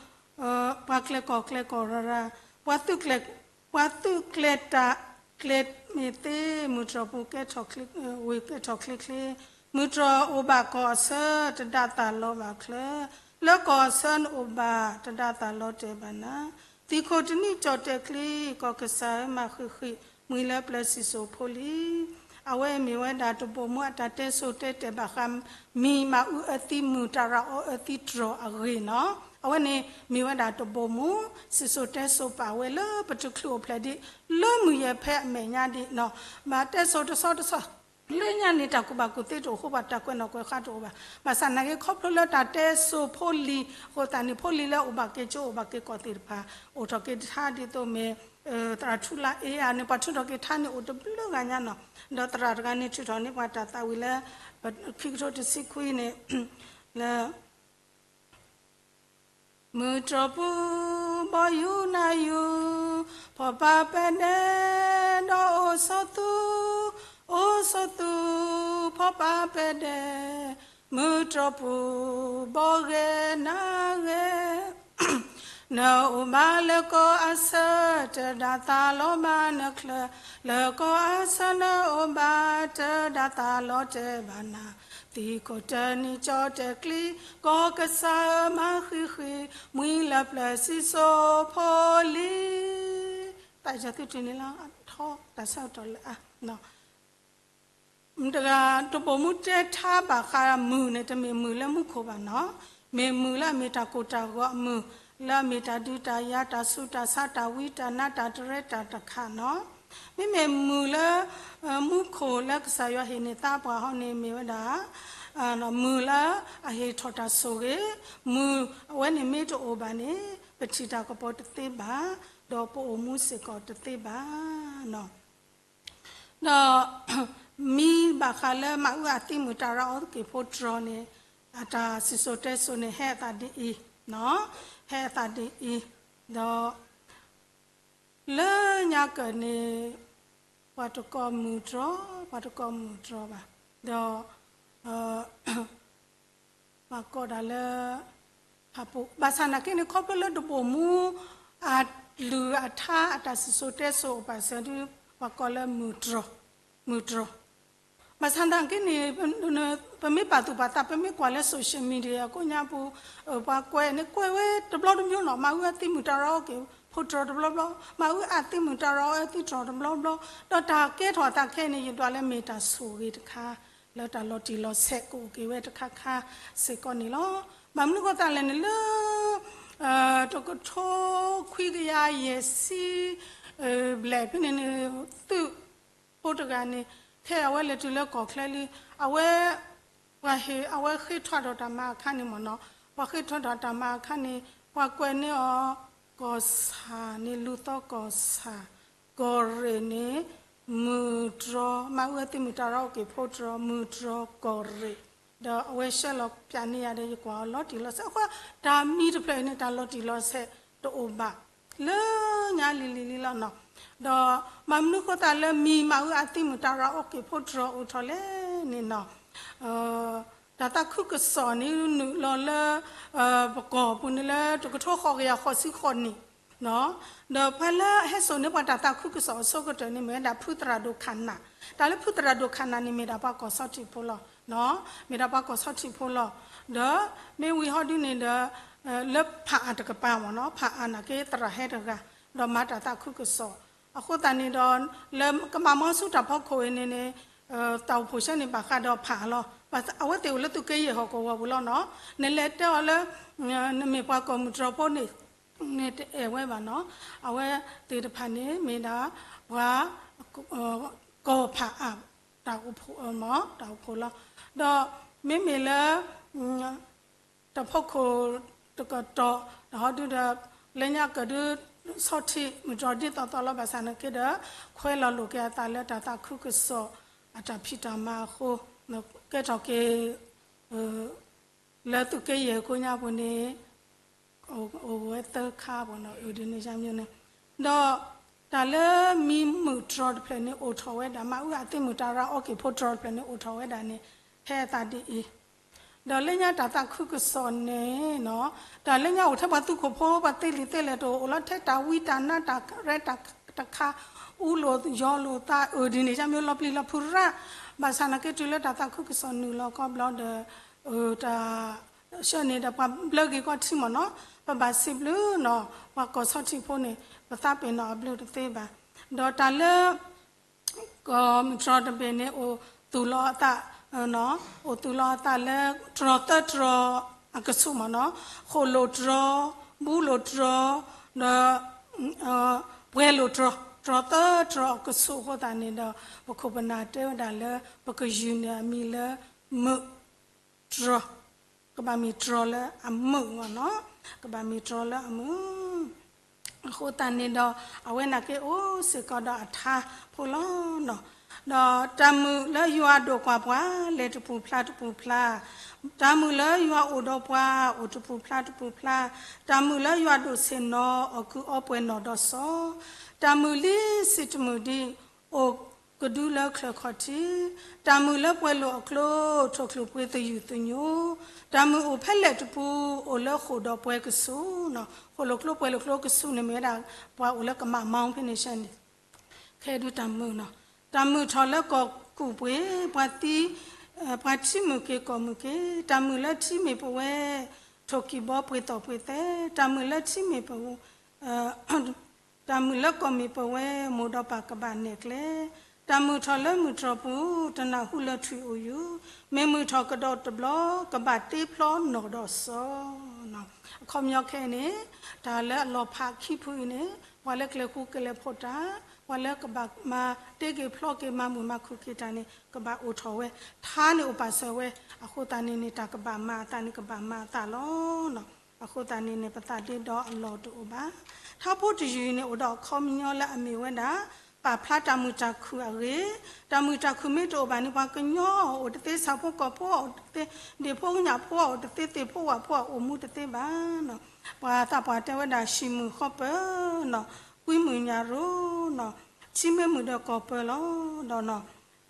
ပှၤကျဲၤကီၢ်ကျဲၤကီၢ်ရၤရၤ, ပှၤသုးကျဲၤ ပှၤသုးကျဲၤတၢ်ကျဲၤမ့ၢ်သ့, မုၢ်တြီၢ်ပူၤကဲထီၣ်ချ့, ဝ့ၢ်ကဲထီၣ်ချ့ချ့, မုၢ်တြီၢ်အိၣ်ဘၣ်ကီၢ်အဆၢ, တဒၣ်သးလီဘၣ်ချၢ, လၢကီၢ်အဆၢနအိၣ်ဘၣ်, တဒၣ်သးလီတဲာ်ဘၣ်နၤ, သံၣ်ခိၣ်တနံၣ်ကၠီၣ်တဲာ်ကျံ, ကီၢ်ကစၢ်ဧၢမၤဃံးဃံး, မှံၤလၢပျၢၤစံၣ်စိၤဖိလံၤ အဝဲမ့ၢ်ဝဲဒၣ်တဘိၣ်မူအတၢ်တဲစိၤတဲတဲာ်ဘၣ်ဃး မံၤမၤအုးအၢသံမုၢ် တၢ်ရၤအီအၢသံတြီၢ်အဂ့ၢ်နီၤ. အဝဲန့ၣ်မ့ၢ်ဝဲဒၣ်တဘိၣ်မူ စံၣ်စိၤတဲစိၤပာ်ဝဲလၢပတချုးအိၣ်ဖျဲၣ်ဒံး လၢမုၢ်ယဲၢ်ဖဲအမဲာ်ညါဒံးနီၤ. ဘၣ်တဲစိၤတဆီတဆီ လၢညါန့ၣ် တၢ်ကူၣ်ဘၣ်ကူၣ်သ့တအိၣ်အဃိဘၣ် တၢ်ကွဲးနီၣ်ကွဲးဃါတအိၣ်ဘၣ်. ဘၣ်ဆၣ်နာ်က့ ခီဖျိလၢတၢ်တဲစိၤဖိလံၤအဃိသတးန့ၣ် ဖိလံၤလၢအိၣ်ဘၣ်က့ၤကၠိအိၣ်ဘၣ်က့ၤကီၢ်သ့ၣ်တဖၣ် အိၣ်ထီၣ်က့ၤထါဒ်သိးမ့ၢ် သရၣ်ထူလါအ့ဧါန့ၣ် ပှၤထုးထီၣ်က့ၤထါန့ၣ်အိၣ်တဘျုးဂၤညါနီၤ. ဒီးသရၣ်တဂၤန့ၣ် ထုးထီၣ်န့ၢ်ပှၤတၢ်သးဝံၣ်လၢ ခံကထိတဆံခွံန့ၣ် လၢ မုၢ်တြီၢ်ပူၤ ဘီယူၤနၤယူၤ ဖီၣ်ပာ်ပဲာ်ဒဲး ဒီးအိၣ်ဆိးသူ အိၣ်ဆိးသူ ဖီၣ်ပာ်ပဲာ်ဒဲး မုၢ်တြီၢ်ပူၤ ဘီဂဲၤနၤဂဲၤ နအိၣ်ဘၣ်လၢကီၢ်အဆၢ တဒၣ်သးလီဘၣ်နချၢ လၢကီၢ်အဆၢနအိၣ်ဘၣ် တဒၣ်သးလီတဲာ်ဘၣ်နၤ သံၣ်ခိၣ်တနံၤကၠီၣ်တဲာ်ကျံ ကီၢ်ကစၢ်ဧၢမၤဃံးဃံး မှံၤလၢပျၢၤစံၣ်စိၤဖိလံၤ တၢ်ယီၤသုတနံၤလၢထီ တၢ်ဆၢကတီၢ်လၢအါ မတၤတဂၤ တဘိၣ်မူတဲထါဘၣ်ဃးမုၢ်န့ၣ် တမ့ၢ်မုၢ်လၢမူခိၣ်ဘၣ်နီၤ, မ့ၢ်မုၢ်လၢအမ့ၢ်တၢ်ကိၢ်တၢ်ဂီၤအမုၢ်, လၢအမ့ၢ်တၢ်ဒုးတၢ်ယၤ တၢ်ဆူးတၢ်ဆါ တၢ်ဝံတၢ်နါ တၢ်တရဲတၢ်တခးနီၤ. မ့မ့ၢ်မုၢ်လၢ မူခိၣ်လၢကစၢ်ယွၤဟ့ၣ်န့ၢ်သးပှၤဟီန့ၣ် မ့ၢ်ဝဲဒၣ် မုၢ်လၢအဟ့ၣ်ထီၣ်တၢ်ဆိၣ်ဂ့ၤ, မုၢ်အဝဲန့ၣ်မ့ၢ်တအိၣ်ဘၣ်န့ၣ် ပထံၣ်တၢ်ကပီၤတသ့ဘၣ်, ဒီးပအိၣ်မူစ့ၢ်ကီးတသ့ဘၣ်နီၤ. ဒီး မံဘၣ်ဃးလၢမၤအုၣ်အသံမုာ်တၢ်ရၤအီၣ်က့ၤဖိတြီန့ၣ် အတၢ်စံၣ်စိၤတဲစိၤန့ၣ် ဟဲအသးဒ်အံၤ, ဟဲအသးဒ်အံၤ, ဒီး လၢညါကၢၢ်န့ၣ် ပှၤတကိးမုာ်တြီ, ပှၤတကိးမုာ်တြီဘၣ်, ဒီး ပှၤကိးဒၣ်လၢ ဖးပူၤ, ဘၣ်ဆၣ်နာ်က့န့ၣ် ခီဖျိလၢတဘိၣ်မူ အလုၢ်အထါအတၢ်စံၣ်စိၤတဲစိၤအိၣ်ပာ်စၢၤဒုး ပှၤကိးလၢမုာ်တြီ, မုာ်တြီ. ဘၣ်ဆၣ်နာ်က့န့ၣ် ပမ့ၢ်ပာ်သူၣ်ပာ်သး ပမ့ၢ်ကွၢ်လၢ social media ကိးညါပူၤ ပှၤကွဲးန့ၣ် ကွဲးဝဲတဘျီတမံၤနီၤ, မၤအုၣ်အသံမုာ်တၢ်ရၤအီၣ်က့ၤဖိတြီတဘျီဘျီ, မၤအုၣ်အသံမုာ်တၢ်ရၤအီၣ်အသံတြီတဘျီဘျီ, ဒီးတၢ်ကဲထီၣ်အသးခဲအံၤန့ၣ် ယဒွးလၢမ့ၢ်တၢ်ဆိၣ်ဂ့ၤတခါ လၢတၢ်လီၤတံၢ်လီၤဆဲးကအိၣ်က့ၤဝဲတခါခါစ့ၢ်ကီးန့ၣ်လီၤ. ဘၣ်မနုၤဃိသတးလဲၣ်န့ၣ် လၢ တကထိခွံကယၤယဲၢ်ဆံ ဘျဲၣ်ဖဲန့ၣ်န့ၣ် သုးဖိတဂၤန့ၣ် ခဲအံၤအဝဲလဲၤတုၤလၢကီၢ်ချၢလံ, အဝဲ ပှၤဟ့ၣ် အဝဲဃ့ထီၣ်ဒီးတၢ်မၤအခါန့ၣ်မ့ၢ်နီၤ, ပှၤဃ့ထီၣ်ဒီးတၢ်မၤအခါန့ၣ် ပှၤကွဲးန့ၢ်အီၤ ကီၢ်ဆၣ်န့ၣ် လူၤသီကီၢ်ဆၣ်, ကီၢ်ရ့ၣ်န့ၣ် မုာ်တြီ, မၤအုၣ်အသံမုာ်တၢ်ရၤအီၣ်က့ၤဖိတြီ, မုာ်တြီကီၢ်ရ့ၣ်, ဒီးအဝဲရှဲလီၤပၠးန့ၢ်ယၤဒီး ယကွၢ်အီၤလီၤတံၢ်လီၤဆဲး, အဃိ တၢ်မံတဖျၢၣ်အံၤန့ၣ် တၢ်လီၤတံၢ်လီၤဆဲးတအိၣ်ဘၣ် လၢညါလံၤလံၤလံၤလီၤနီၤ. ဒီးဘၣ်မနုၤဃိသတးလၢမံၤမၤအုၣ်အသံမုာ်တၢ်ရၤအီၣ်က့ၤဖိတြီအိၣ်ထီၣ်လဲၣ်န့ၣ်နီၤ, တၢ်သးခုကစီၣ်န့ၣ်နုာ်လီၤလၢ ပကီၢ်ပူၤန့ၣ်လၢ တကထိဃိးကယၤဃိးဆံဃိးနံၣ်, ဒီးပှၤလၢအဟဲစိာ်န့ၢ်ပှၤတၢ်သးခုကစီၣ်အဆိကတၢၢ်န့ၣ် မ့ၢ်ဝဲဒၣ်ဖုသရၣ်ဒိၣ်ခၣ်နၢ်, တၢ်လၢဖုသရၣ်ဒိၣ်ခၣ်နၢ်န့ၣ် မ့ၢ်ဒၣ်ပှၤကီၢ်ဆီထံးဖိလီၤ. မ့ၢ်ဒၣ်ပှၤကီၢ်ဆီထံးဖိလီၤ. ဒီးမ့ၢ်ဝံၤဟီဒုန့ၣ်ဒီး လၢဖးအါတကပၤမ့ၢ်နီၤ, ဖးအါနာ်က့သရၣ်ဟဲတဂၤ, ဒီးမၤတၢ်သးခုကစီၣ်, အဃိသတးန့ၣ်ဒီး လၢကမၤမီဆူတၢ်ဖီခိၣ်အံၤန့ၣ်န့ၣ် တၢ်အိၣ်ဖှိၣ်ဆၢန့ၣ်ဘၣ်ဃးဒီးဖးအါလီၤ. အဝဲသ့ၣ်အိၣ်လၢသုးက့ယဲၢ်ဟီၣ်ကဝီၤပူၤလီၤနီၤ. နလဲၤတဲအီၤလၢ နမ့ၢ်ပှၤကီၢ်မုၢ်တြီၤဖိန့ၣ် န့ၣ်တအဲၣ်ဝဲဘၣ်နီၤ. အဝဲသ့ၣ်တဖၣ်န့ၣ်မ့ၢ်ဒၣ် ပှၤ ကီၢ်ဖးအါ တၢ်အိၣ်ဖှိၣ်မ့ၢ် တၢ်အိၣ်ဖှိၣ်လီၤ. ဒီးမ့မ့ၢ်လၢ တၢ်ဖီခိၣ်တကတီၢ် ဒီးဟီဒုဒီး လၢညါကၢၢ်ဒု ဆီထံးမုၢ်တြီၤဒ်သိးသိးလီၤ. ဘၣ်ဆၣ်နာ်က့ဒီး ခွဲးလီၤလိာ်က့ၤအသးလၢတၢ်သးခုကစီၣ် အတၢ်ဖံးတၢ်မၤအဃိ ကဲထီၣ်က့ၤ လၢသုးက့ယဲၢ်ကိးညါပူၤန့ၣ် အိၣ်ဝဲသၢခါပူၤနီၤ အဒ်န့ၣ်န့ၣ် ဒီးတၢ်လၢမံၤမုာ်တြီၤတဖျၢၣ်န့ၣ်အိၣ်ထီၣ်ဝဲဒၣ် မၤအုၣ်အသံမုာ်တၢ်ရၤအီၣ်က့ၤဖိတြီၤတဖျၢၣ်န့ၣ်အိၣ်ထီၣ်ဝဲဒၣ်န့ၣ် ဟဲအသးဒ်အံၤ, ဒီးလၢညါတၢ်သးခုကစီၣ်န့ၣ်နီၤ တၢ်လၢညါအိၣ်ထဲပှၤသူခိၣ်ဖိ ပှၤသ့လံာ်သ့လဲၢ်တအိၣ် အိၣ်လီၤထဲတၢ်ဝံတၢ်နါတၢ်ရဲၣ်တၢ်တခါ အူလိာ်ယီလိာ်သး အဒ်န့ၣ် ယမ့ၢ်လီၤပျံၤလီၤဖုးရၣ်, ဘၣ်ဆၣ်နာ်က့တုၤလၢတၢ်သးခုကစီၣ်နုာ်လီၤကီးဘျီဒီး တၢ်ဆၢန့ၣ်ဒီးပှၤဘျၢက့ၤကီးထံမ့ၢ်နီၤ, ပဘၣ်စံးဘျုးနီၤ ပှၤကီၢ်ဆီထံးဖိန့ၣ် ပသးပ့ၤနီၣ်အဘျုးတသ့ဘၣ်. ဒီးတၢ်လၢ ကီၢ်မုၢ်တြီၤတဘ့ၣ်န့ၣ် အိၣ်သူၣ်လီၤအသး အိၣ်သူၣ်လီၤအသးလၢ တြီၤသၢတြီၤအကဆူးမ့ၢ်နီၤ, ဃိၣ်လိာ်တြီၤ, ဘူလိာ်တြီၤ, ဒီး ပှဲၤလိာ်တြီၤ, တြီၤသၢတြီၤအကဆူးအဃိသတးန့ၣ်ဒီး ပခိၣ်ပနၢ်တဲဝဲဒၣ်လၢ ပကယုၢ်န့ၢ်အမံၤလၢ မုာ် တြီၤ, ကဘၣ်မ့ၢ်တြီၤလၢအမုာ်မ့ၢ်နီၤ, ကဘၣ်မ့ၢ်တြီၤလၢအမုာ် အဃိသတးန့ၣ်ဒီး အဝဲနာ်က့အိၣ်စ့ၢ်ကီးဒီးအထါဖိလီၤနီၤ. ဒီးတၢ်မုာ်လၢယွၤဒိးကွၢ်ပှၤ လဲၤတပူၤဖျါတပူၤဖျါ, တၢ်မုာ်လၢယွၤအိၣ်ဒီးပှၤ အိၣ်တပူၤဖျါတပူၤဖျါ, တၢ်မုာ်လၢယွၤဒိးဆ့ၣ်နီၤ အီၣ်ကုၢ်အီပှဲၤနီၣ်ဒီးစီၤ, တၢ်မုာ်လံစံးတမုာ်ဒံး အိၣ်ကဒုလၢချၢၣ်ခီၣ်ထံး, တၢ်မုာ်လၢပှဲၤလိာ်အကျိ ထိၣ်ချုးပှ့ၤသယုၢ်သညိ, တၢ်မုာ်အိၣ်ဖဲလဲၣ်တပူၤ အိၣ်လၢဃိာ်ဒီးပှဲၤကဆူးနီၤ, ဃိာ်လိာ်ကျိပှဲၤလိာ်ကျိကဆူးန့ၣ်မ့ၢ်ဝဲဒၣ် ပှၤအိၣ်လၢကမၣ်မီဖဲန့ၣ်ဆၢန့ၣ် ခဲဒုတၢ်မုာ်နီၤ, တၢ်မုာ်ထီၣ်လၢကီၢ်ကူၣ်ပှ့ၤ ပှၤသံ ပှၤထံမုၢ်က့ၤကီၢ်မုၢ်က့ၤ, တၢ်မုာ်လၢထံမ့ၢ်ပဝဲ ထိၣ်ကံၢ်ဘီပှ့ၤသီၣ်ပှ့ၤသဲ, တၢ်မုာ်လၢထံမ့ၢ်ပဝဲ တၢ်မုာ်လၢကီၢ်မ့ၢ်ပဝဲ မိၢ်ဒီးပၢ်ကဘၣ်နဲၣ်ကျဲ, တၢ်မုာ်ထီၣ်လၢမုၢ်တြီၤပူၤ တနၢ်ဟူလၢထွံၣ်အိၣ်ယူၢ်, မ့ၢ်မုာ်ထီၣ်ကဒီးတဘျီ ကဘၣ်တ့ဖျီနီၣ်ဒီးစီၤနီၤ. အခီပညီခဲအံၤန့ၣ် တၢ်လၢအလီၤဖးခံဖုအံၤန့ၣ် ပှၤလၢကျဲၤဃူကျဲၤဖိးတၢ်, ပှၤလၢကဘၣ်မၤတ့က့ၤဖျီက့ၤမၤမုာ်မၤခုၣ်က့ၤတၢ်န့ၣ် ကဘၣ်အိၣ်ထီၣ်ဝဲ, ထါန့ၣ်အိၣ်ပာ်စၢၤဝဲ, အဃိသတးန့ၣ်န့ၣ် တၢ်ကဘၣ်မၤအသးန့ၣ် ကဘၣ်မၤအသးလီၤနီၤ. အဃိသတးန့ၣ်န့ၣ် ပသးဒ့ဒီးအလီၢ်တအိၣ်ဘၣ်. ထါဖိတယုၢ်အံၤန့ၣ် အိၣ်ဒီးအခီပညီလၢအမ့ၢ်ဝဲဒၣ် ပာ်ဖျါတၢ်မုာ်တၢ်ခုၣ်အဂ့ၢ်, တၢ်မုာ်တၢ်ခုၣ်မ့ၢ်တအိၣ်ဘၣ်န့ၣ် ပှၤကညီအိၣ်တသ့, ဆၣ်ဖိကီၢ်ဖိအိၣ်တသ့, ဒ့ၣ်ဖိကညၣ်ဖိအိၣ်တသ့, သ့ၣ်ဖိဝၣ်ဖိအိၣ်မူတသ့ဘၣ်. ပှၤသးပှၢ်တဲဝဲဒၣ် ဟံၣ်မုၢ်ဃီပၢၤနီၤ, ကွံမုၢ်ညၣ်ရိၤနီၤ, ထံမ့ၢ်မုၢ်ဒီးကီၢ်ပၢၤလီၤ. ဒီးနီၤ,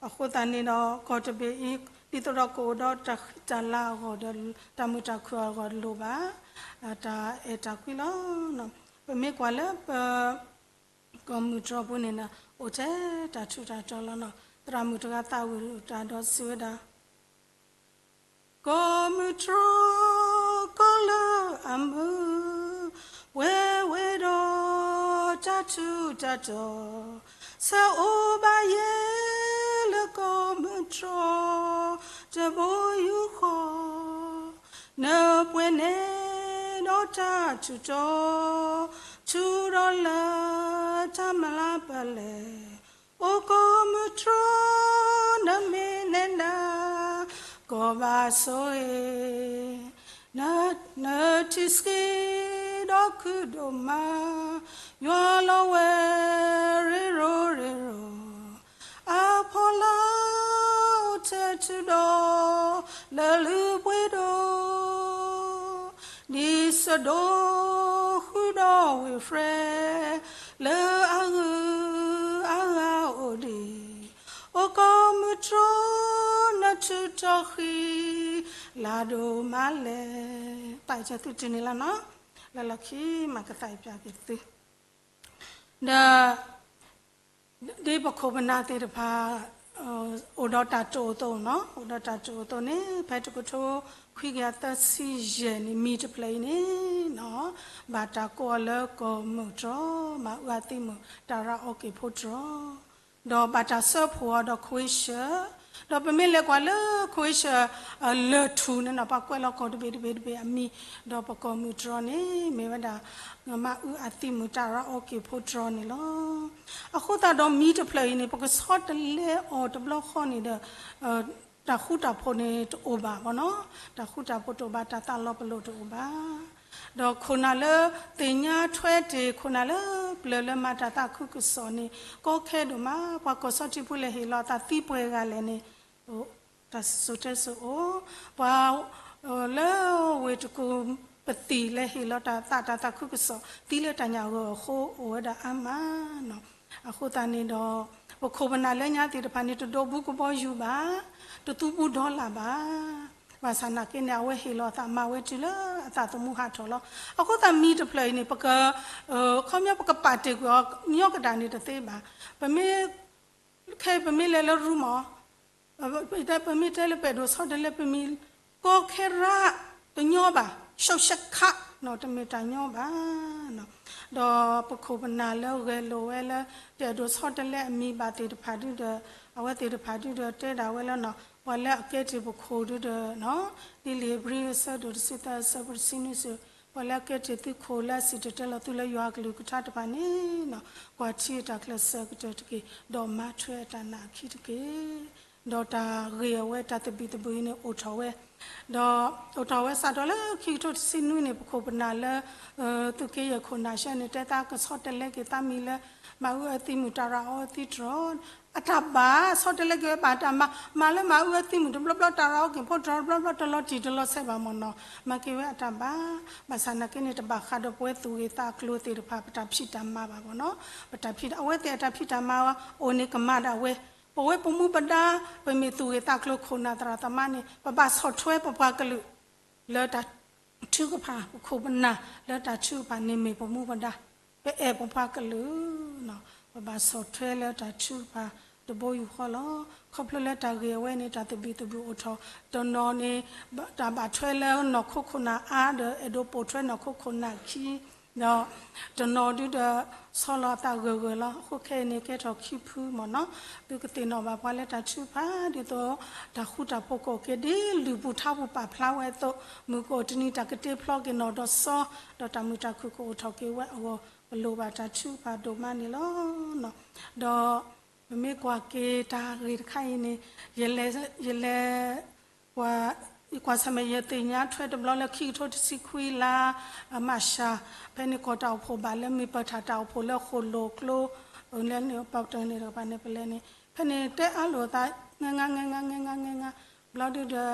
အဃိသတးန့ၣ်ဒီး ကီၢ်တဘ့ၣ်အံၤ ဒ်သိးဒီးကအိၣ်ဒီးတၢ်ဃံတၢ်လၤအဂီၢ်ဒီး တၢ်မုာ်တၢ်ခုၣ်အဂီၢ်လိၣ်ဘၣ် တၢ်အဲၣ်တၢ်ကွံလီၤ. ပမ့ၢ်ကွၢ်လၢပ ကီၢ်မုၢ်တြီၤပူၤန့ၣ် အိၣ်ထဲတၢ်ထူးတၢ်တီၤလီၤနီၤ. သရၣ်မုၣ်တဂၤသးဝံၣ်တၢ်ဒီးစံးဝဲဒၣ် ကီၢ်မုၢ်တြီၤ ကီၢ်လၢအမုာ် ပှဲၤဝဲဒီးတၢ်ထူးတၢ်တီၤ, ဆၢအိၣ်ဘၣ်ယဲလၢကီၢ်မုၢ်တြီၤ တဘိယူၢ်ဃီ နပှဲၤန့ၣ်ဒီးတၢ်ထူးတီၤ, ထူးဒီးလၢတၢ်မၤလၤပလဲၣ်, အိၣ်ကီၢ်မုၢ်တြီၤ နမ့ၢ်နဲဒၣ် ကီၢ်ဘၣ်ဆိၣ်ဂ့ၤ, နထံၣ်ဆှံဒီးခုဒိၣ်မး, ယွၤလီၤဝဲရ့ရိၤရ့ရိၤ အဖီလာ်အိၣ်ထဲထုးဒီးလၢလုၢ်ပှ့ၤဒိၣ်, ဒ်စဒိၣ်ဃုာ်ဒီးဝ့ၢ်ဖရဲ လၢအဂုၤအဂၤအိၣ်ဒံး, အိၣ်ကီၢ်မုၢ်တြီၤ နထူးတီၤဃံလၤဒိၣ်မးလဲၣ်. တၢ်အဲၣ်ကဲသုတုၤန့ၣ်လီၤနီၤ, လၢလီၢ်ခံမၤကသးအံၤပျၢ်က့ၤသု ဒီး ဒ်ပခိၣ်ပနၢ်သ့ၣ်တဖၣ် အိၣ်ဒီးတၢ်တအိၣ်အသိးနီၤ, အိၣ်ဒီးတၢ်တအိၣ်အသိးန့ၣ် ဖဲတကထိခွံကယၤသၢဆံယဲၢ်န့ၣ် မံၤတဖျၢၣ်အံၤန့ၣ်နီၤ, ဘၣ်တၢ်ကိးအီၤလၢကီၢ်မုၢ်တြီၤ မၤအုၣ်အသံမုၢ် တၢ်ရၤအီက့ၤဖိတြီၤ ဒီးဘၣ်တၢ်စၢဖှိၣ်အီၤဒီး Croatia, ဒီးပမ့ၢ်လဲၤကွၢ်လၢ Croatia လၢၢ်ထူၣ်န့ၣ်နီၤ, ပှၤကွဲးလီၤကီၢ်တဘ့ၣ်တဘ့ၣ်တဘ့ၣ်အမံၤ, ဒီးပကီၢ်မုၢ်တြီၤန့ၣ် မ့ၢ်ဝဲဒၣ် မၤအုၣ်အသံမုၢ် တၢ်ရၤအီက့ၤဖိတြီၤန့ၣ်လီၤ. အဃိသတးဒီးမံၤတဖျၢၣ်အံၤန့ၣ် ပကဆီတလဲအီၤတဘျီဃီန့ၣ်ဒီး တၢ်ဃူတၢ်ဖိးန့ၣ်တအိၣ်ဘၣ်ဘၣ်နီၤ, တၢ်ဃူတၢ်ဖိးတအိၣ်ဘၣ်, တၢ်သးလီၤပလိာ်တအိၣ်ဘၣ်. ဒီးခိၣ်နၢ်လၢသ့ၣ်ညါထွဲတ့ၢ်, ခိၣ်နၢ်လၢပျၢၤလၢမၤတၢ်သးခုကစီၣ်န့ၣ် ကီခဲဒိၣ်မး, ပှၤကီၢ်စီထံဖိလဲၤဟ့ၣ်လီၤအသးသံပှဲၤဂၤလဲၣ်န့ၣ် တၢ်စိၤတဲစိၤအိၣ်, ပှၤ လၢဝ့ၢ်တကူၣ်ပသံၣ်လဲၤဟ့ၣ်လီၤတၢ်သး တၢ်သးခုကစီၣ် သံလၢတၢ်ညၣ်ဂိၢ်အဃိ အိၣ်ဝဲဒၣ်အါမးနီၤ. အဃိသတးန့ၣ်ဒီး ပခိၣ်ပနၢ်လၢညါသ့ၣ်တဖၣ်န့ၣ် တဒိးဘူးကဘီယူၤဘၣ်, တသူဘူးဒီလၣ်ဘၣ်. ဘၣ်ဆၣ်နာ်က့န့ၣ် အဝဲဟ့ၣ်လီၤအသးမၤဝဲတုၤလၢအသးသမူဟးထီၣ်လီၤ. အဃိသတးမံၤတဖျၢၣ်အံၤန့ၣ် ပက ခီပညီပကပာ်တ့ၢ်ကွံာ်အီၤ ညီကဒၣ်န့ၣ်တသ့ဘၣ်. ပမ့ၢ် ခဲအံၤပမ့ၢ်လဲၤလၢရူမီၢ် ပမ့ၢ်တဲလၢပအဲၣ်ဒိးဆီတလဲ ပမံၤ ကီခဲရၢ်တညီဘၣ်, ရှောက်ရှက်ခတ် တမ့ၢ်တၢ်ညီဘၣ်နီၤ. ဒီးပခိၣ်ပနၢ်လၢဂဲၤလိာ်ဝဲလၢ တအဲၣ်ဒိးဆီတလဲအမံၤဘၣ်သ့ၣ်တဖၣ်ဒုဒီး အဝဲသ့ၣ်တဖၣ်ဒုဒီးတဲဒၣ်ဝဲလၢနီၤ ပှၤလၢအကဲတ့ၢ်ပခိၣ်ဒုဒီးနီၤ ဒ်လံာ်ဧ့ၤဘြံၤအဆၢဒိၣ်တဆံသၢအဆၢဖိတဆံနွံစ့ၢ် ပှၤလၢအကဲတ့ၢ်သုခိၣ်လၢအစံၣ်တဲၤတဲလီၤသုလၢယွၤအကလုၢ်ကထါတဖၣ်န့ၣ်နီၤ ကွၢ်ထံအတၢ်ကျဲးစၢးကတၢၢ်တက့ၢ်, ဒီးမၤထွဲအတၢ်နာ်အခံတက့ၢ်. ဒီးတၢ်ဂ့ၢ်အဝဲတၢ်သဘံၣ်သဘုၣ်အံၤန့ၣ်အိၣ်ထီၣ်ဝဲ, ဒီးအိၣ်ထီၣ်ဝဲစးထီၣ်လၢခံကထိတဆံနွံန့ၣ် ပခိၣ်ပနၢ်လၢ သုးက့ယဲၢ်ခိၣ်နၢ်ရှဲန့ၣ် တဲသးကဆီတလဲက့ၤသးမံၤလၢ မၤအုၣ်အသံမုၢ်တၢ်ရၤအီသံတြီၤ အတၢ်ဘၣ် ဆီတလဲက့ၤဝဲဘၣ်တၢ်မၤ မၤလၢမၤအုၣ်အသံမုၢ်တဘျီဘျီ တၢ်ရၤအီက့ၤဖိတြီၤတဘျီဘျီ တလီၤတံၢ်တလီၤဆဲးဘၣ်မ့ၢ်နီၤ မၤက့ၤဝဲအတၢ်ဘၣ်. ဘၣ်ဆၣ်နာ်က့န့ၣ် တဘၣ်ဃးဒီးပဝဲသူၣ်ဂ့ၤသးကျိၤသ့ၣ်တဖၣ် ပတၢ်ဖံးတၢ်မၤဘၣ်မ့ၢ်နီၤ ပတၢ်ဖံး အဝဲသ့ၣ်အတၢ်ဖံးတၢ်မၤအိၣ်န့ၣ်ကမၣ်ဒၣ်ဝဲ ပဝဲပမူပဒါ ပမ့ၢ်သူၣ်ဂ့ၤသးကျိၤခိၣ်နၢ်သရၣ်သမါန့ၣ် ပဘၣ်ဆီၣ်ထွဲပပှၤကလုာ် လၢတၢ်ထုကဖၣ် ပခိၣ်ပနၢ်လၢတၢ်ထုကဖၣ်န့ၣ်မ့ၢ်ပမူပဒါ ပအဲၣ်ပပှၤကလုာ် ပဘၣ်ဆီၣ်ထွဲလၢတၢ်ထုကဖၣ်တဘိယူၢ်ဃီလီၤ. ခီဖျိလၢတၢ်ဂ့ၢ်အဝဲန့ၣ် တၢ်သဘံၣ်သဘုၣ်အိၣ်ထီၣ် တနီၤန့ၣ် တၢ်ဘၣ်ထွဲလၢနီၢ်ခိခိၣ်နၢ်အါဒီး အဲၣ်ဒိးပိာ်ထွဲနီၢ်ခိခိၣ်နၢ်ခံ ဒီးတနီၤဒုဒီး ဆီလီၤအသးဂၢၢ်ဂၢၢ်လီၤ. အဃိခဲအံၤန့ၣ် ကဲထီၣ်ခံဖုမ့ၢ်နီၤ သုကသ့ၣ်နီၣ်ဘၣ်ပှၤလၢတၢ်ထုကဖၣ် ဒ်သိး တၢ်ဃူတၢ်ဖိးကအိၣ်က့ၤဒ်လုၢ်ပူၤထါပူၤပာ်ဖျါဝဲအသိး မုၢ်ကအိၣ်တနံၤတၢ်ကတ့ဖျီက့ၤနီၢ်ဒီးစီ ဒီးတၢ်မုာ်တၢ်ခုၣ်ကအိၣ်ထီၣ်က့ၤဝဲအဂီၢ် ပလိၣ်ဘၣ်တၢ်ထုကဖၣ်ဒိၣ်မးန့ၣ်လီၤ. ဒီး ပမ့ၢ်ကွၢ်က့ၤတၢ်ဂ့ၢ်တခါအံၤန့ၣ် ယလဲၤ ယလဲၤ ကွၢ် ကွၢ်ဆၢၣ်မဲာ်ယသ့ၣ်ညါထွဲတဘျီလၢခံကထိတဆံခွံလါ မၢ်ၡး ဖဲန့ၣ်ကီၢ်တၢ်အိၣ်ဖှိၣ်ဘၣ်လၢမ့ၢ်ပၢၢ်ထၣ်တၢ်အိၣ်ဖှိၣ်လၢဃိၣ်လိာ်ကျိ ပလဲၤန့ၣ် ပှၤတဂၤန့ၣ်တကပၤန့ၣ် ပလဲၤန့ၣ် ဖဲန့ၣ်တဲအါလိာ်သး ငဲငါ ငဲငါ ငဲငါ ငဲငါ ဘျီဒုဒီး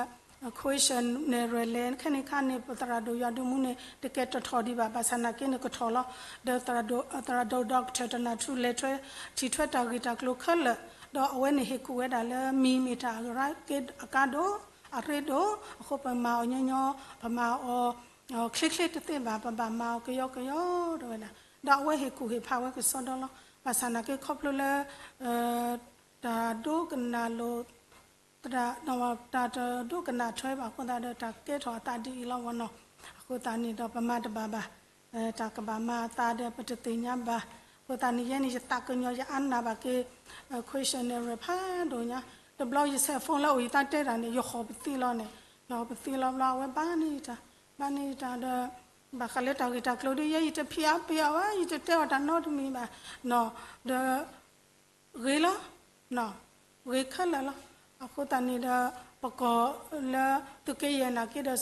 questionnaire လဲၤ ခဲန့ၣ်ခါန့ၣ် ပသရၣ်ဒိၣ်ယွၤဒိၣ်မူန့ၣ် တကဲတထီၣ်ဒံးဘၣ် ဘၣ်ဆၣ်နာ်က့န့ၣ် ကထီၣ်လီၤ. ဒီးသရၣ်ဒိၣ် သရၣ်ဒိၣ် doctor တနၢ်ထူလဲၤထွဲ ထံၣ်ထွဲတၢ်ဂ့ၢ်တၢ်ကျိၤခဲလၢာ် ဒီးအဝဲန့ၣ်ဟ့ၣ်ကူၣ်ဝဲဒၣ်လၢမံၤမ့ၢ်တၢ်အကါဒိၣ် အရ့ဒိၣ် အဃိပမၤအီၤညီညီ ပမၤအီၤ ချ့ချ့တသ့ဘၣ် ပဘၣ်မၤအီၤကယီကယီတဝဲဒၣ် ဒီးအဝဲဟ့ၣ်ကူၣ်ဟ့ၣ်ဖးဝဲကစီဒီလီၤ. ဘၣ်ဆၣ်နာ်က့ခီဖျိလၢ တၢ်ဒိကနၣ်လိာ် တၢ် တၢ်တဒိကနၣ်ထွဲဘၣ်အဃိသတးဒီး တၢ်ကဲထီၣ်အသးဒ်အံၤလီၤဝဲနီၤ. အဃိသတးန့ၣ်ဒီး ပမၤတဘၣ်ဘၣ် တၢ်ကဘၣ်မၤအသးဒီး ပတသ့ၣ်ညါဘၣ်. အဃိသတးန့ၣ် ယဲန့ၣ် ယသးကညီၤ ယအါနာ်ဘၣ်က့ၤ questionnaire ဖးဒိၣ်ညါ တဘျီယ cell phone လၢအိၣ်ယသးတဲတၢ်န့ၣ် ယဟီၣ်ပသံလီၤန့ၣ် ယဟီၣ်ပသံလီၤဘျီ အဝဲဘၣ်န့ၢ်ယတၢ် ဘၣ်န့ၢ်ယတၢ်ဒီး ဘၣ်ဃးလၢတၢ်ဂ့ၢ်တၢ်ကျိၤဒီး ယဲယတဖံးအါပှ့ၤအါဘၣ် ယတတဲအီၤတၢ်နီတမံၤဘၣ်နီၤ ဒီး ဂ့ၤလီၤ ဂ့ၤခဲလၢာ်လီၤ. အဃိသတးန့ၣ်ဒီး ပကီၢ်လၢသုးက့ယဲၢ်နာ်က့ဒီး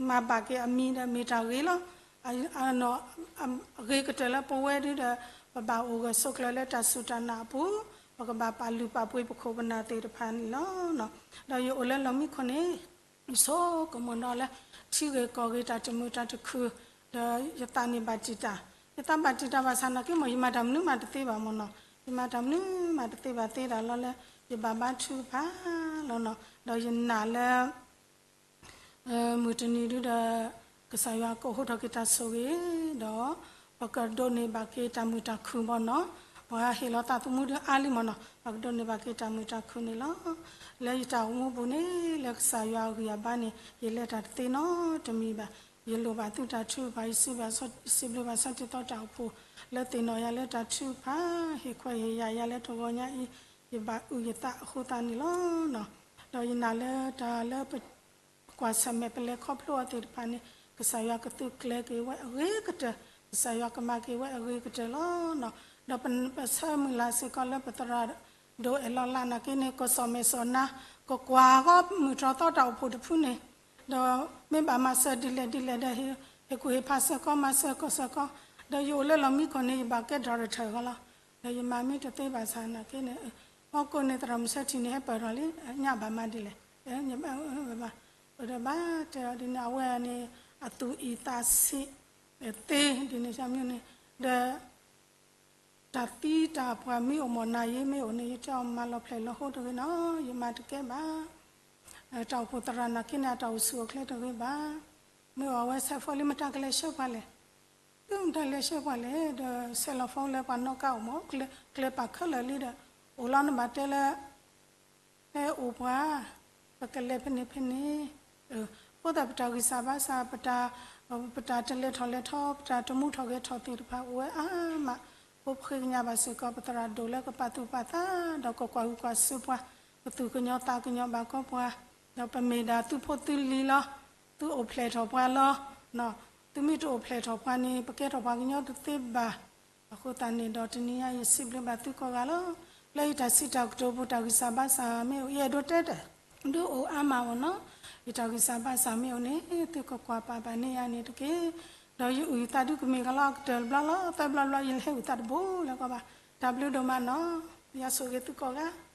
မၤဘၣ်က့ၤအမံၤဒီး မ့ၢ်တၢ်ဂ့ၤလီၤ. ဂ့ၤကတၢၢ်လၢပဝဲဒုဒီး ပဘၣ်အိၣ်ဂၢၢ်ဆိးကျၢၤလၢတၢ်စူၢ်တၢ်နာ်အပူၤ ပကဘၣ်ပာ်လုၢ်ပာ်ပှ့ၤပခိၣ်ပနၢ်သ့ၣ်တဖၣ်န့ၣ်လီၤ. ဒီးယအိၣ်လၢလီၢ်မံခိၣ်န့ၣ် ယဆိကမိၣ်ဒီးလၢ ထံဂ့ၢ်ကီၢ်ဂ့ၢ်တၢ်တမုာ်တၢ်တခုၣ် ဒီးယသးန့ၣ်ဘၣ်တံာ်တာ် ယသးဘၣ်တံာ်တာ်ဘၣ်ဆၣ်နာ်က့မ့ၢ် ယမၤတၢ်မနုၤမးတသ့ဘၣ်မ့ၢ်နီၤ ယမၤတၢ်မနုၤမးတသ့ဘၣ်သ့ဒၣ်လီၤလၢ ယဘၣ်ဘါထုကဖၣ်လီၤနီၤ ဒီးယနာ်လၢ မုၢ်တနံၤဒုဒီး ကစၢ်ယွၤကအိးထီၣ်က့ၤတၢ်ဆိၣ်ဂ့ၤ ဒီး ပကဒိးန့ၢ်ဘၣ်က့ၤတၢ်မုာ်တၢ်ခုၣ်မ့ၢ်နီၤ ပှၤဟ့ၣ်လီၤသးသမူဒုအါလံမ့ၢ်နီၤ ပကဒိးန့ၢ်ဘၣ်က့ၤတၢ်မုာ်တၢ်ခုၣ်န့ၣ်လီၤ. လၢယတၢ်အိၣ်မူပူၤန့ၣ် လၢကစၢ်ယွၤအဂံၢ်အဘါန့ၣ် ယလဲၤတၢ်တသ့နီတမံၤဘၣ်. ယလိၣ်ဘၣ်သုတၢ်ထုကဖၣ် ယစံးဘျုးဘၣ် စံးဘျုးဘၣ်စီၤတံၢ်သီတၢ်အိၣ်ဖှိၣ် လၢသ့ၣ်နီၣ်ယၤလၢတၢ်ထုကဖၣ် ဟ့ၣ်ခွဲးဟ့ၣ်ယာ်ယၤလၢတဂီၤညါအံၤ ယဘၣ်အုၣ်ယသးအဃိသတးန့ၣ်လီၤ. ဒီးယနာ်လၢတၢ်လၢပ ပကွၢ်ဆၢၣ်မဲာ်ပလဲၤခီဖျိအီၤသ့ၣ်တဖၣ်န့ၣ် ကစၢ်ယွၤကသုးကျဲၤက့ၤဝဲအဂ့ၤကတၢၢ်, ကစၢ်ယွၤကမၤက့ၤဝဲအဂ့ၤကတၢၢ်လီၤ. ဒီးပဆၢမုၢ်လၢ်စ့ၢ်ကီးလၢပသရၣ်ဒိၣ်အဲၣ်လီၤလၢ်နာ်က့န့ၣ် ကစီၣ်မဲာ်စီၣ်နါ ကကွၢ်ဃီမုၢ်တြီၢ်သီတၢ်အိၣ်ဖှိၣ်တဖုန့ၣ်, ဒီးမ့ၢ်ဘၣ်မၤစၢၤဒ်လဲၣ်ဒ်လဲၣ်ဒီး ဟ့ၣ်ကူၣ်ဟ့ၣ်ဖးစ့ၢ်ကီး မၤစၢၤကီၢ်စ့ၢ်ကီး, ဒီးယအိၣ်လၢလီၢ်မံခိၣ်န့ၣ် ယဘၣ်ကဲ director အဂီၢ်လီၤ. ဒီးယမၤမ့ၢ်တသ့ဘၣ်ဆၣ်နာ်က့န့ၣ်, ဟီၣ်ခိၣ်န့ၣ် သရၣ်မုၣ်ဆၢထံၣ်န့ၣ် ဟဲပၢၢ်ထီၣ်လံ, ညၣ်ဘၣ်မၤဒ်လဲၣ်, ဘၣ်, ဒီးဘၣ်တဲအီၤဒ်န့ၣ် အဝဲန့ၣ် အသူၣ်အံၣ်သးဆံးသ့ဒ်န့ၣ် ဆၢမုၢ်န့ၣ်, ဒီး တၢ်သံတၢ်ပှၢ်မ့ၢ်အိၣ်မ့ၢ်နၤယ့မ့ၢ်အိၣ်န့ၣ် ယတဲအီၤမၤလီၤဖျဲၣ်လီၤဟိတဂ့ၤနီၤ, ယမၤတကဲဘၣ်. တၢ်အိၣ်ဖှိၣ်သရၣ်နာ်က့န့ၣ် အတၢ်အိၣ်ဆူၣ်အိၣ်ချ့တဂ့ၤဘၣ်. မ့ၢ်အီၤဝဲဆဲးဖိလံ မတၤကလဲၤဆှၢပှၤလဲၣ်, တုၤမတၤလဲၤဆှၢပှၤလဲၣ်, ဒီးဆဲးလီၤဖိလၢပှၤနီၣ်ကါအိၣ်မး ကျဲပာ်ခဲလၢာ်လံဒီး အိၣ်လီၤနဘၣ်တဲလၢ ဟဲအိၣ်ပှၤ, ပကလဲၤဖဲန့ၣ်ဖဲန့ၣ်, အဃိသတးပတၢ်ဂံၢ်စၢ်ဘါစၢ်, ပတၢ်တလဲၤထီၣ်လဲၤထီ, ပတၢ်တမူထီၣ်ဂဲၤထီၣ်သ့ၣ်တဖၣ်အိၣ်ဝဲအါမး, အဃိပဃ့ကညးဘၣ်စ့ၢ်ကီး ပသရၣ်ဒိၣ်လၢကပာ်သူၣ်ပာ်သး, ဒီးကကွၢ်ဂုာ်ကွၢ်ဆၢပှၤ, ကသူၣ်ကညီၤသးကညီၤဘၣ်ကီးပှၤ, ဒီးပမ့ၢ်ဒၣ်သုဖိသုလံၤလီၤ, သုအိၣ်ဖျဲၣ်ထီၣ်ပှၤလီၤ, သုမ့ၢ်တအိၣ်ဖျဲၣ်ထီၣ်ပှၤန့ၣ် ပကဲထီၣ်ပှၤကညီတသ့ဘၣ်. အဃိသတးန့ၣ်ဒီး တနံၤညါယစံးဘျုးဘၣ်သုကိးဂၤလီၤ. လၢယတၢ်စံးတၢ်ကတိၤပူၤ တၢ်ဂံၢ်စၢ်ဘါစၢ်မ့ၢ်အိၣ် ယအဲၣ်ဒိးတဲတၢ် ဒုးအိၣ်အါမးမ့ၢ်နီၤ, ယတၢ်ဂံၢ်စၢ်ဘါစၢ်မ့ၢ်အိၣ်န့ၣ် သုကကွၢ်ပာ်ဘၣ်န့ၢ်ယၤန့ၣ်တက့ၢ်. ဒီးယအုၣ်ယသးဒုးကမ့ၢ်ကလီကတၢၢ်တဘျီလီၤ, သၢဘျီဘျီ ယလဲၤဟဲအုၣ်သးတဘိလၢၤကီးဘၣ်. တၢ်ဘျုးဒိၣ်မးနီၤ, ယွၤဆိၣ်ဂ့ၤသုကိးဂၤ